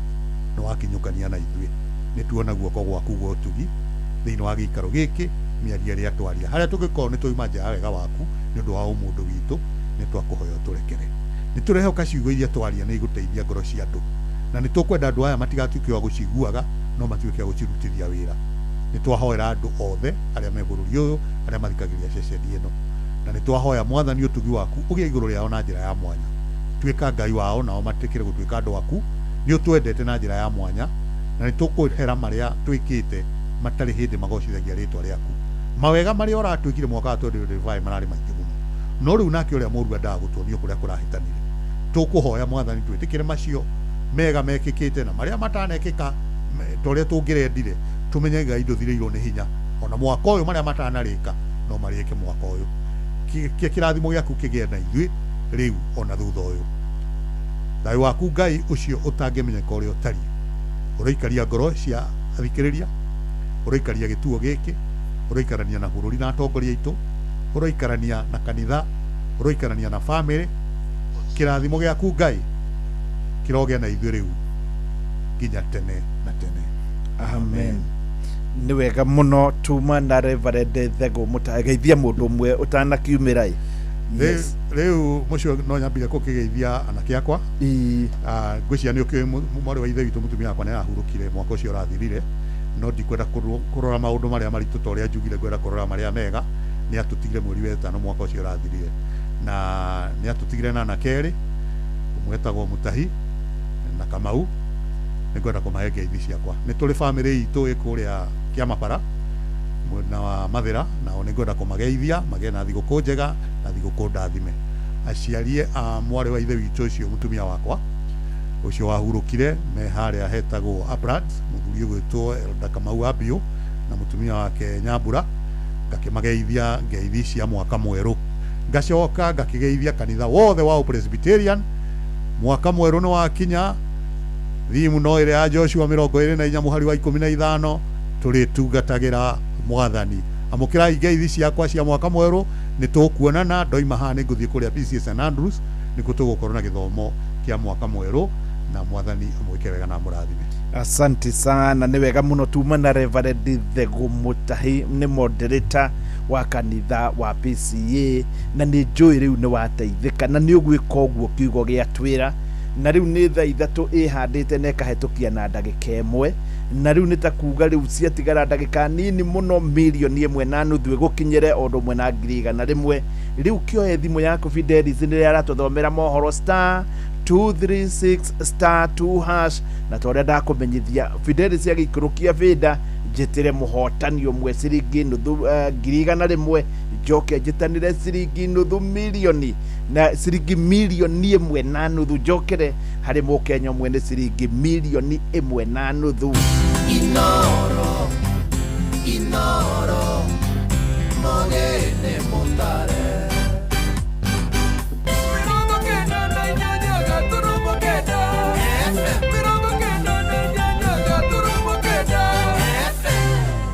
nĩ wakinyũkania na ithuĩ. Nĩ tuona guoko gwaku gwa ũtugi thĩinĩ wa gĩikaro gĩkĩ, mĩario ĩrĩa twaria, harĩa tũngĩkorwo nĩ twauma nja ya wega waku nĩ ũndũ wa ũmũndũ witũ, nĩ twakũhoya ũtũrekere. Nĩ tũrehoka ciugo iria twaria nĩ igũteithia ngoro cia andũ, na nĩ tũkwenda andũ aya matigatuĩke a gũciguaga, no matuĩke a gũcirutithia wĩra. Nĩ twahoera andũ othe arĩa me bũrũri ũyũ, arĩa mathikagĩrĩria ceceni ĩno, na nĩ twahoya Mwathani ũtugi waku ũgĩe igũrũ rĩao na njĩra ya mwanya. Tuĩka Ngai wao, nao matĩkĩre gũtuĩka andũ aku. Nĩ ũtwendete na njĩra ya mwanya, na nĩ tũkwĩhera marĩa twĩkĩte matarĩ hĩndĩ magocithagia rĩtwa rĩaku. Mawega marĩa ũratwĩkire mwaka wa 2025 mararĩ maingĩ mũno, no rĩu nake ũrĩa mũũru endaga gũtuonio kũrĩa kũrahĩtanire. Tũkũhoya Mwathani twĩtĩkĩre macio mega mekĩkĩte na marĩa matanekĩka ta ũrĩa tũngĩrendire, tũmenye Ngai ndũthirĩirwo nĩ hinya. Ona mwaka ũyũ marĩa matanarĩka no marĩke mwaka ũyũ. Kĩrathimo gĩaku kĩgĩe na ithuĩ rĩu ona thutha ũyũ. Thayũ waku Ngai ũcio ũtangĩmenyeka ũrĩa ũtariĩ, ũroikaria ngoro cia athikĩrĩria, ũroikaria gĩtuo gĩkĩ, ũroikarania na bũrũri na atongoria aitũ, ũroikarania na kanitha, ũroikarania na family. Kĩrathimo gĩaku Ngai kĩrogĩa na ithuĩ rĩu nginya tene na tene. Amen. Nĩ wega mũno. Tuma na Reverend Thegũ mũtageithia mũndũ ũmwe ũtanakiumĩra. Yes. Rĩu mũcio no nyambire gũkĩgeithia anake akwa. Ngwĩciria nĩ ũkĩũĩ mwarĩ wa ithe witũ mũtumia wakwa nĩ arahurũkire mwaka ũcio ũrathirire, no ndikwenda kũrora maũndũ marĩa maritũ ta ũrĩa njugire, ngwenda kũrora marĩa mega. Nĩ atũtigire mweri wa 5 mwaka ũcio ũrathirire, na nĩ atũtigire na anake erĩ, ũmwe etagwo Mutahi na Kamau. Nĩ ngwenda kũmahe ngeithi ciakwa. Nĩ tũrĩ family itũ ĩ kũrĩa Kĩamabara mwena wa Mathĩra, nao nĩ ngwenda kũmageithia magĩe na thigũkũ njega na thigũkũ ndathime. Aciari a mwarĩ wa ithe witũ ũcio mũtumia wakwa ũcio wahurũkire me harĩa hetagwo Uplands, mũthuri ũgwĩtwo Elda Kamau Abiũ na mũtumia wake Nyambura, ngakĩmageithia ngeithi cia mwaka mwerũ. Ngacoka ngakĩgeithia kanitha wothe wa Presbyterian. Mwaka mwerũ nĩ wakinya. Thimu no ĩrĩa ya Joshua 24 mũhari wa 15, tũrĩtungatagĩra Mwathani. Amũkĩrai ngeithi ciakwa cia mwaka mwerũ. Nĩ tũkuonana ndoima haha, nĩ ngũthiĩ kũrĩa PCS St Andrews, nĩkuo tũgũkorwo na gĩthomo kĩa mwaka mwerũ, na Mwathani amwĩke wega na amũrathime. Asante sana, nĩ wega mũno. Tuma na Reverend Thegũ Mũtahi, nĩ moderator wa kanitha wa PCA, na nĩ njũĩ rĩu nĩ wateithĩka na nĩ ũgwĩka ũguo kiugo gĩa twĩra. Na rĩu nĩ thaa 3 ĩhandĩte na ĩkahĩtũkia na ndagĩka 1, na rĩu nĩ ta kuga rĩu ciatigara ndagĩka nini mũno 1.5 million ĩgũkinyĩre o ũndũ ũmwe na 100,000. Rĩu kĩoe thimũ yaku Fidelis nĩrĩa aratũthomera mohoro, star 236 star 2 hash, na ta ũrĩa ndakũmenyithia Fidelis agĩikũrũkia bĩnda, njĩtĩre mũhotani ũmwe ciringi nuthu 100,000, njoke njĩtanĩre ciringi 500,000 na ciringi 1.5 million, njokere harĩ mũkenya ũmwe nĩ ciringi 1.5 million. Inoro, Inoro, mogene mutare. 98.9 FM. 98.9 FM.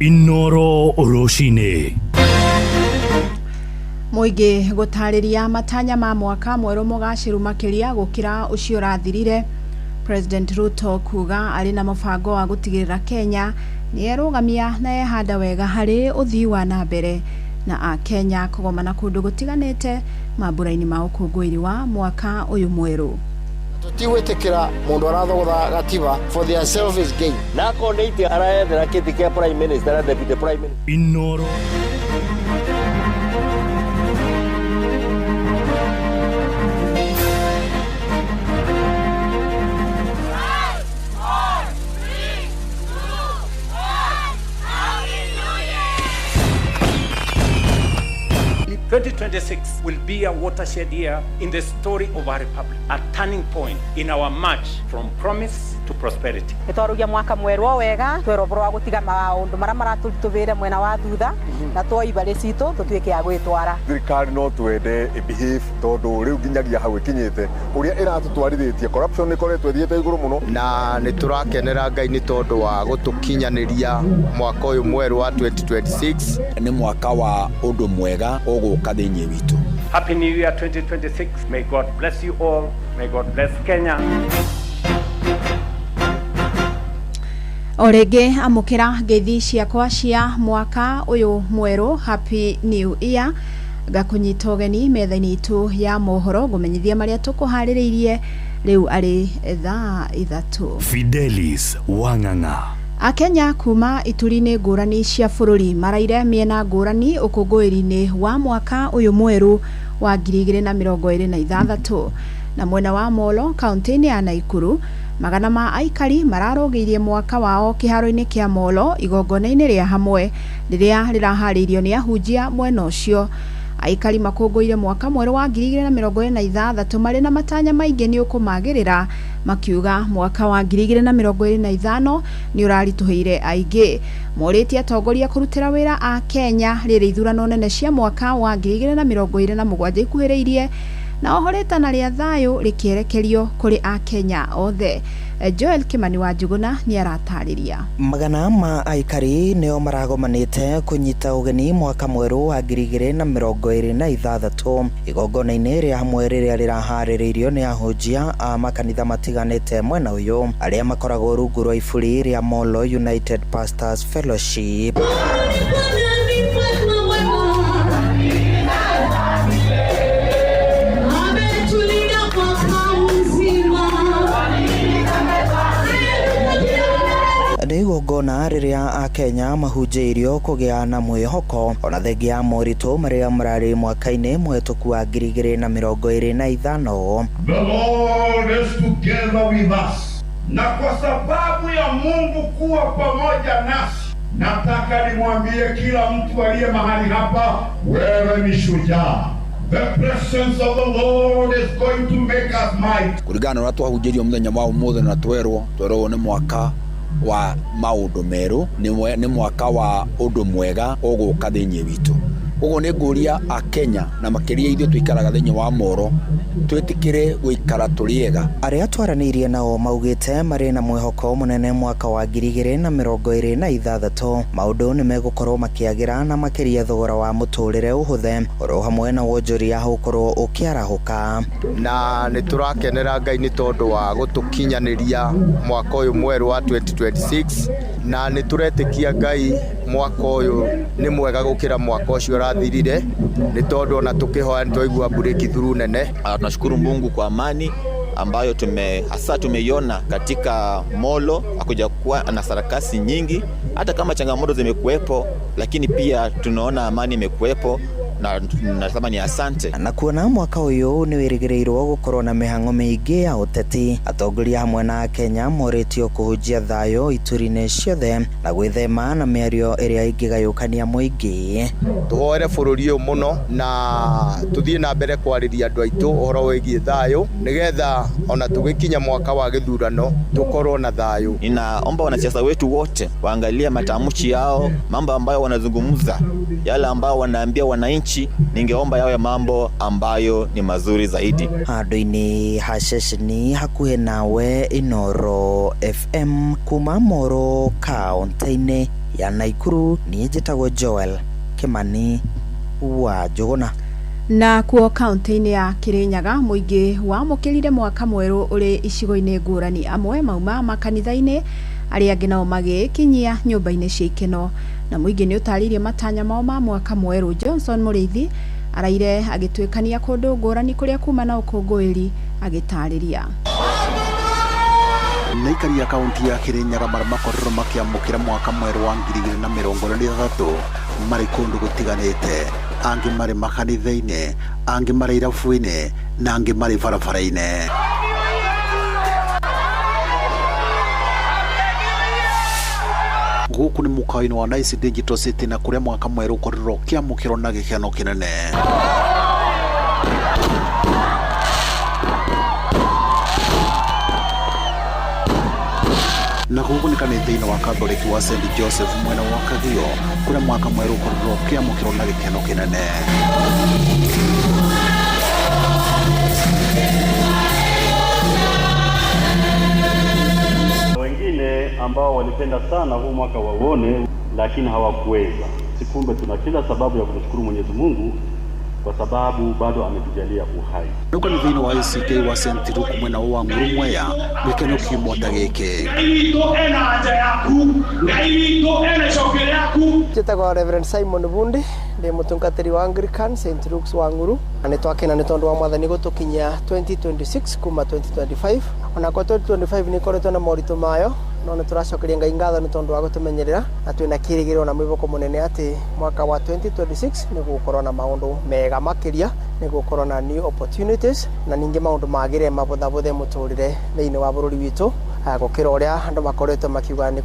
Inoro rũcinĩ. Mũingĩ gũtarĩria matanya ma mwaka mwerũ mũgacĩru makĩria gũkĩra ũcio ũrathirire. President Ruto kuga arĩ na mũbango wa gũtigĩrĩra Kenya Nĩ erũgamia na ehanda wega harĩ ũthii wa na mbere na akenya kũgomana kũndũ gũtiganĩte mambura-inĩ ma ũkũngũĩri wa mwaka ũyũ mwerũ. Tũtigwĩtĩkĩra mũndũ arathogotha gatiba for their selfish gain. Na akorwo nĩ itĩ arayethera kĩtĩ kĩa prime minister na deputy prime minister. Inoro. 2026 will be a watershed year in the story of our republic, a turning point in our march from promise to prosperity. Nitwarugia mwaka mweru o wega twerwo boro wa gutiga maundu maria maraturituvire mwena wa thutha na twoi ibari citu tutuike a gwitwara. Thirikari no twende ĩbehave tondũ rĩu nginyagia hau ĩkinyĩte ũrĩa ĩratũtwarithĩtie corruption nĩ ĩkoretwo ĩthiĩte igũrũ mũno. Na nĩ tũrakenera Ngai nĩ tondũ wa gũtũkinyanĩria mwaka ũyũ mwerũ wa 2026. Nĩ mwaka wa ũndũ mwega ũgũka thĩinĩ witũ. Happy New Year 2026. May God bless you all. May God bless Kenya. O rĩngĩ amũkĩra ngeithi ciakwa cia mwaka ũyũ mwerũ, Happy New Year. Ngakũnyita ũgeni metha-inĩ itũ ya mohoro ngũmenyithia marĩa tũkũharĩrĩirie rĩu arĩ thaa 3. Fidelis Wang'ang'a. Akenya kuma ituri-inĩ ngũrani cia bũrũri maraire mĩena ngũrani ũkũngũĩri-inĩ wa mwaka ũyũ mwerũ wa 2026 na mwena wa Molo kaunti-inĩ ya Naikuru magana ma aikari mararũgĩirie mwaka wao kĩharo-inĩ kĩa Molo igongona-inĩ rĩa hamwe rĩrĩa rĩraharĩirio nĩ ahunjia mwena ũcio. Aikari makũngũĩire mwaka mwerũ wa 2026 marĩ na matanya maingĩ nĩ ũkũmagĩrĩra, makiuga mwaka wa 2025 nĩ ũraritũhĩire aingĩ. Morĩtie atongoria kũrutĩra wĩra a Kenya rĩrĩ ithurano nene cia mwaka wa 2027 ikuhĩrĩirie, na oho rĩtana rĩa thayũ rĩkĩerekerio kũrĩ akenya othe. Joel Kimani wa Njuguna nĩ aratarĩria. Magana ma aikari nĩo maragomanĩte kũnyita ũgeni mwaka mwerũ wa 2026 igongona-inĩ rĩa hamwe rĩrĩa rĩraharĩrĩirio nĩ ahunjia a makanitha matiganĩte mwena ũyũ arĩa makoragwo rungu rwa iburi rĩa Molo United Pastors Fellowship. Nĩ igongona rĩrĩa akenya mahunjĩirio kũgĩa na mwĩhoko ona thengia ya moritũ marĩa mararĩ mwaka-inĩ mũhetũku wa 2025. The Lord is together with us. Na kwa sababu ya Mungu kuwa pamoja nasi, nataka nimwambie kila mtu aliye mahali hapa, wewe ni shujaa. The presence of the Lord is going to make us mighty. Kũringana na ũrĩa twahunjĩirio mũthenya wa ũmũthĩ na twerwo nĩ mwaka wa maũndũ merũ, nĩ mwaka wa ũndũ mwega ũgũka thĩinĩ witũ. Koguo nĩ ngũria akenya na makĩria ithuĩ tũikaraga thĩinĩ wa Moro twĩtĩkĩre gũikara tũrĩ ega. Arĩa twaranĩirie nao maugĩte marĩ na mwĩhoko mũnene mwaka wa 2026 maũndũ nĩ megũkorwo makĩagĩra na makĩria thogora wa mũtũrĩre ũhũthe oro hamwe na wonjoria ũkorwo ũkĩarahũka. Na nĩ tũrakenera Ngai nĩ tondũ wa gũtũkinyanĩria mwaka ũyũ mwerũ wa 2026 na nĩ tũretĩkia Ngai mwaka ũyũ nĩ mwega gũkĩra mwaka ũcio ũrathirire nĩ tondũ ona tũkĩhoya nĩ twaigua mbura ĩkĩthuru nene. Tunashukuru Mungu kwa amani ambayo hasa tumeiona katika Molo, hakuja kuwa na sarakasi nyingi, hata kama changamoto zimekuwepo, lakini pia tunaona amani imekuwepo na nasema ni asante. Na kuona mwaka ũyũ nĩ wĩrĩgĩrĩirwo gũkorwo na mĩhang'o mĩingĩ ya ũteti, atongoria hamwe na akenya morĩtio kũhunjia thayũ ituri-inĩ ciothe na gwĩthema na mĩario ĩrĩa ĩngĩgayũkania mũingĩ. Tũhoere bũrũri ũyũ mũno na tũthiĩ na mbere kwarĩria andũ aitũ ũhoro wĩgiĩ thayũ nĩgetha ona tũgĩkinya mwaka wa gĩthurano tũkorwo na thayũ. Ninaomba wanasiasa wetu wote waangalie matamshi yao, mambo ambayo wanazungumza, yale ambayo wanaambia wananchi, ningeomba yawe mambo ambayo ni mazuri zaidi. Handũ-inĩ ha ceceni hakuhĩ nawe Inoro FM kuma Moro kaunti-inĩ ya Naikuru, niĩ njĩtagwo Joel Kimani wa Njũgũna. Na kuo kaunti-inĩ ya Kirinyaga mũingĩ wamũkĩrire mwaka mwerũ ũrĩ icigo-inĩ ngũrani, amwe mauma makanitha-inĩ Arĩa angĩ nao magĩĩkinyia nyũmba-inĩ cia ikeno. Na mũingĩ nĩ ũtarĩirie matanya mao ma mwaka mwerũ. Johnson Mũrĩithi araire agĩtuĩkania kũndũ ngũrani kũrĩa kuma na ũkũngũĩri agĩtarĩria. Nĩ aikari a kaunti ya Kirinyaga marĩa makorirwo makĩamũkĩra mwaka mwerũ wa 2023 marĩ kũndũ gũtiganĩte, angĩ marĩ makanitha-inĩ, angĩ marĩ irabu-inĩ na angĩ marĩ barabara-inĩ. Gũkũ nĩ mũkawa-inĩ wa Nice Digital City na kũrĩa mwaka mwerũ ũkorirwo ũkĩamũkĩrwo na gĩkeno kĩnene. Na gũkũ nĩ kanitha-inĩ wa Katholiki wa St Joseph mwena wa Kagio kũrĩa mwaka mwerũ ũkorirwo ũkĩamũkĩrwo na gĩkeno kĩnene. Wengine ambao walipenda sana huu mwaka wauone, lakini hawakuweza. Sikumbe tuna kila sababu ya kumshukuru Mwenyezi Mungu kwa sababu bado ametujalia uhai. Rĩu kanitha-inĩ wa ACK wa St Luke mwena wa Nguru Mwea gĩkeno kiumwo ta gĩkĩ. Ngai witũ ena anja yaku, Ngai witũ ena icokio rĩaku. Njĩtagwo Reverend Simon Bundi, ndĩ mũtungatĩri wa Anglican St Luke's wa Nguru. Na nĩ twakena nĩ tondũ wa mwathani gũtũkinyia 2026 kuma 2025. Onakwa 2025 nĩ ĩkoretwo na moritũ mayo, no nĩ tũracokeria Ngai ngatho nĩ tondũ wa gũtũmenyerera na twĩna kĩrĩgĩrĩro na mwĩhoko mũnene atĩ mwaka wa 2026 nĩ gũgũkorwo na maũndũ mega makĩria, nĩ gũgũkorwo na new opportunities na ningĩ maũndũ magĩre mabũthabũthe mũtũrĩre thĩinĩ wa bũrũri witũ, gũkĩra ũrĩa andũ makoretwo makiuga nĩ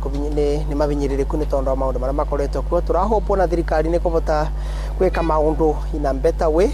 mabinyĩrĩrĩku nĩ tondũ wa maũndũ marĩa makoretwo kuo. Tũrahũpwo na thirikari nĩ kũbota gwĩka maũndũ in a better way.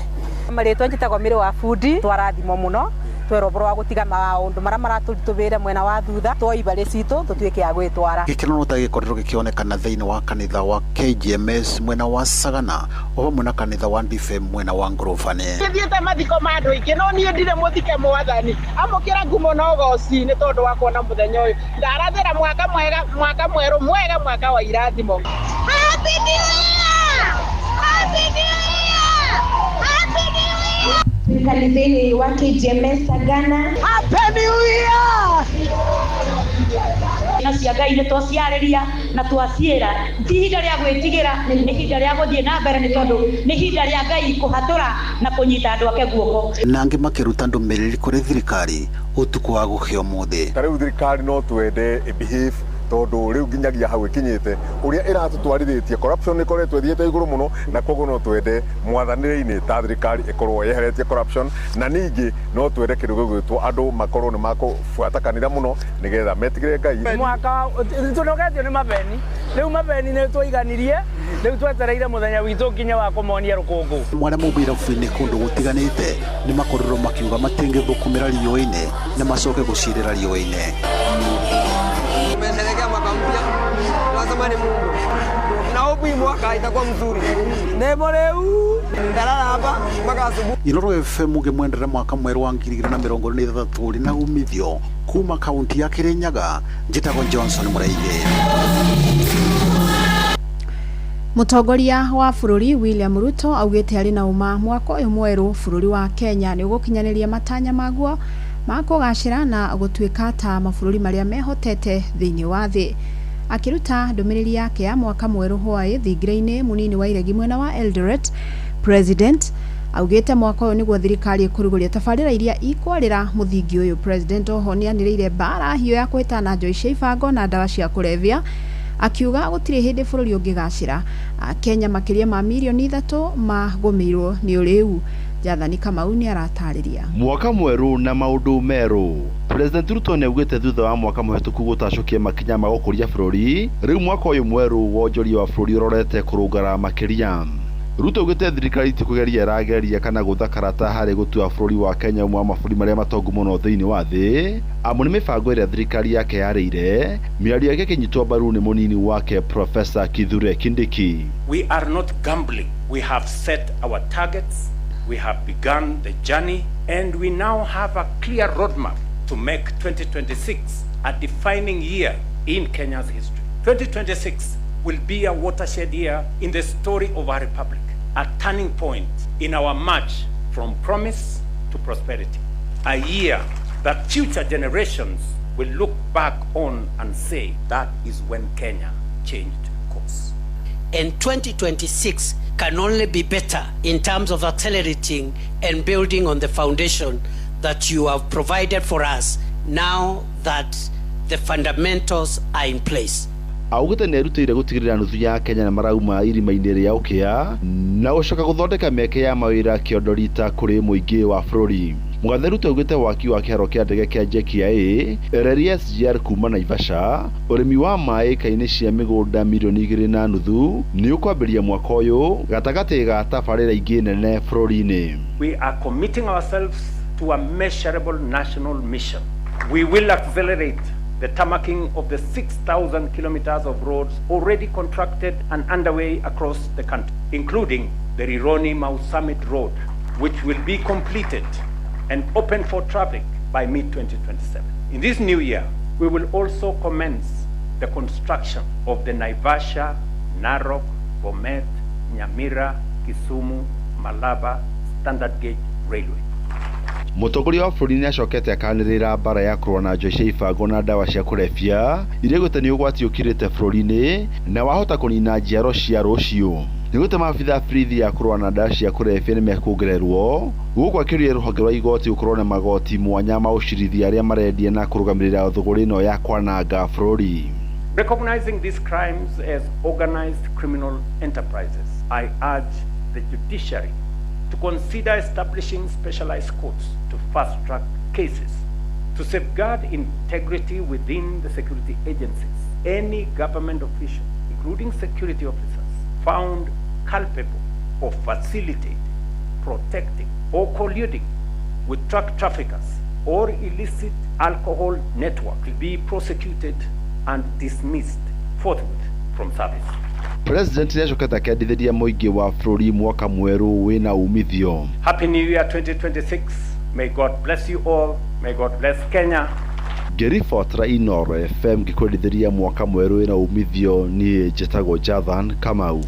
Marĩtwa njĩtagwo Mĩrĩ wa Bundi, twarathimwo mũno twerwo ũhoro wa gũtiga maũndũ marĩa maratũritũhĩire mwena wa thutha, twoe ibarĩ citũ tũtuĩke a gwĩtwara. Gĩkeno no ta gĩkoretwo gĩkĩonekana thĩinĩ wa kanitha wa KGMS mwena wa Sagana o hamwe na kanitha wa DFM mwena wa Ngurubani. Thiĩte mathiko ma andũ aingĩ no niĩ ndirĩ mũthike mwathani, amũkĩra ngumo na ũgoci nĩ tondũ wa kuona mũthenya ũyũ. Ndarathĩra mwaka mwega, mwaka mwerũ mwega, mwaka wa irathimo. Happy New Year! Happy New Year! Happy New Year! Kanitha-inĩ wa KGMS Sagana. Happy New Year! Ciana cia Ngai nĩ twaciarĩria na twaciĩra ti ihinda rĩa gwĩtigĩra, nĩ ihinda rĩa gũthiĩ na mbere nĩ tondũ nĩ ihinda rĩa Ngai kũhatũra na kũnyita andũ ake guoko. Na angĩ makĩruta ndũmĩrĩri kũrĩ thirikari ũtukũ wa gũkĩa ũmũthĩ. Ta rĩu thirikari no twende ĩbehave tondũ rĩu nginyagia hau ĩkinyĩte ũrĩa ĩratũtwarithĩtie corruption ĩkoretwo ĩthiĩte igũrũ mũno, na koguo no twende mwathanĩre-inĩ ta thirikari ĩkorwo yeheretie corruption, na ningĩ no twende kĩndũ gĩgwĩtwo andũ makorwo nĩ makũbuata kanitha mũno nĩgetha metigĩre Ngai. Mwaka tũnogetio nĩ mabeni, rĩu mabeni nĩ twaiganirie, rĩu twetereire mũthenya witũ nginya wa kũmonia rũkũngũ. Mwarĩa mauma irabu-inĩ kũndũ gũtiganĩte nĩ makorirwo makiuga matingĩthũkũmĩra riũa-inĩ na macoke gũcirĩra riũa-inĩ. Tumesherehekea mwaka mpya, tunasema ni Mungu. Na hope hii mwaka itakuwa mzuri. Nemo leo ndalala hapa mpaka asubuhi. Inoro FM ngĩmwendera mwaka mwerũ wa 2023 na umithio kuma kaunti ya Kirinyaga. Njĩtagwo Johnson Mũraithi. Mũtongoria wa bũrũri William Ruto augĩte arĩ na ũma mwaka ũyũ mwerũ bũrũri wa Kenya nĩ ũgũkinyanĩria matanya maguo ma kũgacĩra na gũtuĩka ta mabũrũri marĩa mehotete thĩinĩ wa thĩ. Akĩruta ndũmĩrĩri yake ya mwaka mwerũ hwaĩ thingira-inĩ mũnini wa Iregi mwena wa Eldoret, President augĩte mwaka ũyũ nĩguo thirikari ĩkũrugũria tabarĩra iria ikwarĩra mũthingi ũyũ. President oho nĩanĩrĩire mbara hiũ ya kũhĩtana njohi cia ibango na ndawa cia kũrebia, akiuga gũtirĩ hĩndĩ bũrũri ũngĩgacĩra. Akenya makĩria ma mirioni 3 magũmĩirwo nĩ ũrĩu. Jathani Kamau nĩ aratarĩria. Mwaka mwerũ na maũndũ merũ. President Ruto nĩaugĩte thutha wa mwaka mũhetũku gũtacũkia makinya ma gũkũria bũrũri, rĩu mwaka ũyũ mwerũ wonjoria wa bũrũri ũrorete kũrũngara makĩria. Ruto augĩte thirikari ti kũgeria ĩrageria kana gũtha karata harĩ gũtua bũrũri wa Kenya ũmwe wa mabũrũri marĩa matongu mũno thĩinĩ wa thĩ, amu nĩ mĩbango ĩrĩa thirikari yake yarĩire. Mĩario yake ĩkĩnyitwo mbaru nĩ mũnini wake Professor Kithure Kindiki. We are not gambling. We have set our targets. We have begun the journey, and we now have a clear roadmap to make 2026 a defining year in Kenya's history. 2026 will be a watershed year in the story of our republic, a turning point in our march from promise to prosperity, a year that future generations will look back on and say that is when Kenya changed course. And 2026 can only be better in terms of accelerating and building on the foundation that you have provided for us now that the fundamentals are in place. Augĩte nĩ erutĩire gũtigĩrĩra nuthu ya Kenya nĩ marauma irima-inĩ rĩa ũkĩa na gũcoka gũthondeka mĩeke ya mawĩra kĩondo rita kũrĩ mũingĩ wa bũrũri. Mũgathe Ruto augĩte waki wa kĩharo kĩa ndege kĩa JKIA, reri ya SGR kuma Naivasha, ũrĩmi wa maĩ ĩka-inĩ cia mĩgũnda mirioni 2.5 nĩ ũkwambĩrĩria mwaka ũyũ gatagatĩ ga tabarĩra ingĩ nene bũrũri-inĩ. We are committing ourselves to a measurable national mission. We will accelerate the tarmacking of the 6,000 kilometers of roads already contracted and underway across the country, including the Rironi Mau Summit Road, which will be completed and open for traffic by mid-2027. In this new year, we will also commence the construction of the Naivasha, Narok, Bomet, Nyamira, Kisumu, Malaba Standard Gauge Railway. Mũtongoria wa bũrũri nĩacokete akanĩrĩra mbara ya kũrũa na njohi cia ibango na ndawa cia kũrebia iria augĩte nĩ ũgwati ũkirĩte bũrũri-inĩ na wahota kũnina njiaro cia rũciũ. Nĩaugĩte maabitha a borithi ya kũrũa na ndawa cia kũrebia nĩmekuongererwo gũkũ akĩũria rũhonge rwa igoti gũkorwo na magoti mwanya ma gũcirithia arĩa marendia na kũrũgamĩrĩra thũgũrĩ ĩno ya kwananga bũrũri. Recognizing these crimes as organized criminal enterprises, I urge the judiciary to consider establishing specialized courts to fast-track cases, to safeguard integrity within the security agencies. Any government official, including security officers, found culpable of facilitating, protecting, or colluding with drug traffickers or illicit alcohol network will be prosecuted and dismissed forthwith from service. President nĩacokete akĩendithĩria mũingĩ wa bũrũri mwaka mwerũ wĩna umithio. Happy New Year 2026. May God bless you all. May God bless Kenya. Ngĩribotera Inooro FM ngĩkwendithĩria mwaka mwerũ wĩna umithio, niĩ njĩtagwo Jathan Kamau.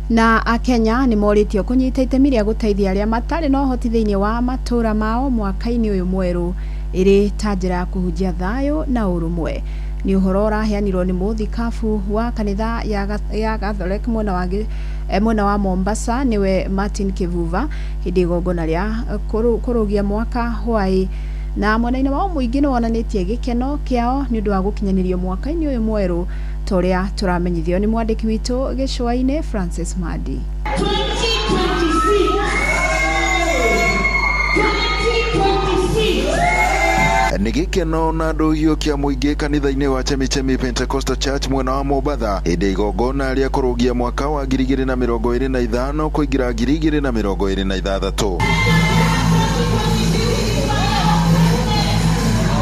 Na akenya nĩ morĩtio kũnyita itemi rĩa gũteithia arĩa matarĩ na ũhoti thĩinĩ wa matũũra mao mwaka-inĩ ũyũ mwerũ ĩrĩ ta njĩra ya kũhunjia thayũ na ũrũmwe. Nĩ ũhoro ũraheanirwo nĩ mũthikabu wa kanitha ya Catholic mwena wa Mombasa nĩwe Martin Kivuva hĩndĩ igongona rĩa kũrũgia mwaka hwaĩ na mwena-inĩ wao mũingĩ nĩ wonanĩtie gĩkeno kĩao nĩ ũndũ wa gũkinyanĩrio mwaka-inĩ ũyũ mwerũ ta ũrĩa tũramenyithio nĩ mwandĩki witũ gĩcũa-inĩ Francis Madi. 2026 Nĩ gĩkeno na ndũhiũ kĩa mũingĩ kanitha-inĩ wa Chemichemi Pentecostal Church mwena wa Mombatha hĩndĩ igongona rĩa kũrũgia mwaka wa 2025 kũingĩra 2026.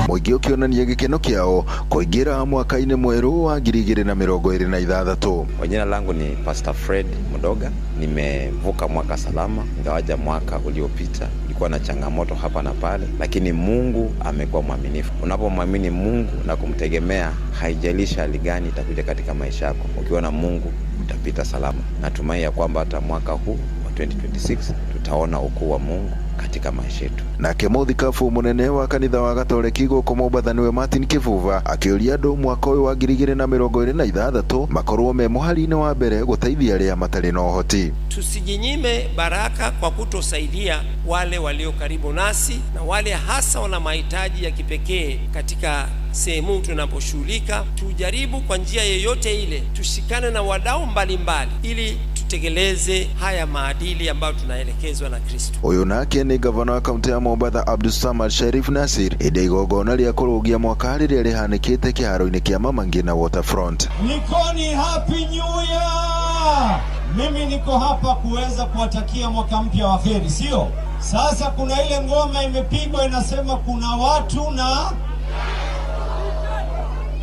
Mũingĩ ũkĩonania gĩkeno kĩao kũingĩra mwaka-inĩ mwerũ wa 2026. Kwa jina langu ni Pastor Fred Mudoga. Nimevuka mwaka salama, ingawaja mwaka uliopita ulikuwa na changamoto hapa na pale, lakini Mungu amekuwa mwaminifu. Unapomwamini Mungu na kumtegemea, haijalishi hali gani itakuja katika maisha yako, ukiwa na Mungu utapita salama. Natumai ya kwamba hata mwaka huu wa 2026 tutaona ukuu wa Mungu katika maisha yetu. Nake mũthikabu mũnene wa kanitha wa Gatoreki gũkũ Mombatha nĩwe Martin Kivuva akĩũria andũ mwaka ũyũ wa 2026 makorwo me mũhari-inĩ wa mbere gũteithia arĩa matarĩ na ũhoti. Tusijinyime baraka kwa kutosaidia wale walio karibu nasi na wale hasa wana mahitaji ya kipekee katika sehemu tunaposhughulika. Tujaribu kwa njia yoyote ile, tushikane na wadau mbalimbali ili tutekeleze haya maadili ambayo tunaelekezwa na Kristo. Ũyũ nake nĩ gavana wa kaunti ya Mombatha Abdulsamad Sharif Nasir hĩndĩ igongona rĩa kũrũgia mwaka rĩrĩa rĩhanĩkĩte kĩharo-inĩ kĩa Mama Ngina Waterfront. Nikoni, happy new year! Mimi niko hapa kuweza kuwatakia mwaka mpya wa heri, sio? Sasa kuna ile ngoma imepigwa inasema kuna watu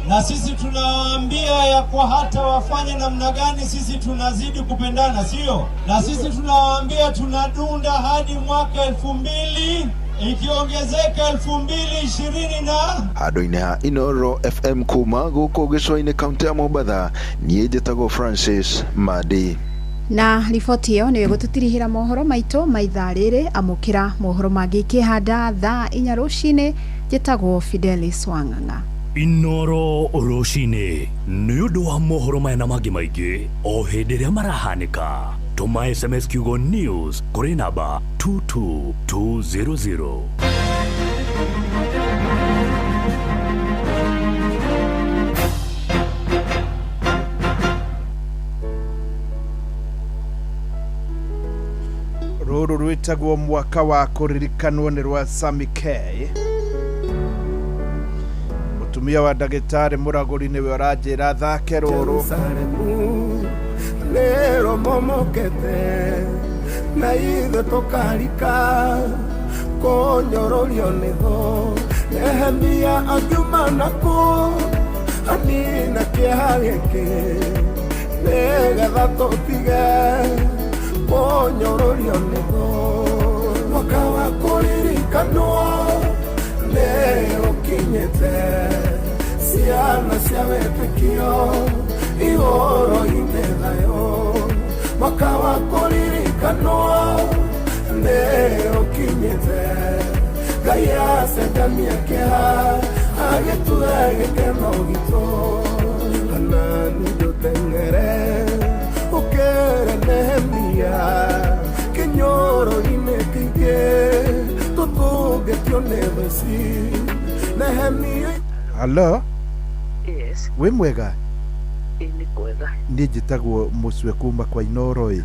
na sisi tunawaambia ya kwa hata wafanye namna gani, sisi tunazidi kupendana, sio? Na sisi tunawaambia tunadunda hadi mwaka 2000 ikiongezeka 2020 na handũ-inĩ ha Inooro FM kuma gũkũ gĩcũa-inĩ kaunti ya Mombatha, niĩ njĩtagwo Francis Madi. Na riboti ĩyo nĩyo ĩgũtũtirihĩra mohoro maitũ ma ithaa rĩrĩ. Amũkĩra mohoro mangĩ ikĩhanda thaa 4 rũcinĩ. Njĩtagwo Fidelis Wang'ang'a. Inoro rũcinĩ nĩ ũndũ wa mohoro maya na mangĩ maingĩ o hĩndĩ ĩrĩa marahanĩka, tũma SMS kiugo news kũrĩ namba 22200. Rũrũ rwĩtagwo mwaka wa kũririkanwo nĩ rwa Sammy K. Mũtumia wa ndagĩtarĩ Mũragũri nĩwe ũranjĩra thake rũrũ. Lero momokete na ithe tũkarika kũnyororio nĩho Nehemia angiuma nakũ anina kĩeha gĩkĩ nĩgetha tũtige kũnyororio nĩho mwaka wa kũririkanwo nĩ ũkinyĩte ciana cia wĩtĩkio igũrũ-inĩ thayũ mwaka wa kũririkanwo nĩ ũkinyĩte Ngai acendamia kĩeha agĩtue gĩkeno gitũ Hanani ndũteng'ere ũkĩre Nehemia kĩnyũrũ-inĩ kĩingĩ tũtũngĩtio nĩ thũ ici Nehemia. Halo? Yes. Wĩ mwega? Ĩ nĩ kwega. Niĩ njĩtagwo Mũcwe kuma kwa Inoro ĩ.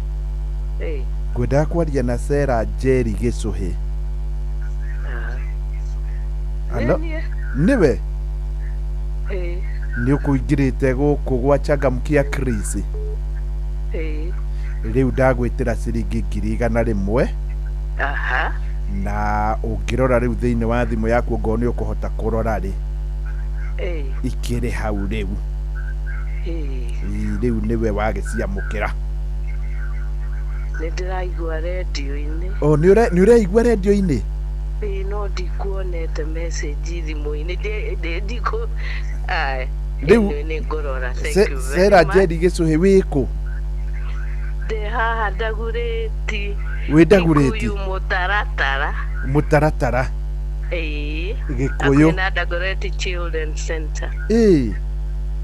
Ĩ. Ngwendaga kwaria na Sarah Njeri Gĩcũhĩ. Halo? Nĩ niĩ. Nĩwe? Ĩ. Nĩ ũkũingĩrĩte gũkũ gwa Changamkia Chris. Ĩ. Rĩu ndagwĩtĩra ciringi 100,000. Aha. Na ũngĩrora rĩu thĩinĩ wa thimũ yaku ongorwo nĩ ũkũhota kũrora rĩ. Ĩ. Ikĩrĩ hau rĩu. Ĩ. Rĩu nĩwe wagĩciamũkĩra. Nĩ ndĩraigua rendio-inĩ. O nĩ ũraigua rendio-inĩ? Ĩ no ndikuonete message thimũ-inĩ. Ndikũ. Ai. Rĩu nĩ ngũrora. Thank you very Sarah much. Njeri Gĩcũhĩ wĩkũ? Ndĩ haha Ndagurĩti. Wĩ Ndagurĩti? Gĩkũyũ mũtaratara. Mũtaratara. Ĩ. Gĩkũyũ. Hakuhĩ na Dagoretti Children Center. Ĩ.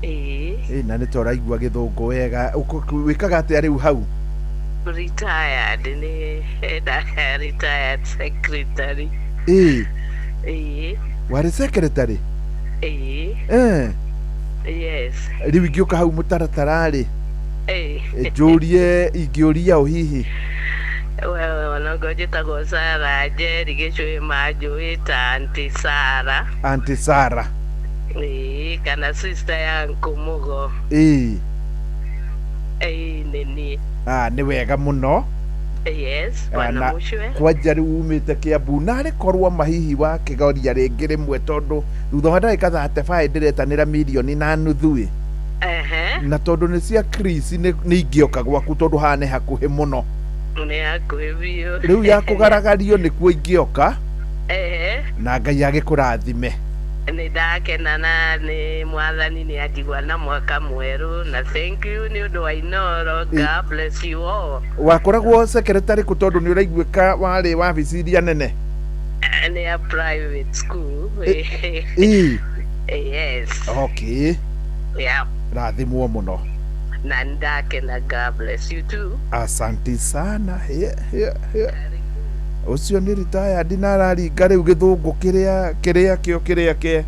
Ĩ. Ĩ na nĩ ta ũraigua gĩthũngũ wega. Wĩkaga atĩa rĩu hau? Retired nĩ retired secretary. Ĩ. Ĩ. Warĩ secretary? Ĩ. Eh. Yes. Rĩu ingĩũka hau mũtaratara rĩ, Ĩ. njũrie ingĩũria ũ hihi? Wewe onongo njĩtagwo Sarah Njeri Gĩcũhĩ manjũĩ ta Aunty Sarah. Aunty Sarah. Ĩ kana sister ya Uncle Mũgo. Ĩ. Ĩ nĩ niĩ. Ah, nĩ wega mũno. Yes, bwana Na Mũcwe. kwanja rĩu umĩte Kĩambu narĩ korwo mahihi wakĩgoria rĩngĩ rĩmwe tondũ thutha wa ndagĩka 35 ndĩretanĩra 1.5 ĩ. Ehe. Na tondũ nĩ cia Chris nĩ ingĩoka gwaku tondũ haha nĩ hakuhĩ mũno. Nĩ hakuhĩ biũ. Rĩu ya kũgaragario nĩkuo ingĩoka. Ehe. Na Ngai agĩkũrathime. Nĩ ndakena na nĩ mwathani nĩ anjigua na mwaka mwerũ na thank you nĩ ũndũ wa Inoro. God bless you all. Wakoragwo secretary kũ tondũ nĩ ũraiguĩka warĩ wabici iria nene? Nĩ ya private school. Ĩ. Yes. Okay. Yeah. Rathimwo mũno. Na nĩ ndakena. God bless you too. Asante sana. Hĩa, hĩa, hĩa. Ũcio nĩ retired na araringa rĩu gĩthũngũ kĩrĩa kĩrĩa kĩo kĩrĩa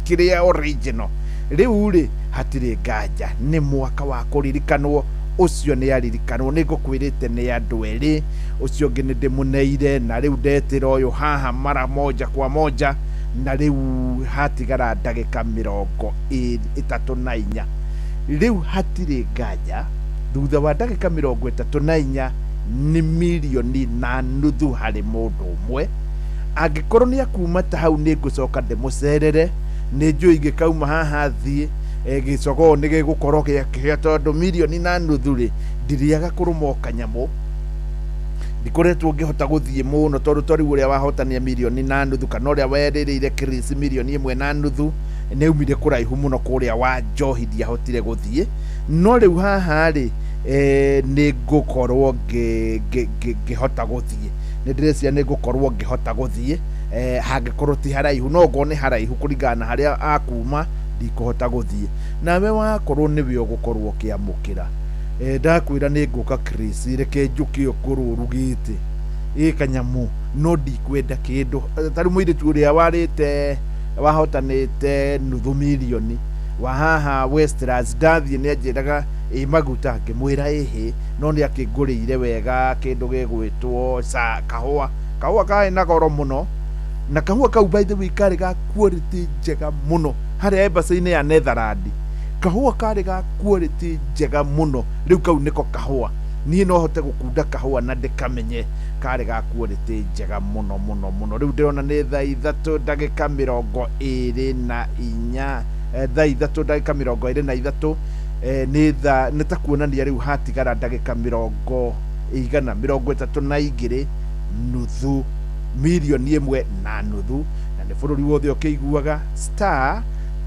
kĩrĩa original. Rĩu rĩ hatirĩ nganja nĩ mwaka wa kũririkanwo. Ũcio nĩ aririkanwo, nĩ ngũkwĩrĩte nĩ andũ erĩ, ũcio ũngĩ nĩ ndĩmũneire na rĩu ndetĩra ũyũ haha mara moja kwa moja na rĩu hatigara ndagĩka 34. Rĩu hatirĩ nganja thutha wa ndagĩka 34 nĩ 1.5 harĩ mũndũ ũmwe. Angĩkorwo nĩ akuma ta hau nĩ ngũcoka ndĩmũcerere, nĩ njũĩ ingĩkauma haha thiĩ gĩcogoo nĩ gĩgũkorwo gĩakĩhĩa tondũ 1.5 rĩ ndirĩaga kũrũma o kanyamũ. Ndikoretwo ngĩhota gũthiĩ mũno tondũ ta rĩu ũrĩa wahotania 1.5 kana ũrĩa werĩrĩire Chris 1.5 nĩ aumire kũraihu mũno kũrĩa wa njohi ndiahotire gũthiĩ. No rĩu haha rĩ nĩ ngũkorwo ngĩhota gũthiĩ, nĩ ndĩreciria nĩ ngũkorwo ngĩhota gũthiĩ Hangĩkorwo ti haraihu, no ngorwo nĩ haraihu kũringana na harĩa akuma, ndikũhota gũthiĩ. Nawe wakorwo nĩwe ũgũkorwo ũkĩamũkĩra, ndakwĩra nĩ ngũka Chris, reke njũke ũkorwo ũrugĩte ĩ kanyamu, no ndikwenda kĩndũ. Tarĩu mũirĩtu ũrĩa warĩte wahotanĩte nuthu mirioni wa haha Westlands, ndathiĩ nĩ anjĩraga ĩ maguta, ngĩmwĩra ĩhĩ, no nĩ akĩngũrĩire wega kĩndũ gĩgwĩtwo kahũa. Kahũa karĩ na goro mũno, na kahũa kau by the way karĩ ga quality njega mũno harĩa embassy-inĩ ya Netherland. Kahũa karĩ ga quality njega mũno. Rĩu kau nĩko kahũa niĩ no hote gũkunda kahũa na ndĩkamenye karĩ ga quality njega mũno mũno mũno. Rĩu ndĩrona nĩ thaa 3 ndagĩka 24, thaa 3 ndagĩka 23, nĩ thaa nĩ ta kuonania rĩu hatigara ndagĩka mĩrongo igana 32 nuthu, mirioni 1.5, na nĩ bũrũri wothe ũkĩiguaga star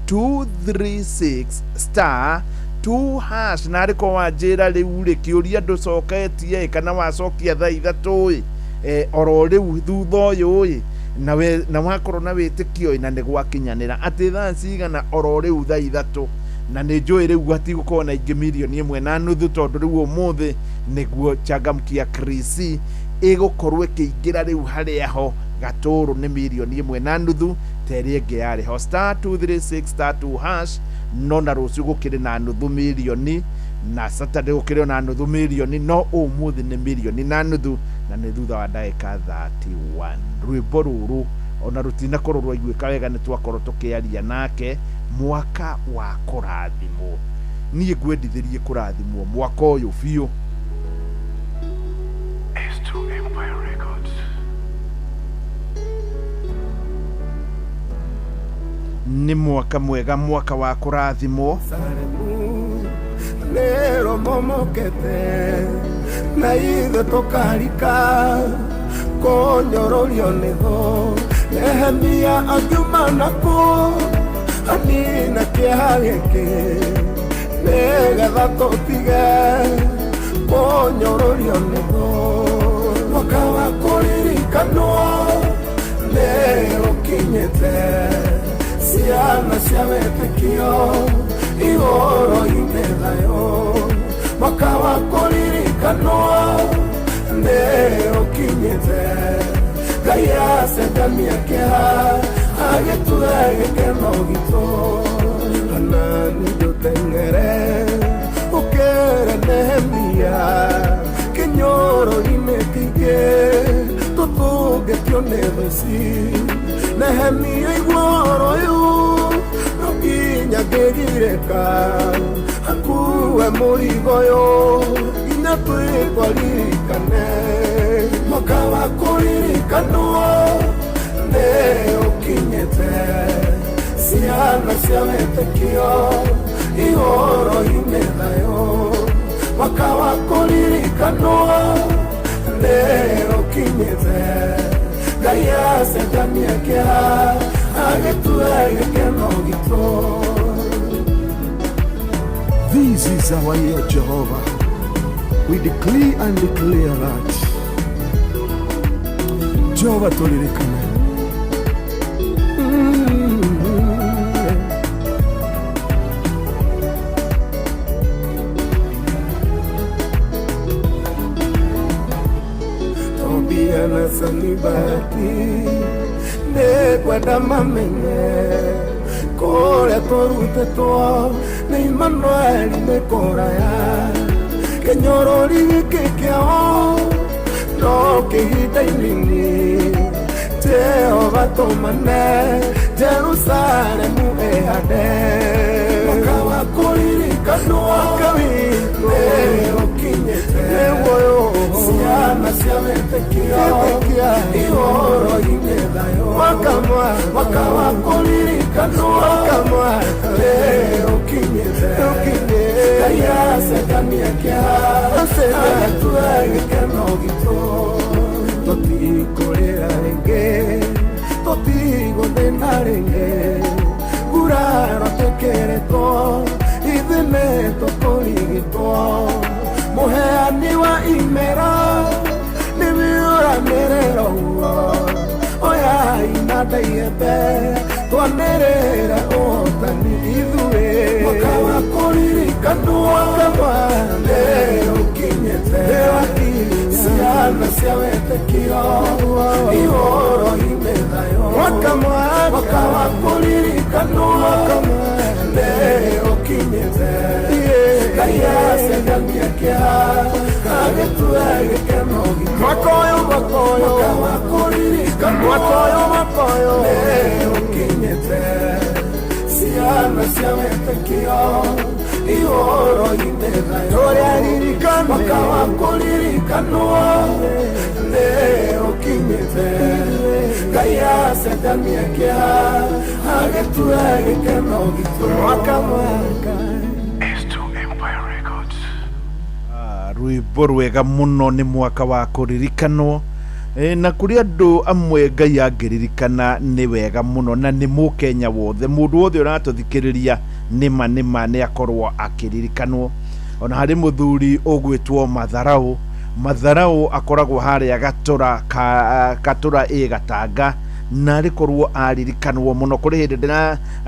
236 star 2 hash. Na arĩko wanjĩra rĩu rĩ, kĩũria ndũcoketie kana wacokia thaa 3 ĩ, oro rĩu thutha ũyũ ĩ, na wakorwo na wĩtĩkio ĩ, na nĩ gwakinyanĩra atĩ thaa cigana oro rĩu thaa 3, na nĩ njũĩ rĩu hatigũkorwo na ingĩ mirioni 1.5, tondũ rĩu ũmũthĩ nĩguo Changamkia Chris ĩgũkorwo ĩkĩingĩra rĩu harĩa ho gatũrũ nĩ mirioni 1.5 ta ĩrĩa ĩngĩ yarĩ ho star 236 star 2 hash. No na rũciũ gũkĩrĩ na nuthu mirioni, na Saturday gũkĩrĩ na nuthu mirioni, no ũmũthĩ nĩ mirioni na nuthu, na nĩ thutha wa ndagĩka 31. Rwĩmbo rũrũ ona rũtinakorwo rwaiguĩka wega, nĩ twakorwo tũkĩaria nake mwaka wa kũrathimwo. Niĩ ngwendithĩrie kũrathimwo mwaka ũyũ biũ. S2 Empire Records. Nĩ mwaka mwega, mwaka wa kũrathimwo. Lero momokete na ithe tũkarika kũnyororio nĩ thũ. Nehemia angiuma nakũ anina kĩeha gĩkĩ, nĩgetha tũtige kũnyororio nĩ thũ. Mwaka wa kũririkanwo nĩ ũkinyĩte, ciana cia wĩtĩkio igũrũ-inĩ thayũ. Mwaka wa kũririkanwo nĩ ũkinyĩte, Ngai acenjania kĩeha agĩtue gĩkeno gitũ. Hanani ndũteng'ere ũkĩre Nehemia, kĩnyũrũri-inĩ kĩingĩ tũtũngĩtio nĩ thũ ici. Nehemia igua ũhoro ũyũ no nginya ngĩgirĩka, akue mũrigo ũyũ nginya twĩtwaririkane. Mwaka wa kũririkanwo nĩ ũkinyĩte, ciana cia wĩtĩkio igũrũ-inĩ thayũ. Mwaka wa kũririkanwo nĩ ũkinyĩte, Ngai acenjania kĩeha agĩtue gĩkeno gitũ. This is our year, Jehovah. We decree and declare that Jehovah tulirikane. Tobia na Sanibati nĩngwenda mamenye kũrĩa tũrutĩtwo nĩ Immanueli nĩ kũraya. Kĩnyũrũri gĩkĩ kĩao no kĩhinda inini, Jehova tũmane Jerusalemu ĩhande. Mwaka wa kũririkanwo nĩ ũkinyĩte, ciana cia wĩtĩkio igũrũ-inĩ thayũ. Mwaka wa kũririkanwo nĩ ũkinyĩte, Ngai acenjania kĩeha agĩtue gĩkeno gitũ. Tũtikũrĩra rĩngĩ, tũtigũthĩna rĩngĩ, nguraro twĩkĩrĩtwo ithuĩ nĩ tũkũrigitwo. Mũheani wa imera nĩwe ũramĩrĩra ũguo, oya iyembe twanĩrĩre ũhotani ithuĩ mwaka wa kũririkanwo nĩ ũkinyĩte ciana cia wĩtĩkio ihoro-inĩ thayũ mwaka wa kũririkanwo nĩ ũkinyĩte Ngai acengania kĩeha agĩtue gĩkeno gitũ mwaka ũyũ mwaka wa kũririkanwo mwaka ũyũ nĩ ũkinyĩte ciana cia wĩtĩkio ihoro-inĩ thayũ tũrĩa mwaka wa kũririkanwo nĩ ũkinyĩte Ngai acengania kĩeha agĩtue gĩkeno gitũ mwaka mwaka. Rwĩmbo rwega mũno nĩ mwaka wa kũririkanwo na kũrĩ andũ amwe Ngai angĩririkana nĩ wega mũno na nĩ mũkenya wothe mũndũ wothe ũratũthikĩrĩria nĩma nĩma nĩ akorwo akĩririkanwo. Ona harĩ mũthuri ũgwĩtwo Matharau. Matharau akoragwo harĩa Gatũra Gatũra ĩ Gatanga na arĩkorwo aririkanwo mũno. Kũrĩ hĩndĩ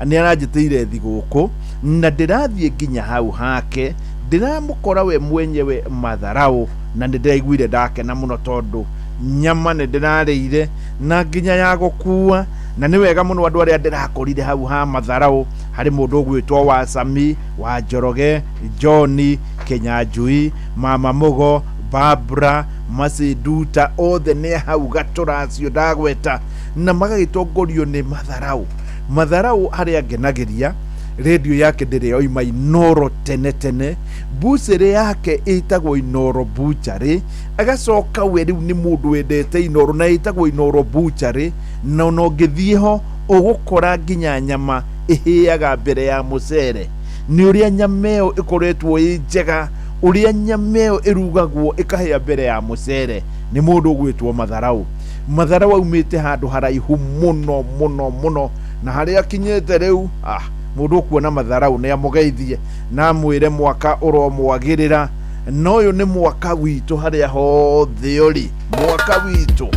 nĩ aranjĩtĩire thigũkũ na ndĩrathiĩ nginya hau hake ndiramukora we mwenyewe Matharau na ndĩraiguire ndakena mũno tondũ nyama nĩ ndĩrarĩire na nginya ya gũkua na nĩ wega mũno andũ arĩa ndĩrakorire hau ha Matharau. Harĩ mũndũ ũgwĩtwo wa Sami wa Njoroge, John Kenyanjui, Mama Mugo, Barbara Masiduta, othe nĩ hau Gatũra acio ndagweta na magagĩtongorio nĩ Matharau. Matharau harĩa ngenagĩria radio yake ndĩrĩ yoima Inoro tene tene, bucĩrĩ yake ĩtagwo Inoro Bucharĩ, agacoka we rĩu nĩ mũndũ wendete Inoro na ĩtagwo Inoro Bucharĩ, na ona ũngĩthiĩ ho ũgũkora nginya nyama ĩhĩaga mbere ya mũcere. Nĩ ũrĩa nyama ĩyo ĩkoretwo ĩ njega, ũrĩa nyama ĩyo ĩrugagwo ĩkahĩa mbere ya mũcere. Nĩ mũndũ ũgwĩtwo Matharau. Matharau aumĩte handũ haraihu mũno mũno mũno na harĩa akinyĩte rĩu mũndũ ũkuona Matharau nĩ amũgeithie na amwĩre mwaka ũromwagĩrĩra na ũyũ nĩ mwaka witũ harĩa hothe ũrĩ, mwaka witũ.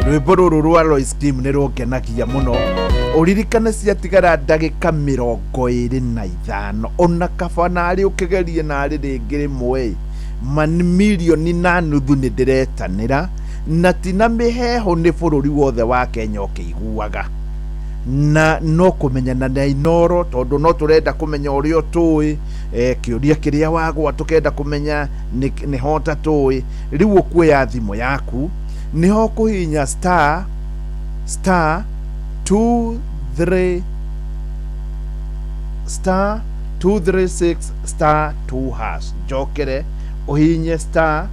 Rwĩmbo rũrũ rwa Lois Kim nĩ rũngenagia mũno. Ũririkane ciatigara ndagĩka 25 ona kaba narĩ ũkĩgerie narĩ rĩngĩ rĩmwe mirioni na nuthu nĩ ndĩretanĩra na ti na mĩheho nĩ bũrũri wothe wa Kenya ũkĩiguaga na no kũmenyana na Inoro tondũ no tũrenda kũmenya ũrĩa ũtũĩ kĩũria kĩrĩa wagwa tũkenda kũmenya nĩ hota tũĩ. Rĩu ũkuoya thimũ yaku nĩho kũhihinya star star 23 star 236 star 2 hash. Njokere ũhihinye star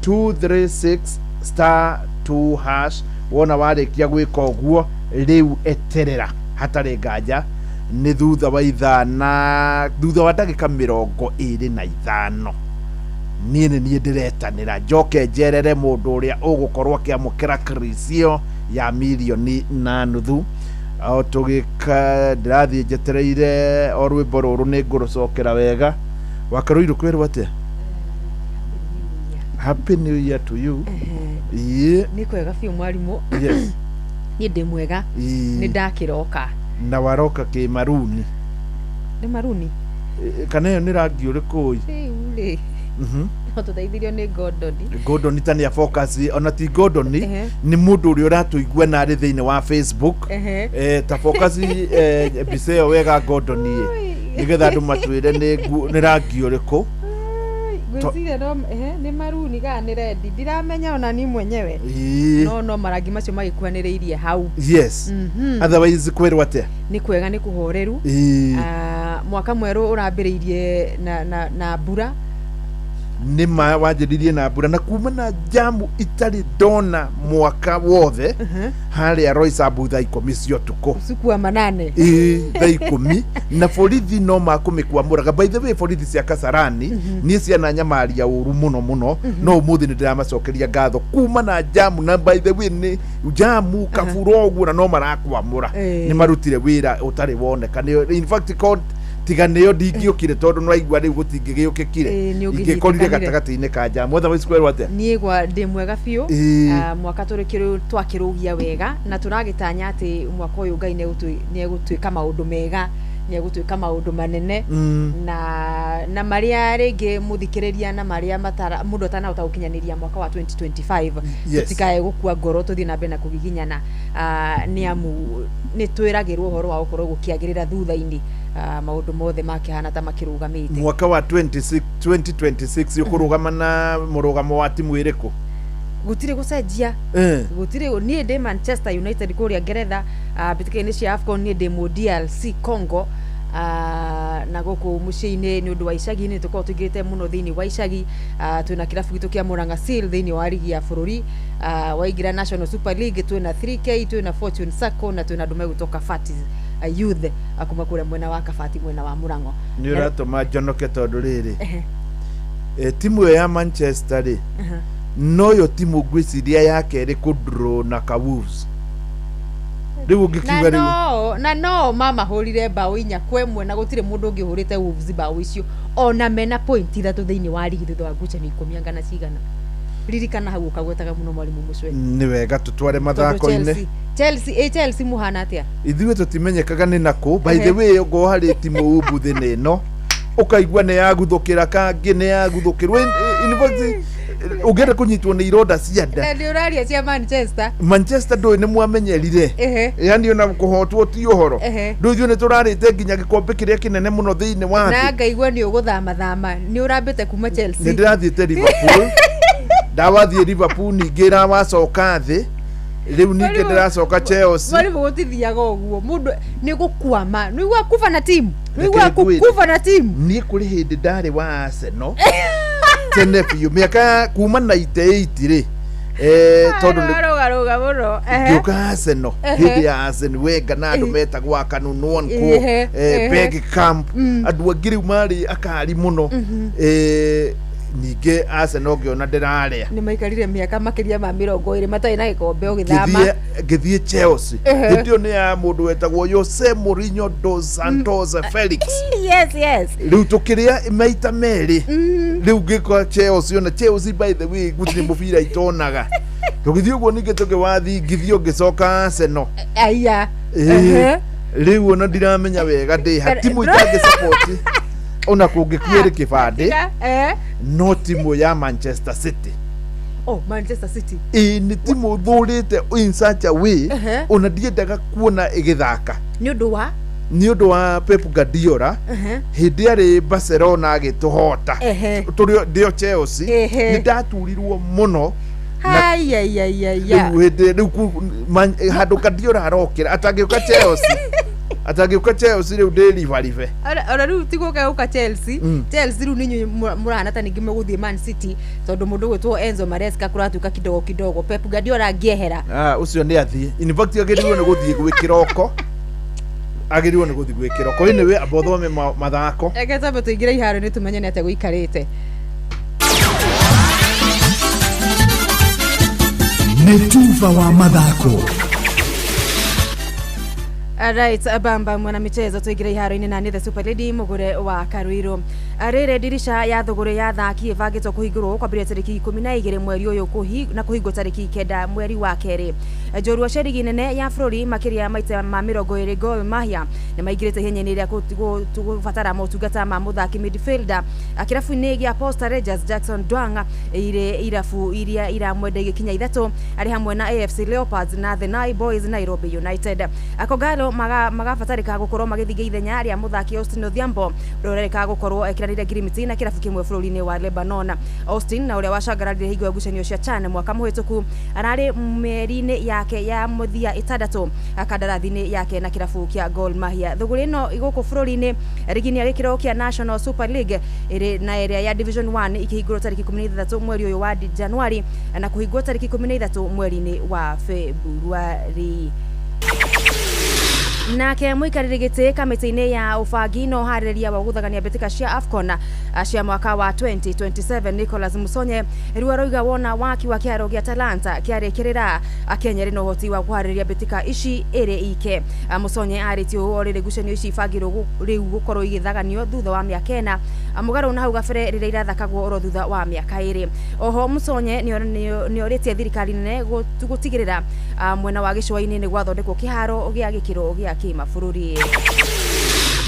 236 star 2 hash. Wona warĩkia gwĩka ũguo rĩu eterera hatarĩ nganja nĩ thutha wa ithaa na thutha wa ndagĩka 25 niĩ nĩ niĩ ndĩretanĩra njoke njerere mũndũ ũrĩa ũgũkorwo akĩamũkĩra krisio ya mirioni na nuthu. O tũgĩka ndĩrathiĩ njetereire o rwĩmbo rũrũ nĩ ngũrũcokera wega. Wakarũirũ kwĩrwo atĩa? Happy New Year to you. Ĩĩ nĩ kwega biũ mwarimũ. Yes. Niĩ ndĩ mwega nĩ ndakĩroka. Na waroka kĩ maruni? Nĩ maruni kana ĩyo nĩ rangi ũrĩkũ? Rĩu rĩ no tũteithirio nĩ Gordon. Gordon ta nĩ focus ona ti Gordon nĩ mũndũ ũrĩa ũratũigua na arĩ thĩinĩ wa Facebook ta focus mbica ĩyo wega Gordon ĩ nĩgetha andũ matwĩre nĩ rangi ũrĩkũ. Ngwĩciria no nĩ maruni kana nĩ red ndiramenya ona ni mwenyewe no marangi macio magĩkuhanĩrĩirie hau. Yes. Otherwise kwĩrwo atĩa? Nĩ kwega nĩ kũhoreru. Mwaka mwerũ ũrambĩrĩirie na mbura nĩ ma wanjĩrĩirie na mbura na kuma na jamu itarĩ ndona mwaka wothe harĩa Roysambu thaa 10 cia ũtukũ usiku wa manane thaa 10 na borithi no makũmĩkwamũraga. By the way borithi cia Kasarani niĩ ciana nyamaria ũru mũno mũno no ũmũthĩ nĩ ndĩramacokeria ngatho kuma na jamu na by the way nĩ jamu kabura ũguo na no marakwamũra nĩ marutire wĩra ũtarĩ woneka. In fact Tiga nĩyo ndingĩũkire tondũ nĩwaigua rĩu gũtingĩgĩũkĩkire. Ĩĩ, nĩ Ingĩkorire ũngĩnyitĩkanire. gatagatĩ-inĩ ka njamu. Otherwise kwerwo atĩa? Niĩ gwa ndĩ mwega biũ. Ĩĩ. Ah, mwaka tũrĩ twakĩrũgia wega na tũragĩtanya atĩ mwaka ũyũ Ngai nĩegũtwĩka maũndũ mega, nĩegũtwĩka maũndũ manene. Na marĩa rĩngĩ mũthikĩrĩria na marĩa matara mũndũ atanahota gũkinyanĩria mwaka wa 2025. Tũtikae gũkua ngoro, tũthiĩ na mbere na kũgiginyana. Ah, nĩ amu nĩ twĩragĩrwo ũhoro wa gũkorwo gũkĩagĩrĩra thutha-inĩ. Ah, maũndũ mothe makĩhana ta makĩrũgamĩte. Mwaka wa 26 2026 ũkũrũgama na mũrũgamo wa timu ĩrĩkũ? Gũtirĩ gũcenjia. Gũtirĩ, niĩ ndĩ Manchester United kũrĩa Ngeretha. Mbĩtĩka-inĩ cia AFCON niĩ ndĩ mũ DRC Congo. Na gũkũ mũciĩ-inĩ nĩ ũndũ wa icagi-inĩ tũkoragwo tũingĩrĩte mũno thĩinĩ wa icagi. Twĩna kĩrabu gitũ kĩa Murang'a Seal thĩinĩ wa rigi ya bũrũri. Waingĩra National Super League twĩna 3K, twĩna Fortune Sacco na twĩna andũ megwĩtwo Kabati Youth, kuma kũrĩa mwena wa Kabati, mwena wa Mũrang'o. Nĩ ũratũma njonoke tondũ rĩrĩ, timu ĩyo ya Manchester rĩ, noyo timu ngwĩciria ya kerĩ kũ-draw na ka Wolves. Rĩu Na ũngĩkiuga rĩu no na no mamahũrire mbaũ 4-1 na gũtirĩ mũndũ ũngĩ ũhũrĩte Wolves mbaũ icio ona mena point 3 thĩinĩ wa rigi thutha wa ngucanio 10 anga na cigana. Ririkana hau ũkagwetaga mũno mwarimũ Mũcwe. Nĩ wega tũtware Tondũ mathako-inĩ. Chelsea, Chelsea mũhana atĩa? Ithuĩ tũtimenyekaga nĩ nakũ. By the way, ongorwo harĩ timu umbuthĩ-inĩ ĩno ũkaigua nĩ yaguthũkĩra kangĩ nĩ yaguthũkĩrwo. In fact, ũngĩenda kũnyitwo nĩ ironda cia nda. Na nĩ ũraria cia Manchester. Manchester ndũĩ nĩ mwamenyerire. Yani ona kũhotwo ti ũhoro. Ndũĩ ithuĩ nĩ tũrarĩte nginya gĩkombe kĩrĩa kĩnene mũno thĩinĩ wa Na thĩ. ngaigua nĩ ũgũthamathama, nĩ ũrambĩte kuma Chelsea. Nĩ ndĩrathiĩte Liverpool, ndawathiĩ Liverpool ningĩ ĩrawacoka thĩ, rĩu ningĩ ndĩracoka Chelsea. Mwarimũ, gũtithiaga ũguo, mũndũ nĩ gũkwama, nĩ igua kuba na timu, nĩ Reke igua ngwĩre. kuba na timu. Niĩ kũrĩ hĩndĩ ndarĩ wa Arsenal tene biũ, mĩaka ya kuma 98 rĩ, tondũ nĩ Arũgarũga mũno. Ngĩũka Arsenal hĩndĩ ya Arsene Wenger na andũ metagwo Akanu Nwankwo, Bergkamp, andũ angĩ rĩu marĩ akari mũno. Ningĩ Arsenal ngĩona ndĩrarĩa. Nĩ maikarire mĩaka makĩria ma 20 matarĩ na gĩkombe ũgĩthama. Ngĩthiĩ Chelsea. Hĩndĩ ĩyo nĩ ya mũndũ wetagwo Jose Mourinho dos Santos Felix. Yes. Rĩu tũkĩrĩa maita merĩ. Rĩu ngĩkora Chelsea, ona Chelsea by the way gũtirĩ mũbira itonaga. Tũgĩthiĩ ũguo ningĩ tũkĩwathingithio, ngĩcoka Arsenal. Aya. Rĩu ona ndiramenya wega ndĩ ha. Timu itangĩ support ona kũngĩkuĩrĩ kĩbandĩ no timu ya Manchester City. Oh, Manchester City. Ĩĩ, nĩ timu thũrĩte in such a way ona ndiendaga kuona ĩgĩthaka. Nĩ ũndũ wa Nĩ ũndũ wa Pep Guardiola. Hĩndĩ arĩ Barcelona agĩtũhota tũrĩ ndĩo Chelsea, nĩ ndaturirwo mũno na Aiaiaiaia. Rĩu hĩndĩ rĩu handũ Guardiola arokĩra atangĩũka Chelsea, atangĩũka Chelsea rĩu ndĩ ribaribe. Ona rĩu ti gũka gũka Chelsea. Chelsea rĩu nĩ inyuĩ mũrahana ta ningĩ mũgũthiĩ Man City tondũ mũndũ gwĩtwo Enzo Maresca kũratuĩka kidogo kidogo Pep Guardiola angĩehera. Ah, ũcio nĩ athiĩ. In fact, agĩrĩirwo nĩ gũthiĩ gwĩ kĩroko, agĩrĩirwo nĩ gũthiĩ gwĩ kĩroko. Anyway, amba ũthome mathako. Reke twambe tũingĩre iharo-inĩ tũmenye nĩ atĩa gũikarĩte. Nĩ tuba wa mathako. Alright, bamba mwana michezo, tuingire iharo-inĩ na nĩ the super lady mũgũre wa Karuiru. Rĩrĩ ndirisha ya thũgũrĩ ya thaki ĩbangĩtwo kũhingũrwo kwambĩrĩria tarĩki 12 mweri ũyũ na kũhingwo tarĩki 9 mweri wa kerĩ. Njorua cia rigi nene ya bũrũri makĩria maita ma 20 Gor Mahia nĩ maingĩrĩte ihenya-inĩ rĩa gũbatara motungata ma mũthaki midfielder kĩrabu-inĩ gĩa Posta Rangers Jackson Dwang, irĩ irabu iria iramwenda igĩkinya 3 arĩ hamwe na AFC Leopards na The Nai Boys Nairobi United. Kogalo magabatarĩka gũkorwo magĩthinga ithenya rĩa mũthaki Austin Odhiambo ũrĩa ũrerĩka gũkorwo ekĩranĩire ngirimiti na kĩrabu kĩmwe bũrũri-inĩ wa Lebanon. Austin na ũrĩa wacangararire hingo ya ngucanio cia CHAN mwaka mũhĩtũku ararĩ mĩeri-inĩ yake ya mũthia 6 kandarathi-inĩ yake na kĩrabu kĩa Gor Mahia. Thũgũrĩ ĩno gũkũ bũrũri-inĩ rigi-inĩ ya gĩkĩro kĩa National Super League ĩrĩ na ĩrĩa ya Division 1 ikĩhingũrwo tarĩki 16 mweri ũyũ wa Januari na kũhingwo tarĩki 13 mweri-inĩ wa Februari. Nake mũikarĩri gĩtĩ kamĩtĩ-inĩ ya ũbangi na ũharĩrĩria wa gũthagania mbĩtĩka cia AFCON Cia mwaka wa 2027. Nicholas Musonye rĩu aroiga wona waki wa kĩharo gĩa Talanta kĩarĩkĩrĩra, Kenya ĩrĩ na ũhoti wa kũharĩrĩria mbĩtĩka ici ĩrĩ ike. Musonye arĩtie ũũ o rĩrĩ ngucanio ici ibangĩrwo rĩu gũkorwo igĩthaganio thutha wa mĩaka 4, mũgarũ na hau gabere rĩrĩa irathakagwo oro thutha wa mĩaka 2. Oho Musonye nĩorĩtie thirikari nene gũtigĩrĩra mwena wa gĩcũa-inĩ nĩ gwathondekwo kĩharo gĩa gĩkĩro gĩa kĩmabũrũri.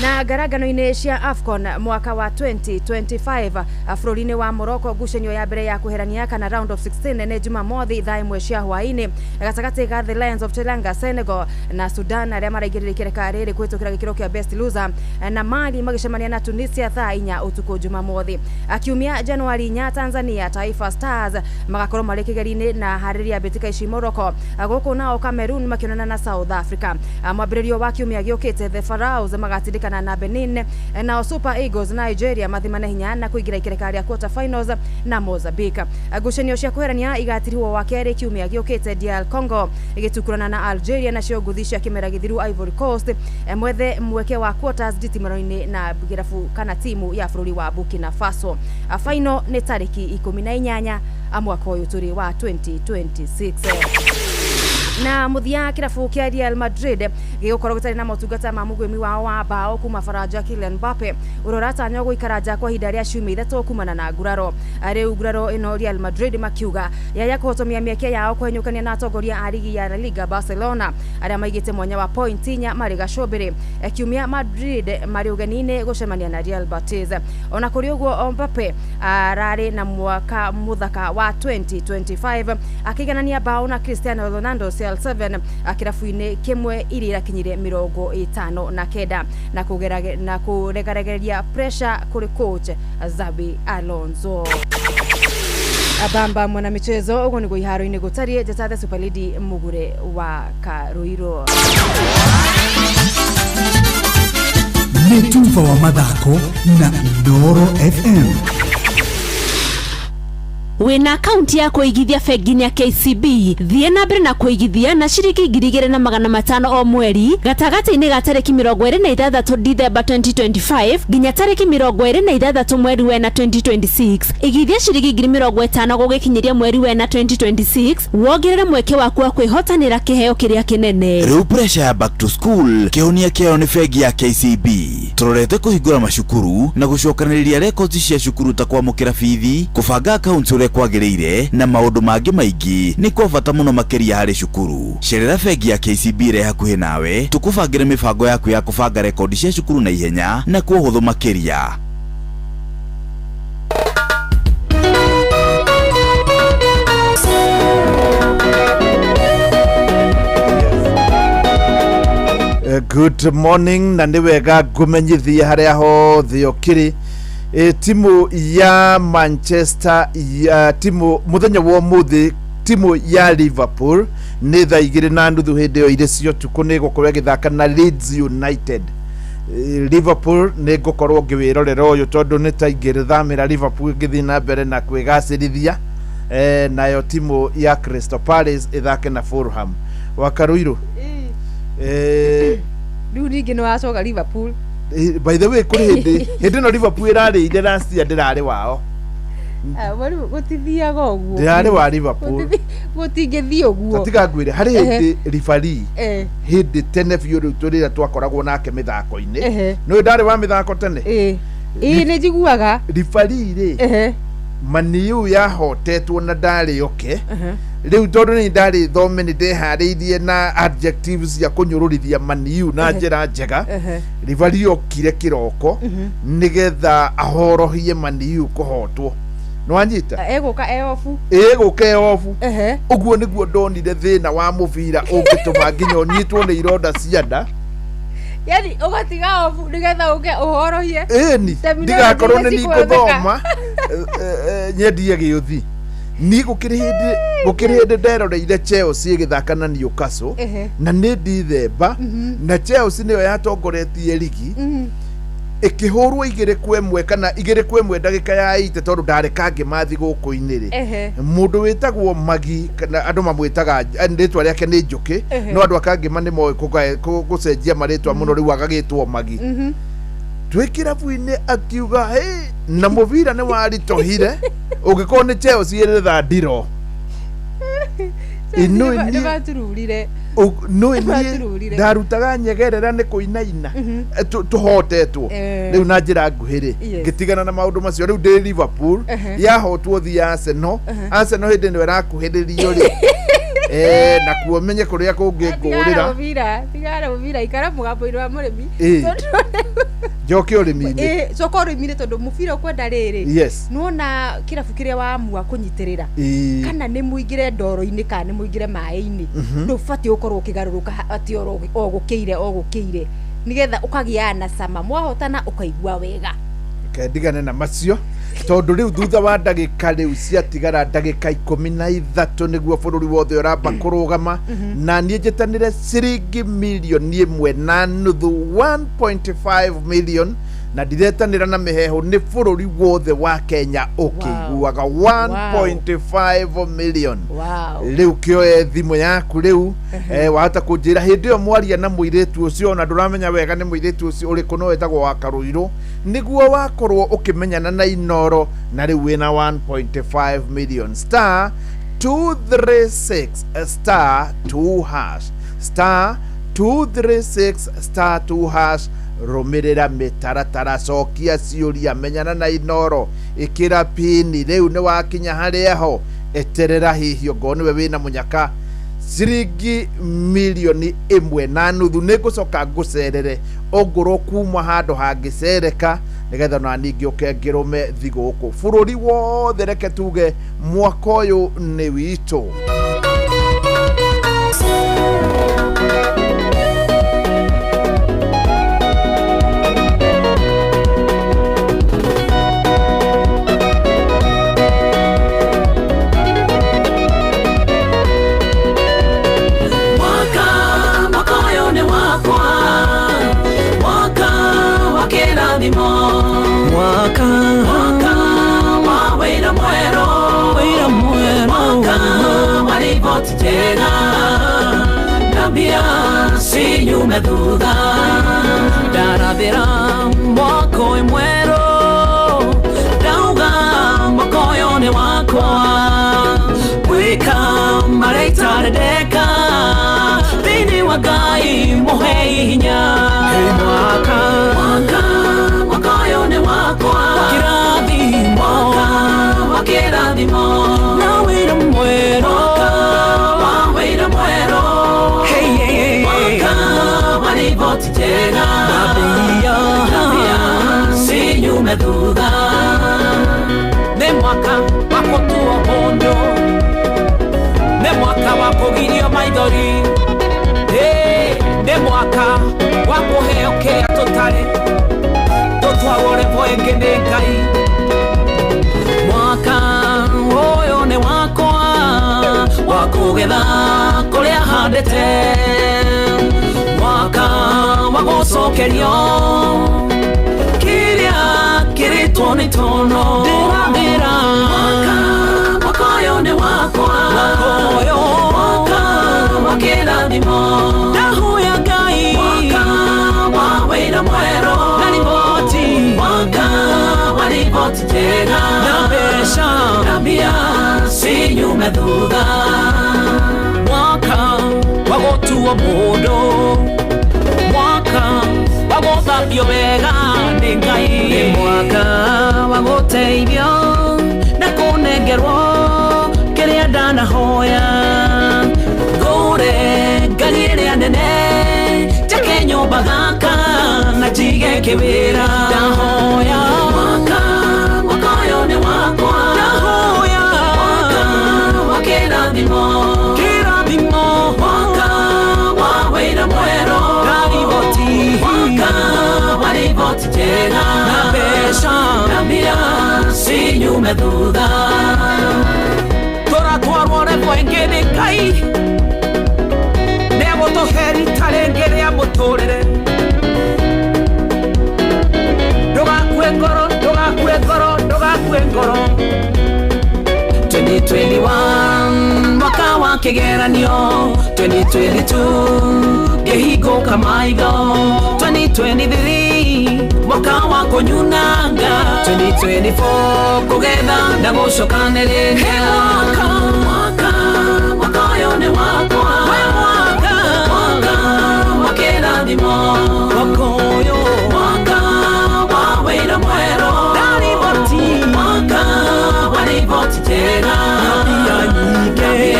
Na ngarangano-inĩ cia AFCON mwaka wa 2025 bũrũri-inĩ wa Morocco, ngucanio ya mbere ya kweherania kana round of 16 nĩ Jumamothi thaa 1 cia hwaĩ-inĩ gatagatĩ ga the Lions of Teranga Senegal na Sudan arĩa maraingĩrire ikereka rĩrĩ kũhĩtũkĩra gĩkĩro kĩa best loser, na Mali magĩcemania na Tunisia thaa 4 ũtukũ Jumamothi. Kiumia Januari 4, Tanzania Taifa Stars magakorwo marĩ kĩgeri-inĩ na harĩria mbĩtĩka ici Morocco, gũkũ nao Cameroon makĩonana na South Africa. Mwambĩrĩrio wa kiumia gĩũkĩte, the Pharaohs magatindĩkana na Benin, nao Super Eagles Nigeria mathimane hinya na kũingĩra ikereka rĩa quarter finals na Mozambique. Ngucanio cia kweherania igatirihwo wa kerĩ kiumia gĩũkĩte, DR Congo ĩgĩtukurana na Algeria, nacio ngũthi cia kĩmera gĩthiru Ivory Coast mwethe mweke wa quarters nditimano-inĩ na kĩrabu kana timu ya bũrũri wa Burkina Faso. Final nĩ tarĩki 18 mwaka ũyũ tũrĩ wa 2026. Na muthia, kirabu kia Real Madrid gĩgũkorwo gĩtarĩ na motungata ma mũgwĩmi wao wa bao kuma Faranja Kylian Mbappe, ũrĩa ũratanywo gũikara nja kwa ihinda rĩa ciumia 3 kumana na nguraro. Rĩu nguraro ĩno Real Madrid makiuga yaya kũhotomia mĩeke yao kũhenyũkania na atongoria a ligi ya La Liga Barcelona arĩa maigĩte mwanya wa point 4 marĩ gacũmbĩrĩ. Kiumia Madrid marĩ ũgeni-inĩ gũcemania na Real Betis. Ona kũrĩ ũguo, Mbappe ararĩ na mwaka mũthaka wa 2025 akĩiganania bao na Cristiano Ronaldo CR7 kĩrabu-inĩ kĩmwe iria irakinyire 59 na kũregaregeria pressure kũrĩ coach Xabi Alonso. Abamba mwana michezo, ũguo nĩguo iharo-inĩ gũtariĩ. Njata the Super Lady Mugure wa Karuiro. Nĩ tuba wa mathako na Inooro FM. Wĩna akaunti ya kũigithia bengi-inĩ ya KCB, thiĩ na mbere na kũigithia na ciringi 2,500 o mweri gatagatĩ-inĩ ga tarĩki 26 Dithemba 2025 nginya tarĩki 26 mweri wena 2026. Igithia ciringi 50,000 gũgĩkinyĩria mweri wena 2026 wongerere mweke waku wa kwĩhotanĩra kĩheo kĩrĩa kĩnene. Rĩu pressure ya back to school kĩhonia kĩayo nĩ bengi ya KCB. Tũrorete kũhingũra macukuru na gũcokanĩrĩria records cia cukuru ta kwamũkĩra bithi, kũbanga accounts ũrĩa kwagĩrĩire na maũndũ mangĩ maingĩ nĩ kwa bata mũno makĩria harĩ cukuru. Cerera bengi ya KCB ĩrĩa hakuhĩ nawe tũkũbangĩre mĩbango yaku ya kũbanga rekondi cia cukuru na ihenya na kwa ũhũthũ makĩria. Good morning na nĩ wega ngũmenyithie harĩa hothe ũkĩrĩ. Timu ya Manchester ya timu mũthenya wa ũmũthĩ, timu ya Liverpool nĩ thaa 2:30 hĩndĩ ĩyo irĩ cia ũtukũ nĩ ĩgũkorwo ĩgĩthaka na Leeds United. Liverpool nĩ ngũkorwo ngĩwĩrorera ũyũ tondũ nĩ ta ingĩthamĩra Liverpool ngĩthiĩ na mbere na kwĩgacĩrithia. Nayo timu ya Crystal Palace ĩthake na Fulham. Wakarũirũ, Rĩu ningĩ nĩ wacoka Liverpool. By the way, kũrĩ hĩndĩ ĩno Liverpool ĩrarĩire last year ndĩrarĩ wao. Rĩu gũtithiaga ũguo. Ndĩrarĩ wa Liverpool. Gũtingĩthiĩ ũguo. Tiga ngwĩre harĩ hĩndĩ referee hĩndĩ tene biũ rĩu rĩrĩa twakoragwo nake mĩthako-inĩ, nĩũĩ ndarĩ wa mĩthako tene. Ĩĩ, nĩ njiguaga. Referee rĩ, Maniu yahotetwo na ndarĩ oke rĩu tondũ nĩ ndarĩ thome nĩ ndeharĩirie na adjectives cia kũnyũrũrithia Maniu na njĩra njega. Referee okire kĩroko nĩgetha ahorohie Maniu kũhotwo, nĩwanyita? Egũka e obu. Ĩgũka e obu. Ũguo nĩguo ndonire thĩna wa mũbira ũngĩtũma nginya ũnyitwo nĩ ironda cia nda. Yani ũgatiga obu nĩgetha ũke ũhorohie. Ĩni ndigakorwo nĩ ningũthoma nyendie gĩũthi ni gũkĩrĩ hĩndĩ nderoreire Chelsea ĩgĩthaka na Newcastle na nĩ Dithemba na Chelsea nĩyo yatongoretie ligi ĩkĩhũrwo 2-1 kana 2-1 ndagĩka ya 8 tondũ ndareka ngĩmathi gũkũ-inĩ rĩ. Mũndũ wĩtagwo Magi kana andũ mamwĩtaga rĩtwa rĩake nĩ Njũkĩ, no andũ akangĩma nĩ moĩ gũcenjia marĩtwa mũno, rĩu agagĩtwo Magi. Twĩ kĩrabu-inĩ akiuga, "Hey, Na mũbira nĩ waritũhire ũngĩkorwo nĩ Chelsea ĩrĩ third. Ĩno nĩ matururire. No niĩ ndarutaga nyegerera nĩ kũinaina tũhotetwo rĩu na njĩra nguhĩ rĩ, ngĩtigana na maũndũ macio. Rĩu ndĩ Liverpool yahotwo thi Arsenal. Arsenal hĩndĩ ĩno ĩrakuhĩrĩrio rĩ, nakuo menye kũrĩa kũngĩ ngũrĩra. Tigara mũbira, ikara mũgambo-inĩ wa mũrĩmi. Njoke ũrĩmi-inĩ. Coka ũrĩmi-inĩ tondũ mũbira ũkwenda rĩrĩ. Nĩwona kĩrabu kĩrĩa waamua kũnyitĩrĩra, kana nĩ mũingĩre ndoro-inĩ kana nĩ mũingĩre maĩ-inĩ, ndũbatiĩ gũkorwo ũkĩgarũrũka atĩ o gũkĩire o gũkĩire, nĩgetha ũkagĩa na cama mwahotana ũkaigua wega. Ndigane na macio tondũ rĩu thutha wa ndagĩka rĩu ciatigara ndagĩka 13 nĩguo bũrũri wothe ũramba kũrũgama, na niĩ njĩtanĩre ciringi 1.5 million, 1.5 million, na ndiretanĩra na mĩheehũ, nĩ bũrũri wothe wa Kenya ũkĩiguaga 1.5 million. Rĩu kĩoe thimũ yaku rĩu, wahota kũnjĩra hĩndĩ ĩyo mwaria na mũirĩtu ũcio, ona ndũramenya wega nĩ mũirĩtu ũcio ũrĩkũ, no wetagwo wa Karũirũ, nĩguo wakorwo ũkĩmenyana na Inoro, na rĩu wĩna 1.5 million. *236 *2 hash, *236 *2 hash. Rũmĩrĩra mĩtaratara, cokia ciũria, menyana na Inoro, ĩkĩra pini. Rĩu nĩ wakinya harĩa ho, eterera hihi ongorwo nĩwe wĩna mũnyaka ciringi 1.5 million. Nĩ ngũcoka ngũcerere ongorwo kuma handũ hangĩcereka, nĩgetha ona ningĩ ũke ngĩrũme thigũkũ bũrũri wothe. Reke tuge mwaka ũyũ nĩ witũ. Mwaka, mwaka ũyũ nĩ wakwa, mwaka wa kĩrathimo, mwaka, mwaka wa wĩra mwerũ, wĩra mwerũ, mwaka wa riboti njega na mbia cinyume thutha. Ndarathĩra mwaka ũyũ mwerũ, ndauga mwaka ũyũ nĩ wakwa, gwĩka marĩa itarĩ ndeka thĩinĩ wa Ngai mũhei hinya. Mwaka, mwaka, mwaka ũyũ nĩ wakwa, kĩrathimo, mwaka wa kĩrathimo na wĩra mwerũ, mwaka wa wĩra mwerũ. Hey, hey, hey. Mwaka wa riboti njega na mbia cinyume thutha. Nĩ mwaka wa gũtuo mũndũ, nĩ mwaka wa kũgirio maithori. Ĩ, nĩ mwaka wa kũheo kĩrĩa tũtarĩ, tũtwarwo level ĩngĩ nĩ Ngai. Mwaka ũyũ nĩ wakwa wa kũgetha kũrĩa handĩte, mwaka wa gũcokerio kĩrĩa kĩrĩtwo nĩ tono. Ndĩrathĩra mwaka, mwaka ũyũ nĩ wakwa, mwaka ũyũ, mwaka wa kĩrathimo, ndahoya Ngai, mwaka wa wĩra mwerũ na riboti, mwaka wa riboti njega na mbeca na mbia cinyume thutha. Mwaka wa gũtuo mũndũ, mwaka wa gũthambio wega nĩ Ngai, nĩ mwaka wa gũteithio na kũnengerwo kĩrĩa ndanahoya, ngũre ngari ĩrĩa nene, njake nyũmba gaka na njige kĩwĩra. Ndahoya mwaka, mwaka ũyũ nĩ wakwa, ndahoya mwaka wa kĩrathimo, kĩrathimo, mwaka wa wĩra mwerũ na riboti, mwaka wa riboti njega na mbeca na mbia cinyume thutha. Tũratwarwo level ĩngĩ nĩ Ngai, nĩegũtũhe rita rĩngĩ rĩa mũtũrĩre. Ndũgakue ngoro, ndũgakue ngoro, ndũgakue ngoro. 2021 mwaka wa kĩgeranio, 2022 ngĩhingũka maitho, 2023. Mwaka wa kũnyunanga 2024 kũgetha na gũcokanĩrĩria. Mwaka, mwaka, mwaka ũyũ nĩ wakwa. Mwaka, mwaka wa kĩrathimo. Mwaka ũyũ, mwaka wa wĩra mwerũ. Ndariboti, mwaka wa riboti njega. Na mbia nyingĩ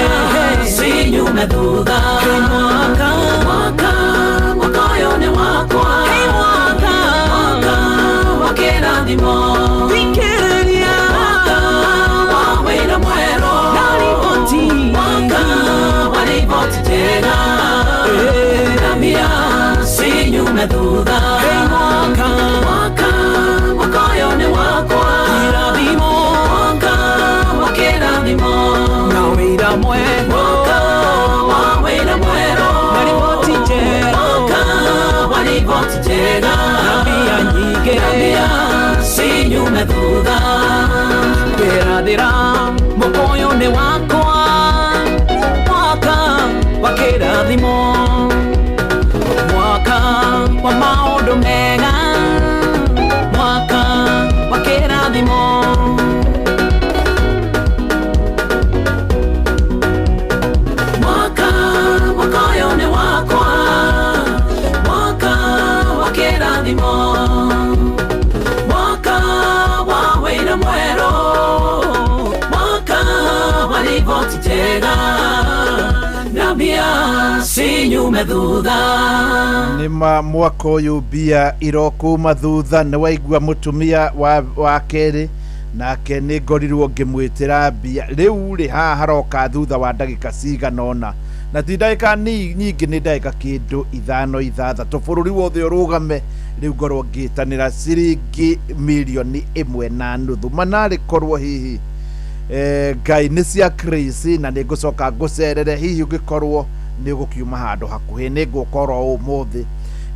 cinyume thutha. Mwaka, mwaka, mwaka ũyũ nĩ wakwa. Mwaka, mwaka wa kĩrathimo. Thikĩrĩria, mwaka wa wĩra mwerũ. Ndariboti, mwaka wa riboti njega. Na mbia cinyume thutha. Mwaka, mwaka, mwaka ũyũ nĩ wakwa. Kĩrathimo, mwaka wa kĩrathimo. Na wĩra mwerũ, mwaka wa wĩra mwerũ. Na riboti njega, mwaka wa riboti njega. Na mbia nyingĩ, na mbia cinyume thutha. Kwĩrathĩra mwaka ũyũ nĩ wakwa, mwaka wa kĩrathimo, mwaka wa maũndũ mega, mwaka wa kĩrathimo. Mwaka, mwaka ũyũ nĩ wakwa, mwaka wa kĩrathimo, mwaka wa wĩra mwerũ, mwaka wa riboti njega. Na mbia cinyume thutha. Nĩ ma mwaka ũyũ mbia irokuma thutha. Nĩ waigua mũtumia wa kerĩ nake nĩ ngorirwo ngĩmwĩtĩra mbia. Rĩu rĩ, haha haroka thutha wa ndagĩka cigana ũna, na ti ndagĩka nyingĩ, nĩ ndagĩka kĩndũ 5 6, bũrũri wothe ũrũgame. Rĩu ngorwo ngĩtanĩra ciringi 1.5 million manarĩ korwo hihi Ngai nĩ cia Chris, na nĩ ngũcoka ngũcerere. Hihi ũngĩkorwo nĩ ũgũkiuma handũ hakuhĩ, nĩ ngũkorwo ũmũthĩ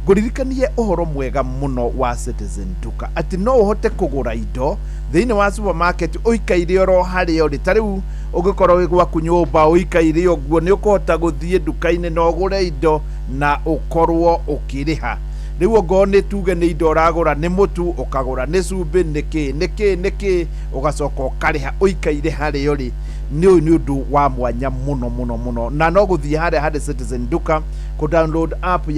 ngũririkanie ũhoro mwega mũno wa Citizen Duka, atĩ no ũhote kũgũra indo thĩinĩ wa supermarket ũikaire oro harĩa ũrĩ. Ta rĩu ũngĩkorwo wĩ gwaku nyũmba ũikaire ũguo, nĩ ũkũhota gũthiĩ nduka-inĩ na ũgũre indo na ũkorwo ũkĩrĩha. Rĩu ongorwo nĩ tuge nĩ indo ũragũra, nĩ mũtu ũkagũra, nĩ cumbĩ, nĩ kĩ nĩ kĩ nĩ kĩ, ũgacoka ũkarĩha ũikaire harĩa ũrĩ. Nĩ ũyũ nĩ ũndũ wa mwanya mũno mũno mũno, na no gũthiĩ harĩa harĩ Citizen Duka, kũ download app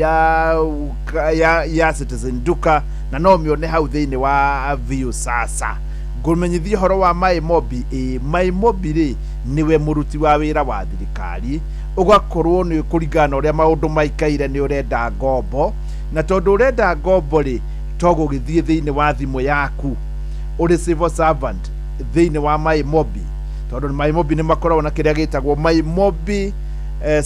ya Citizen Duka, na no mĩone hau thĩinĩ wa Viusasa. Ngũmenyithie ũhoro wa MyMobi. Ĩ MyMobi rĩ, nĩwe mũruti wa wĩra wa thirikari, ũgakorwo nĩ kũringana na ũrĩa maũndũ maikaire, nĩ ũrenda ngombo, na tondũ ũrenda ngombo rĩ, to gũgĩthiĩ thĩinĩ wa thimũ yaku ũrĩ civil servant thĩinĩ wa MyMobi, tondũ MyMobi nĩ makoragwo na kĩrĩa gĩtagwo MyMobi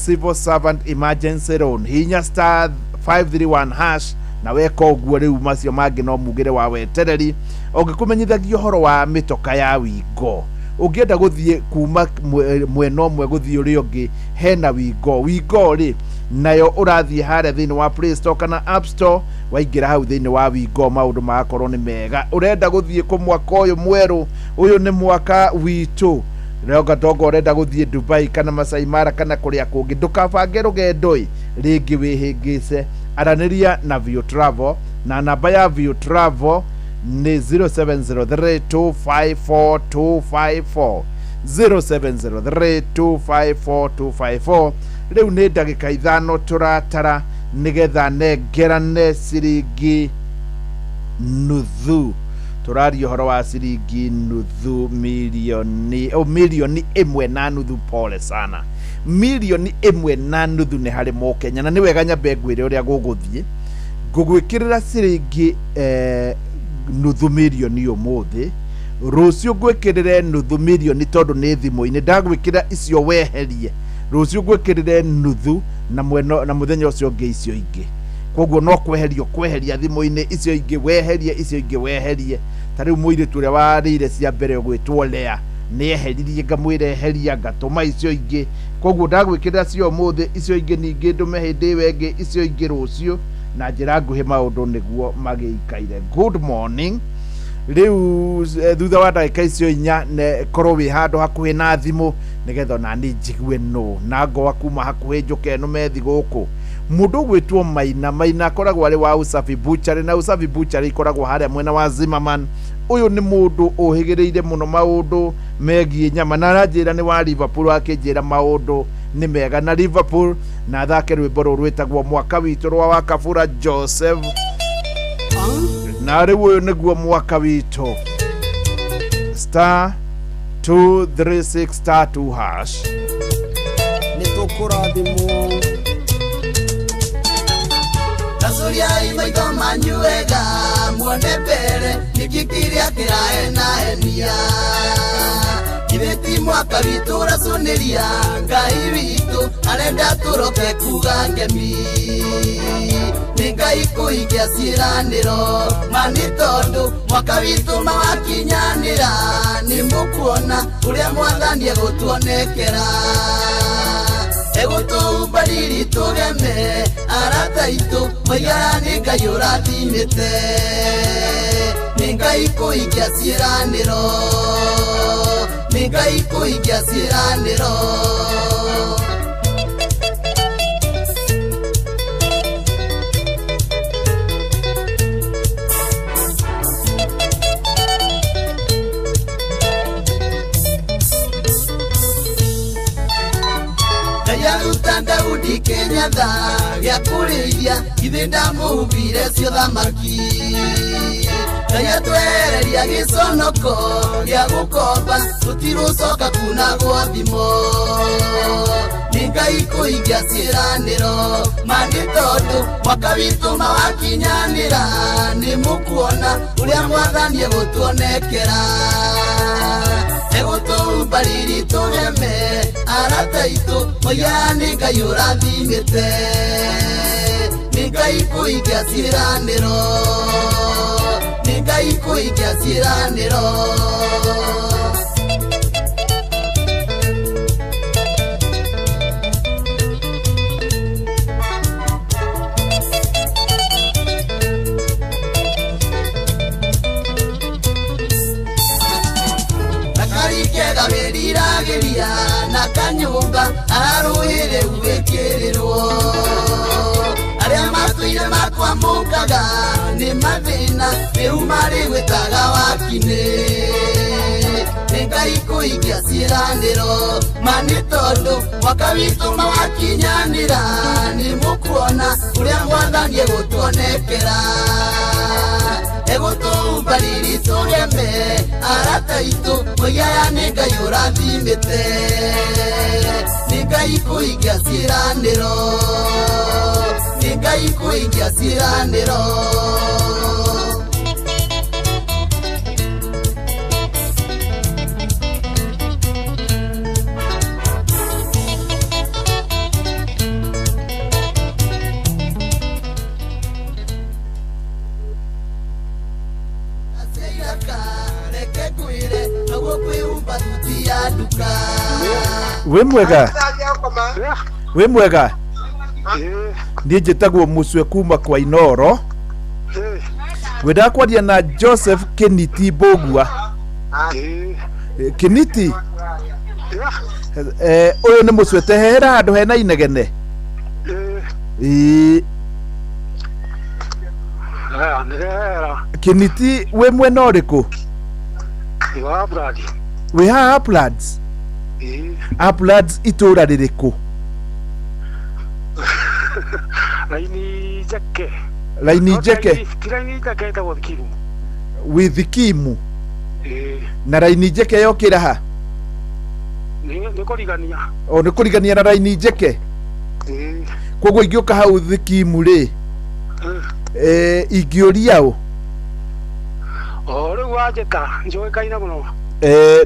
civil servant emergency loan. Hinya *531# na weka ũguo, rĩu macio mangĩ no mugĩre wa wetereri. Ũngĩkũmenyithagia ũhoro wa mĩtoka ya Wingo, ũngĩenda gũthiĩ kuma mwena ũmwe gũthiĩ ũrĩa ũngĩ, hena Wingo. Wingo rĩ, nayo ũrathiĩ harĩa thĩinĩ wa Play Store kana App Store. Waingĩra hau thĩinĩ wa Wingo, maũndũ magakorwo nĩ mega. Ũrenda gũthiĩ kũ mwaka ũyũ mwerũ? Ũyũ nĩ mwaka witũ. Ronga tongo ũrenda gũthiĩ Dubai kana Masai Mara kana kũrĩa kũngĩ, ndũkabange rũgendo ĩ rĩngĩ wĩhĩngĩce. Aranĩria na View Travel, na namba ya View Travel nĩ 0703254254, 0703254254. Rĩu nĩ ndagĩka 5 tũratara nĩgetha nengerane ciringi nuthu. Tũraria ũhoro wa ciringi nuthu milioni, oh, 1.5 million. Pole sana, 1.5 million nĩ harĩ mũkenya. Na nĩ wega nyambe ngwĩre ũrĩa gũgũthiĩ. Ngũgwĩkĩrĩra ciringi 0.5 million ũmũthĩ, rũciũ ngwĩkĩrĩre 0.5 million, tondũ nĩ thimũ-inĩ ndagwĩkĩra icio weherie. Rũciũ ngwĩkĩrĩre nuthu na mwena na mũthenya ũcio ũngĩ icio ingĩ. Koguo no kweherio kweheria thimũ-inĩ, icio ingĩ weherie, icio ingĩ weherie. Ta rĩu mũirĩtu ũrĩa warĩire cia mbere ũgwĩtwo Lea nĩ eheririe, ngamwĩra eheria, ngatũma icio ingĩ. Koguo ndagwĩkĩrĩra cio ũmũthĩ, icio ingĩ ningĩ ndũme hĩndĩ ĩyo ĩngĩ, icio ingĩ rũciũ. Na njĩra nguhĩ maũndũ nĩguo magĩikaire. Good morning. Rĩu thutha wa ndagĩka icio 4, korwo wĩ handũ hakuhĩ na thimũ nĩgetha onani njigue nũ na ngoa kuma hakuhĩ, njũke nũme thi gũkũ. Mũndũ ũgwĩtwo Maina. Maina akoragwo arĩ wa Usafi Butchery, na Usafi Butchery ikoragwo harĩa mwena wa Zimmerman. Ũyũ nĩ mũndũ ũhĩgĩrĩire mũno maũndũ megiĩ nyama, na aranjĩra nĩ wa Liverpool, akĩnjĩra maũndũ nĩ mega na Liverpool, na athake rwĩmbo rũrũ rwĩtagwo Mwaka Witũ rwa Wakabura Joseph. Na rĩu ũyũ nĩguo mwaka witũ. Star 236 star 2 hash. Nĩ tũkũrathimwo. Tacũriai maitho manyu wega muone mbere nĩkĩ kĩrĩa kĩrahenahenia. Githĩ ti mwaka witũ ũracũnĩria Ngai witũ arenda tũroke kuga ngemi. Nĩ Ngai kũhingia ciĩranĩro ma nĩ tondũ mwaka witũ mawakinyanĩra nĩ mũkuona ũrĩa Mwathani egũtuonekera. Egũtũhumba riri tũgeme arata aitũ moigaga nĩ Ngai ũrathimĩte. Nĩ Ngai kũhingia ciĩranĩro, nĩ Ngai kũhingia ciĩranĩro. Ngai aruta Daudi kĩnyatha gĩa kũrĩithia githĩ ndamũhumbire cio thamaki. Ngai atwehereria gĩconoko gĩa gũkomba tũtirũcoka kunagwo thimo. Nĩ Ngai kũhingia ciĩranĩro ma nĩ tondũ mwaka witũ mawakinyanĩra nĩ mũkuona ũrĩa Mwathani egũtuonekera. Egũtũhumba riri tũgeme arata aitũ moigaga nĩ Ngai ũrathimĩte. Nĩ Ngai kũhingia ciĩranĩro, nĩ Ngai kũhingia ciĩranĩro. Nakarikega wĩriragĩria na kanyũmba ararũĩrĩ gwĩkĩrĩrwo. Arĩa matũire makwamũkaga nĩ mathĩna rĩu marĩgwĩtaga wakinĩ. Nĩ Ngai kũhingia ciĩranĩro ma nĩ tondũ mwaka witũ mawakinyanĩra nĩ mũkuona ũrĩa Mwathani egũtuonekera. Egũtũhumba riri tũgeme arata aitũ moigaga nĩ Ngai ũrathimĩte. Nĩ Ngai kũhingia ciĩranĩro, nĩ Ngai kũhingia ciĩranĩro. Wĩ mwega, wĩ mwega. Niĩ njĩtagwo Mũcwe kuma kwa Inoro. Ngwendaga kwaria na Joseph Kiniti Mbũgua. Kiniti, ũyũ nĩ Mũcwe, tehera handũ hena inegene. Ĩĩ. Kiniti, wĩ mwena ũrĩkũ? Wĩ haha Uplands? Uplands itũra rĩrĩkũ? Raini njeke. Raini njeke. Ti raini njeke, ĩtagwo Thikimu. Wĩ Thikimu? Na raini njeke yokĩra ha? Nĩ kũrigania. O nĩ kũrigania na raini njeke. Koguo ingĩũka hau Thikimu rĩ, ingĩũria ũ? O rĩu wanjĩta njũĩkaine mũno.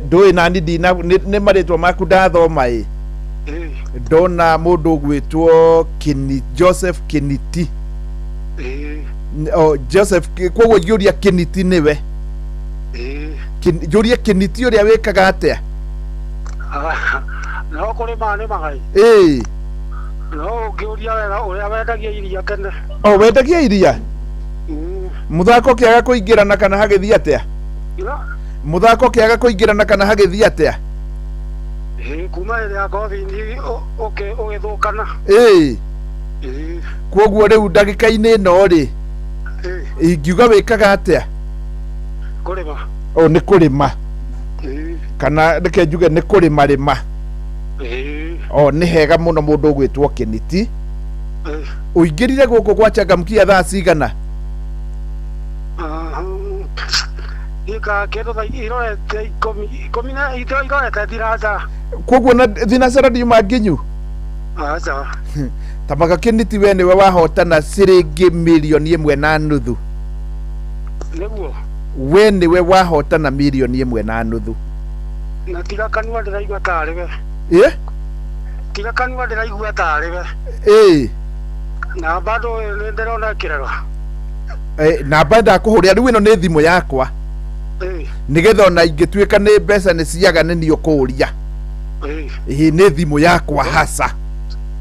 Ndũĩ nani ndina nĩ marĩtwa maku ndathoma ĩ. Ndona mũndũ ũgwĩtwo Kini, Joseph Kiniti. O Joseph, koguo ingĩũria Kiniti nĩwe? Njũrie Kiniti ũrĩa wĩkaga atĩa? No kũrĩma nĩmaga ĩ. Ĩĩ. No ũngĩũria wega ũrĩa wendagia iria tene. O wendagia iria? Mũthako kĩaga kũingĩrana kana hagĩthiĩ atĩa? Mũthako kĩaga kũingĩrana kana hagĩthiĩ atĩa? Kuma hĩndĩ ya COVID ũgĩthũkana. Ĩĩ. Kwoguo rĩu ndagĩka-inĩ ĩno rĩ, ingiuga wĩkaga atĩa? Kũrĩma. O nĩ kũrĩma. Kana reke njuge nĩ kũrĩma rĩma. O nĩ hega mũno mũndũ ũgwĩtwo Kĩniti. Ũingĩrire gũkũ gwa Changamkia thaa cigana? Gĩka kĩndũ thaa irorete ikũmi ikũmi na irorete thinacara. Kwoguo na thinacara ndiuma nginyu? Aca. Tamaga Kĩniti, we nĩwe wahotana ciringi 1.5 million. Nĩguo. We nĩwe wahotana 1.5 million. Na tiga kanua ndĩraigua tarĩ we. Ĩ? Tiga kanua ndĩraigua tarĩ we. Ĩ. Na bado nĩ ndĩrona ĩkĩrega. Namba ndakũhũrĩra rĩu ĩno nĩ thimũ yakwa, nĩgetha ona ingĩtuĩka nĩ mbeca nĩ ciaga nĩ niĩ ũkũũria. Ĩ, nĩ thimũ yakwa hasa.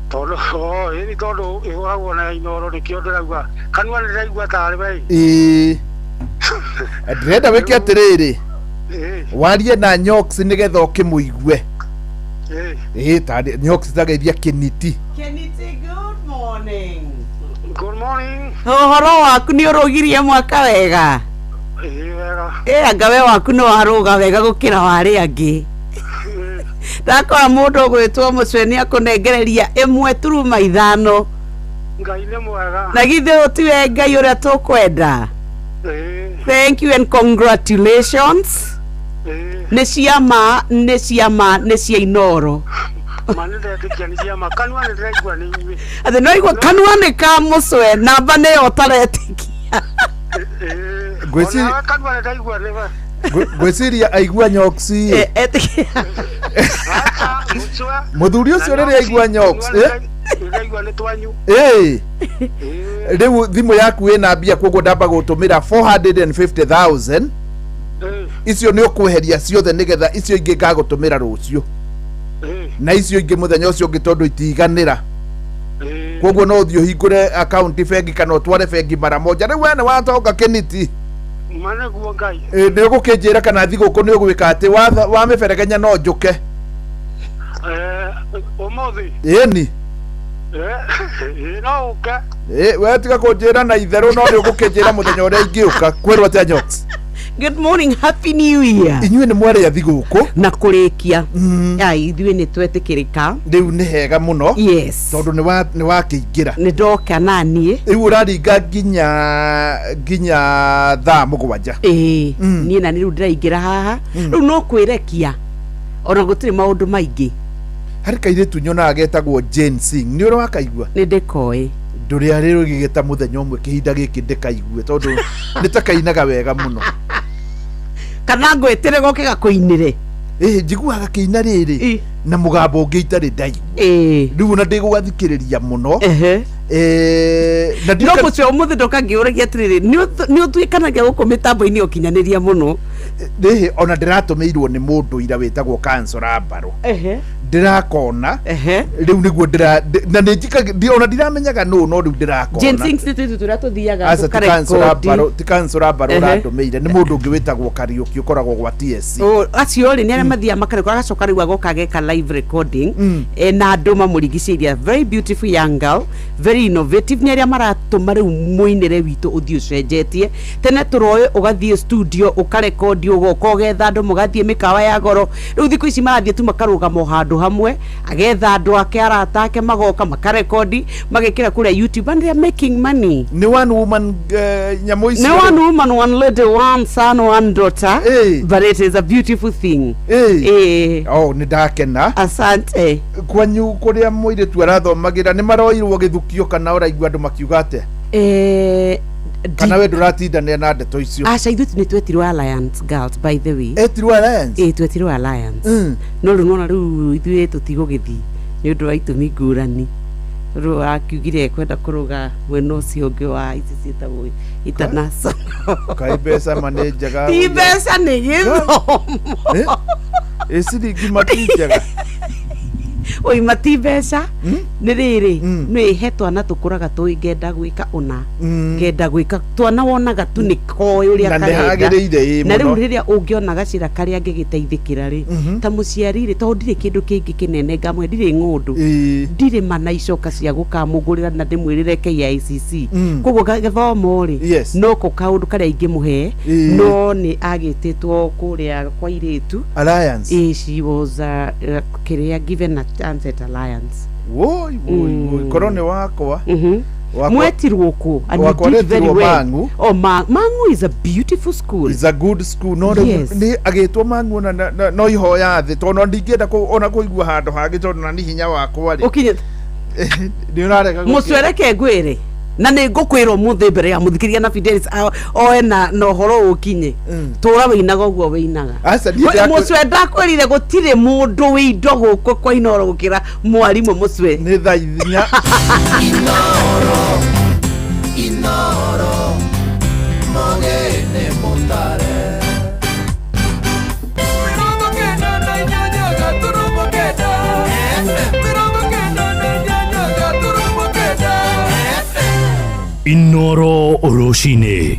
Tondũ o ĩni tondũ ĩhũragwo na Inooro nĩkĩo ndĩrauga kanua nĩ ndĩraigua tarĩ we. Ĩ, ndĩrenda wĩke atĩrĩrĩ, warie na Nyox nĩgetha ũkĩmũigue. Ĩ, tarĩ Nyox, tageithia Kĩniti. Keniti, good morning. Good morning. Ũhoro waku, nĩ ũrũgirie mwaka wega? Ĩ, wega. Ĩ, anga we waku no warũga wega gũkĩra warĩ angĩ. Ndakora mũndũ ũgwĩtwo mũcwe nĩ akũnengereria 1.5. Ngai nĩ mwega. Na githĩ ũyũ tiwe Ngai ũrĩa tũkwenda? Thank you and congratulations. Nĩ ciama, nĩ ciama, nĩ cia Inooro. Ma nĩ ndetĩkia nĩ ciama, kanua nĩ ndĩraigua nĩ inyuĩ. Atĩ no igua kanua nĩ ka mũcwe, namba nĩyo ũtaretĩkia. Onawe kanua nĩ ndaigua nĩwe. Ngwĩciria aigua Nyox, mũthuri ũcio rĩrĩa aigua Nyox. Nĩ ndaigua nĩ twanyu. Ĩ, rĩu thimũ yaku ĩna mbia, koguo ndamba gũtũmĩra 450,000. Icio nĩ ũkweheria ciothe nĩgetha icio ingĩ ngagũtũmĩra rũciũ na icio ingĩ mũthenya ũcio ũngĩ, tondũ itiganĩra. Koguo no ũthiĩ ũhingũre akaunti bengi kana ũtware bengi mara moja. Rĩu we nĩ watonga, Kĩniti. Ma nĩguo Ngai. Ĩ, nĩ ũgũkĩnjĩra kana thigũkũ nĩ ũgwĩka atĩ wa mĩberegenya no njũke. Ũmũthĩ? Ĩni. Ĩ, no ũke. Ĩ, we tiga kũnjĩra na itherũ, no nĩ ũgũkĩnjĩra mũthenya ũrĩa ingĩũka. Kwĩrwo atĩa, Nyox? Good morning, happy new year. Inyuĩ nĩ mwarĩa thigũkũ? Na kũrĩkia. Ai, ithuĩ nĩ twetĩkĩrĩka. Rĩu nĩ hega mũno. Yes. Tondũ nĩ wakĩingĩra. Nĩ ndoka naniĩ. Rĩu ũraringa nginya thaa 7. Ĩĩ, niĩ na nĩ rĩu ndĩraingĩra haha. Rĩu no kwĩrekia. Ona gũtirĩ maũndũ maingĩ. Harĩ kairĩtu nyonaga getagwo Jane Singh, nĩ ũrĩ wakaigua? Nĩ ndĩkoĩ. Ndũrĩa rĩrĩ gĩgĩta mũthenya ũmwe kĩhinda gĩkĩ ndĩkaigue, tondũ nĩ ta kainaga wega mũno. Kana ngwĩtĩre goke gakũinĩre. Ĩ, njiguaga kĩina rĩrĩ na mũgambo ũngĩ itarĩ ndaigua. Rĩu ona ndĩgũgathikĩrĩria mũno. Na No mũcio ũmũthĩ ndoka ngĩũragia atĩrĩrĩ, nĩ ũtuĩkanagia gũkũ mĩtambo-inĩ ya ũkinyanĩria mũno. Rĩhĩ ona ndĩratũmĩirwo nĩ mũndũ ira wĩtagwo Kansora Mbarũ, ndĩrakona rĩu nĩguo ndĩra na nĩ ona ndiramenyaga nũ, no rĩu ndĩrakona. Jane Sings nĩ tũitũ tũrĩa tũthiaga Aca, ti Kansora tũkarekondi. Mbarũ, ti Kansora Mbarũ. Ũratũmĩire nĩ mũndũ ũngĩ wĩtagwo Kariũki ũkoragwo gwa TSC. Oh, acio rĩ nĩ arĩa mathiaga makarekwo, agacoka rĩu agoka ageka live recording na andũ mamũrigicĩirie. A very beautiful young girl, very innovative. Nĩ arĩa maratũma rĩu mũinĩre witũ ũthiĩ ũcenjetie. Tene tũroĩ ũgathiĩ studio ũkarekondi, ũgoka ũgetha andũ mũgathiĩ mĩkawa ya goro. Rĩu thikũ ici marathiĩ tu makarũgama o handũ hamwe, agetha andũ ake, arata ake, magoka makarekondi, magekĩra kũrĩa YouTube and they are making money. Nĩ one woman, nyamũ icio. Nĩ one woman, one lady, one son, one daughter. But it is a beautiful thing. Oh, nĩ ndakena. Asante. Kwanyu kũrĩa mũirĩtu arathomagĩra nĩ maroirwo gĩthukio, kana ũraigua andũ makiuga atĩa? Kana we ndũratindanĩra na ndeto icio? Aca, ithuĩ nĩ twetirwo Alliance Girls, by the way. Etirwo Alliance? Ĩ, twetirwo Alliance. No rĩu nona rĩu ithuĩ tũtigũgĩthiĩ nĩ ũndũ wa itũmi ngũrani, tondũ akiugire ekwenda kũrũga mwena ũcio ũngĩ wa ici ciĩtagwo international. Kaĩ mbeca ma nĩ njega? Ti mbeca, nĩ gĩthomo. Ĩ, ciringi ma ti njega? Oima ti mbeca. Nĩ rĩrĩ, nĩ he twana tũkũraga tũĩ ngenda gwĩka ũna, ngenda gwĩka, twana wonaga tu nĩ koĩ ũrĩa Na nĩ karenda. hagĩrĩire, ĩĩ, Na rĩu mũno. rĩrĩa ũngĩona gacĩra karĩa angĩgĩteithĩkĩra rĩ, ta mũciari rĩ, tondũ ndirĩ kĩndũ kĩngĩ kĩnene ngamwe, ndirĩ ng'ũndũ, ndirĩ mana icoka cia gũkamũgũrĩra na ndĩmwĩrĩre KICC. Koguo gĩthomo rĩ, noko kaũndũ karĩa ingĩmũhe. No nĩ agĩtĩtwo kũrĩa kwa irĩtu Alliance. Ĩĩ, she was kĩrĩa, given a chance at Alliance. Woi woi woi, korwo nĩ wakwa. Mwetirwo kũ? And you Wakwa did very retirwo well. Mang'u. Oh, Mang'u is a beautiful school. Is a good school, no rĩu nĩ agĩtwo Mang'u ona no ihoya thĩ, tondũ ndingĩenda ona kũigua handũ hangĩ, tondũ na nĩ hinya wakwa rĩ. Ũkinye nĩ ũrarega gũkĩra. Mũcwereke ngwĩre, na nĩ ngũkwĩra ũmũthĩ mbere ya mũthikĩria na Fidelis oe na ũhoro ũkinye, tũra wĩinaga ũguo wĩinaga. Aca, niĩ Mũcwe, ndakwĩrire gũtirĩ mũndũ wĩ indo gũkũ kwa Inooro gũkĩra mwarimũ Mũcwe. Nĩ thaa 4. Inoro, Inoro, mogene mutare. 98.9 FM, 98.9 FM. Inoro Rũcinĩ.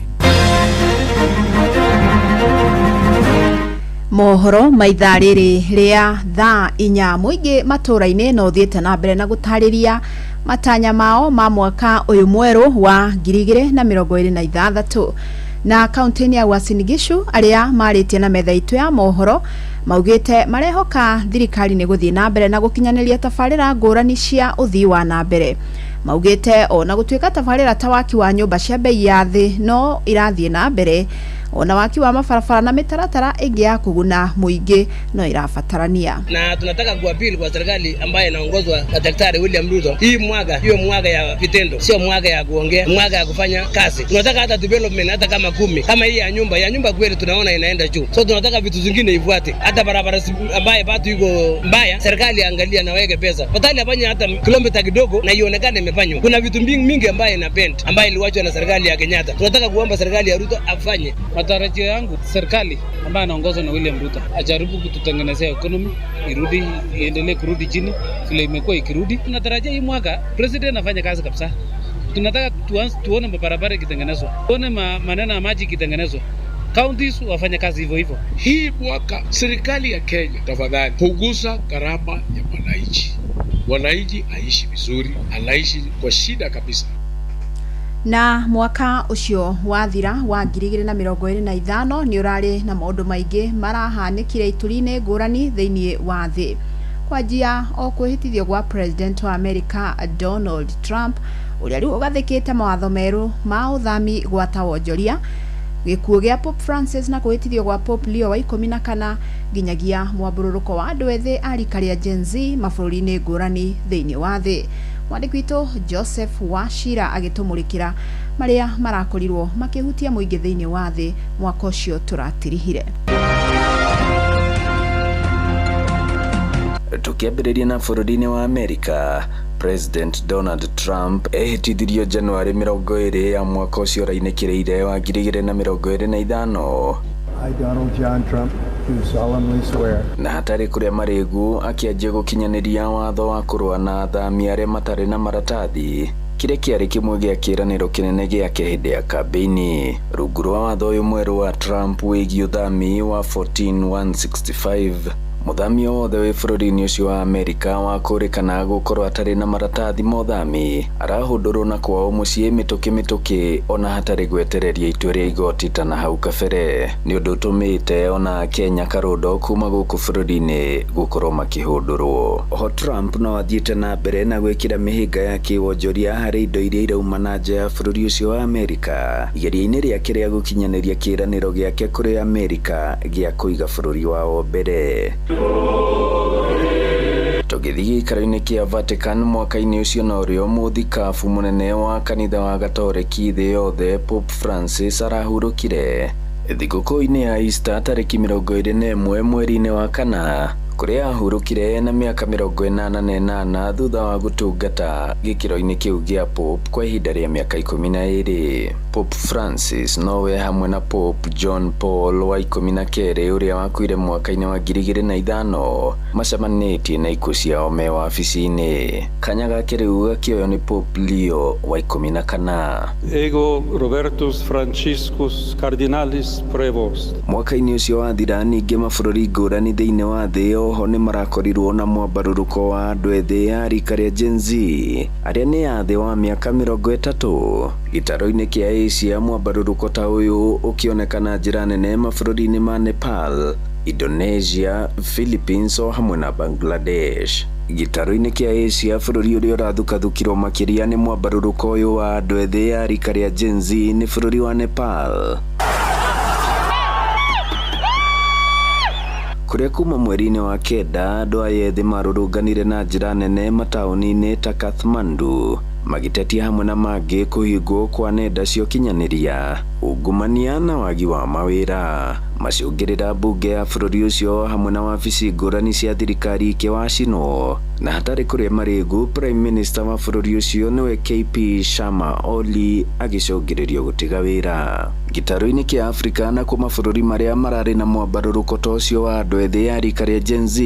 Mohoro ma ithaa rĩrĩ rĩa thaa 4. Mũingĩ matũũra-inĩ no ũthiĩte na mbere na gũtarĩria matanya mao ma mwaka ũyũ mwerũ wa 2026, na kaunti-inĩ ya Uasin Gishu arĩa marĩtie na metha itũ ya mohoro maugĩte marehoka thirikari nĩ gũthiĩ na mbere na gũkinyanĩria tabarĩra ngũrani cia ũthii wa na mbere. Maugĩte ona gũtuĩka tabarĩra ta waki wa nyũmba cia bei ya thĩ no irathiĩ na mbere, ona waki wa mabarabara na mĩtaratara ĩngĩ ya kũguna mũingĩ no ĩrabatarania. Na tunataka kuapili kwa serikali ambayo inaongozwa na Daktari William Ruto, hii mwaka iwe mwaka ya vitendo, sio mwaka ya kuongea, mwaka ya kufanya kazi. Tunataka hata development hata kama 10, kama hii ya nyumba kweli tunaona inaenda juu, so tunataka vitu zingine ifuate, hata barabara ambaye bado iko mbaya, serikali angalia na weke pesa, afadhali afanye hata kilomita kidogo na ionekane imefanywa. Kuna vitu mingi mingi ambaye ina bend ambaye iliwachwa na serikali ya Kenyatta. Tunataka kuomba serikali ya Ruto afanye. Matarajio yangu, serikali ambayo anaongozwa na William Ruto ajaribu kututengenezea economy irudi, iendelee kurudi chini vile imekuwa ikirudi. Tunatarajia hii mwaka president afanye kazi kabisa. Tunataka tuone mabarabara ikitengenezwa, tuone maneno ya maji ikitengenezwa, counties wafanye kazi hivyo hivyo. Hii mwaka serikali ya Kenya, tafadhali punguza gharama ya mwananchi, mwananchi aishi vizuri, anaishi kwa shida kabisa. Na mwaka ũcio wathira wa 2025 nĩ ũrarĩ na maũndũ maingĩ marahanĩkire ituri-inĩ ngũrani thĩinĩ wa thĩ, kwanjia o kwĩhĩtithio gwa president wa America Donald Trump, ũrĩa rĩu ũgathĩkĩte mawatho merũ ma ũthami gwata wonjoria, gĩkuũ gĩa Pope Francis na kwĩhĩtithio gwa Pope Leo wa 14, nginyagia mwambũrũrũko wa andũ ethĩ a rika rĩa Gen Z mabũrũri-inĩ ngũrani thĩinĩ wa thĩ. Mwandĩki witũ Joseph Wachira agĩtũmũrĩkĩra marĩa marakorirwo makĩhutia mũingĩ thĩinĩ wa thĩ mwaka ũcio tũratirihire. Tukiambĩrĩria na bũrũri-inĩ wa Amerika, President Donald Trump ehĩtithirio Januarĩ 20 ya mwaka ũcio ũrainĩkĩrĩire wa 2025. I, Donald John Trump, do solemnly swear Na hatarĩ kũrĩa marĩgu akĩanjia gũkinyanĩria watho wa kũrũa na athami arĩa matarĩ na maratathi, kĩrĩa kĩarĩ kĩmwe gĩa kĩĩranĩro kĩnene gĩake hĩndĩ ya kambĩini. Rungu rwa watho ũyũ mwerũ wa Trump wĩgiĩ ũthami wa 14165, mũthami o wothe wĩ bũrũri-inĩ ũcio wa Amerika wa kũrĩkana gũkorwo atarĩ na maratathi ma ũthami arahũndũrwo na kwao mũciĩ mĩtũkĩ mĩtũkĩ, ona hatarĩ gwetereria itua rĩa igoti ta na hau kabere. Nĩ ũndũ ũtũmĩte ona Kenya karũndo kuma gũkũ bũrũri-inĩ gũkorwo makĩhũndũrwo. Oho Trump no athiĩte na mbere na gwĩkĩra mĩhĩnga ya kĩwonjoria harĩ indo iria irauma na nja ya bũrũri ũcio wa Amerika, igeria-inĩ rĩake rĩa gũkinyanĩria kĩĩranĩro gĩake kũrĩ Amerika gĩa kũiga bũrũri wao mbere. Tũgĩthiĩ gĩikaro-inĩ kĩa Vatican, mwaka-inĩ ũcio norĩo mũthikabu mũnene wa kanitha wa Gatoreki thĩ yothe Pope Francis arahurũkire thigũkũ-inĩ ya Easter tarĩki 21 mweri-inĩ wa kana, kũrĩa ahurũkire na mĩaka 88 thutha wa gũtungata gĩkĩro-inĩ kĩu gĩa Pope kwa ihinda rĩa mĩaka 12. Pope Francis nowe hamwe na Pope John Paul wa 12 ũrĩa wakuire mwaka-inĩ wa 2005 macemanĩtie na ikuũ ciao me wabici-inĩ. Kanya gake rĩu gakĩoywo nĩ Pope Leo wa 14. Ego Robertus Franciscus Cardinalis Prevost. Mwaka-inĩ ũcio wathira ningĩ mabũrũri ngũrani thĩinĩ wa thĩ oho nĩ marakorirwo na mwambarũrũko wa andũ ethĩ a rika rĩa Gen Z arĩa nĩ a thĩ wa mĩaka 30. Gĩtarũ-inĩ kĩa Asia mwambarũrũko ta ũyũ ũkĩoneka na njĩra nene mabũrũri-inĩ ma Nepal, Indonesia, Philippines o hamwe na Bangladesh. Gĩtarũ-inĩ kĩa Asia bũrũri ũrĩa ũrathukathukirwo makĩria nĩ mwambarũrũko ũyũ wa andũ ethĩ a rika rĩa Gen Z nĩ bũrũri wa Nepal, kũrĩa kuma mweri-inĩ wa 9 andũ aya ethĩ marũrũnganire na njĩra nene mataũni-inĩ ta Kathmandu magĩtetia hamwe na mangĩ kũhingwo kwa nenda cia ũkinyanĩria, ungumania na wagi wa mawĩra. Macũngĩrĩra mbunge ya bũrũri ũcio hamwe na wabici ngũrani cia thirikari ikĩwacinwo na hatarĩ kũrĩa marĩgu. Prime Minister wa bũrũri ũcio nĩwe KP Sharma Oli agĩcũngĩrĩrio gũtiga wĩra. Gĩtarũ-inĩ kĩa Afrika na kwa mabũrũri marĩa mararĩ na mwambarũrũko ta ũcio wa andũ ethĩ a rika rĩa Gen Z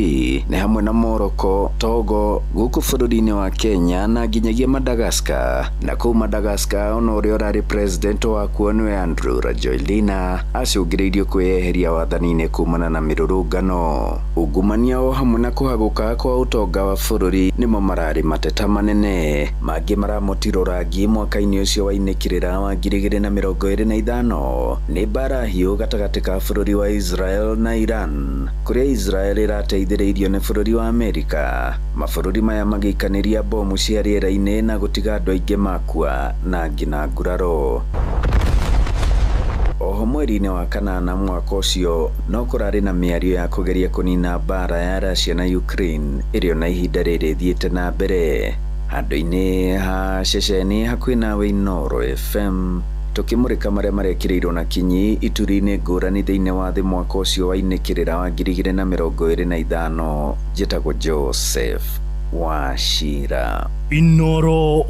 nĩ hamwe na Morocco, Togo, gũkũ bũrũri-inĩ wa Kenya na nginyagia Madagascar. Na kũu Madagascar ona ũrĩa ũrarĩ president wakuo nĩwe Andry Rajoelina acũngĩrĩirio kwĩyeheria wathani-inĩ kumana na mĩrũrũngano. Ungumania o hamwe na kũhagũka kwa ũtonga wa bũrũri nĩmo mararĩ mateta manene mangĩ maramũtirwo rangi mwaka-inĩ ũcio wa inĩkĩrĩra wa 2025 nĩ mbara hiũ gatagatĩ ka bũrũri wa Israel na Iran, kũrĩa Israel ĩrateithĩrĩirio nĩ bũrũri wa Amerika. Mabũrũri maya magĩikanĩria bomu cia rĩera-inĩ na gũtiga andũ aingĩ makua na angĩ na nguraro. Oho mweri-inĩ wa 8 mwaka ũcio no kũrarĩ na mĩario ya kũgeria kũnina mbara ya Russia na Ukraine ĩrĩa na ihinda rĩrĩ ĩthiĩte na mbere. Handũ-inĩ ha ceceni hakuhĩ nawe Inooro FM tũkĩmũrĩka marĩa marekĩrĩirwo na kinyi ituri-inĩ ngũrani thĩinĩ wa thĩ mwaka ũcio wa inĩkĩrĩra wa 2025. Njĩtagwo Joseph Wachira. Inooro.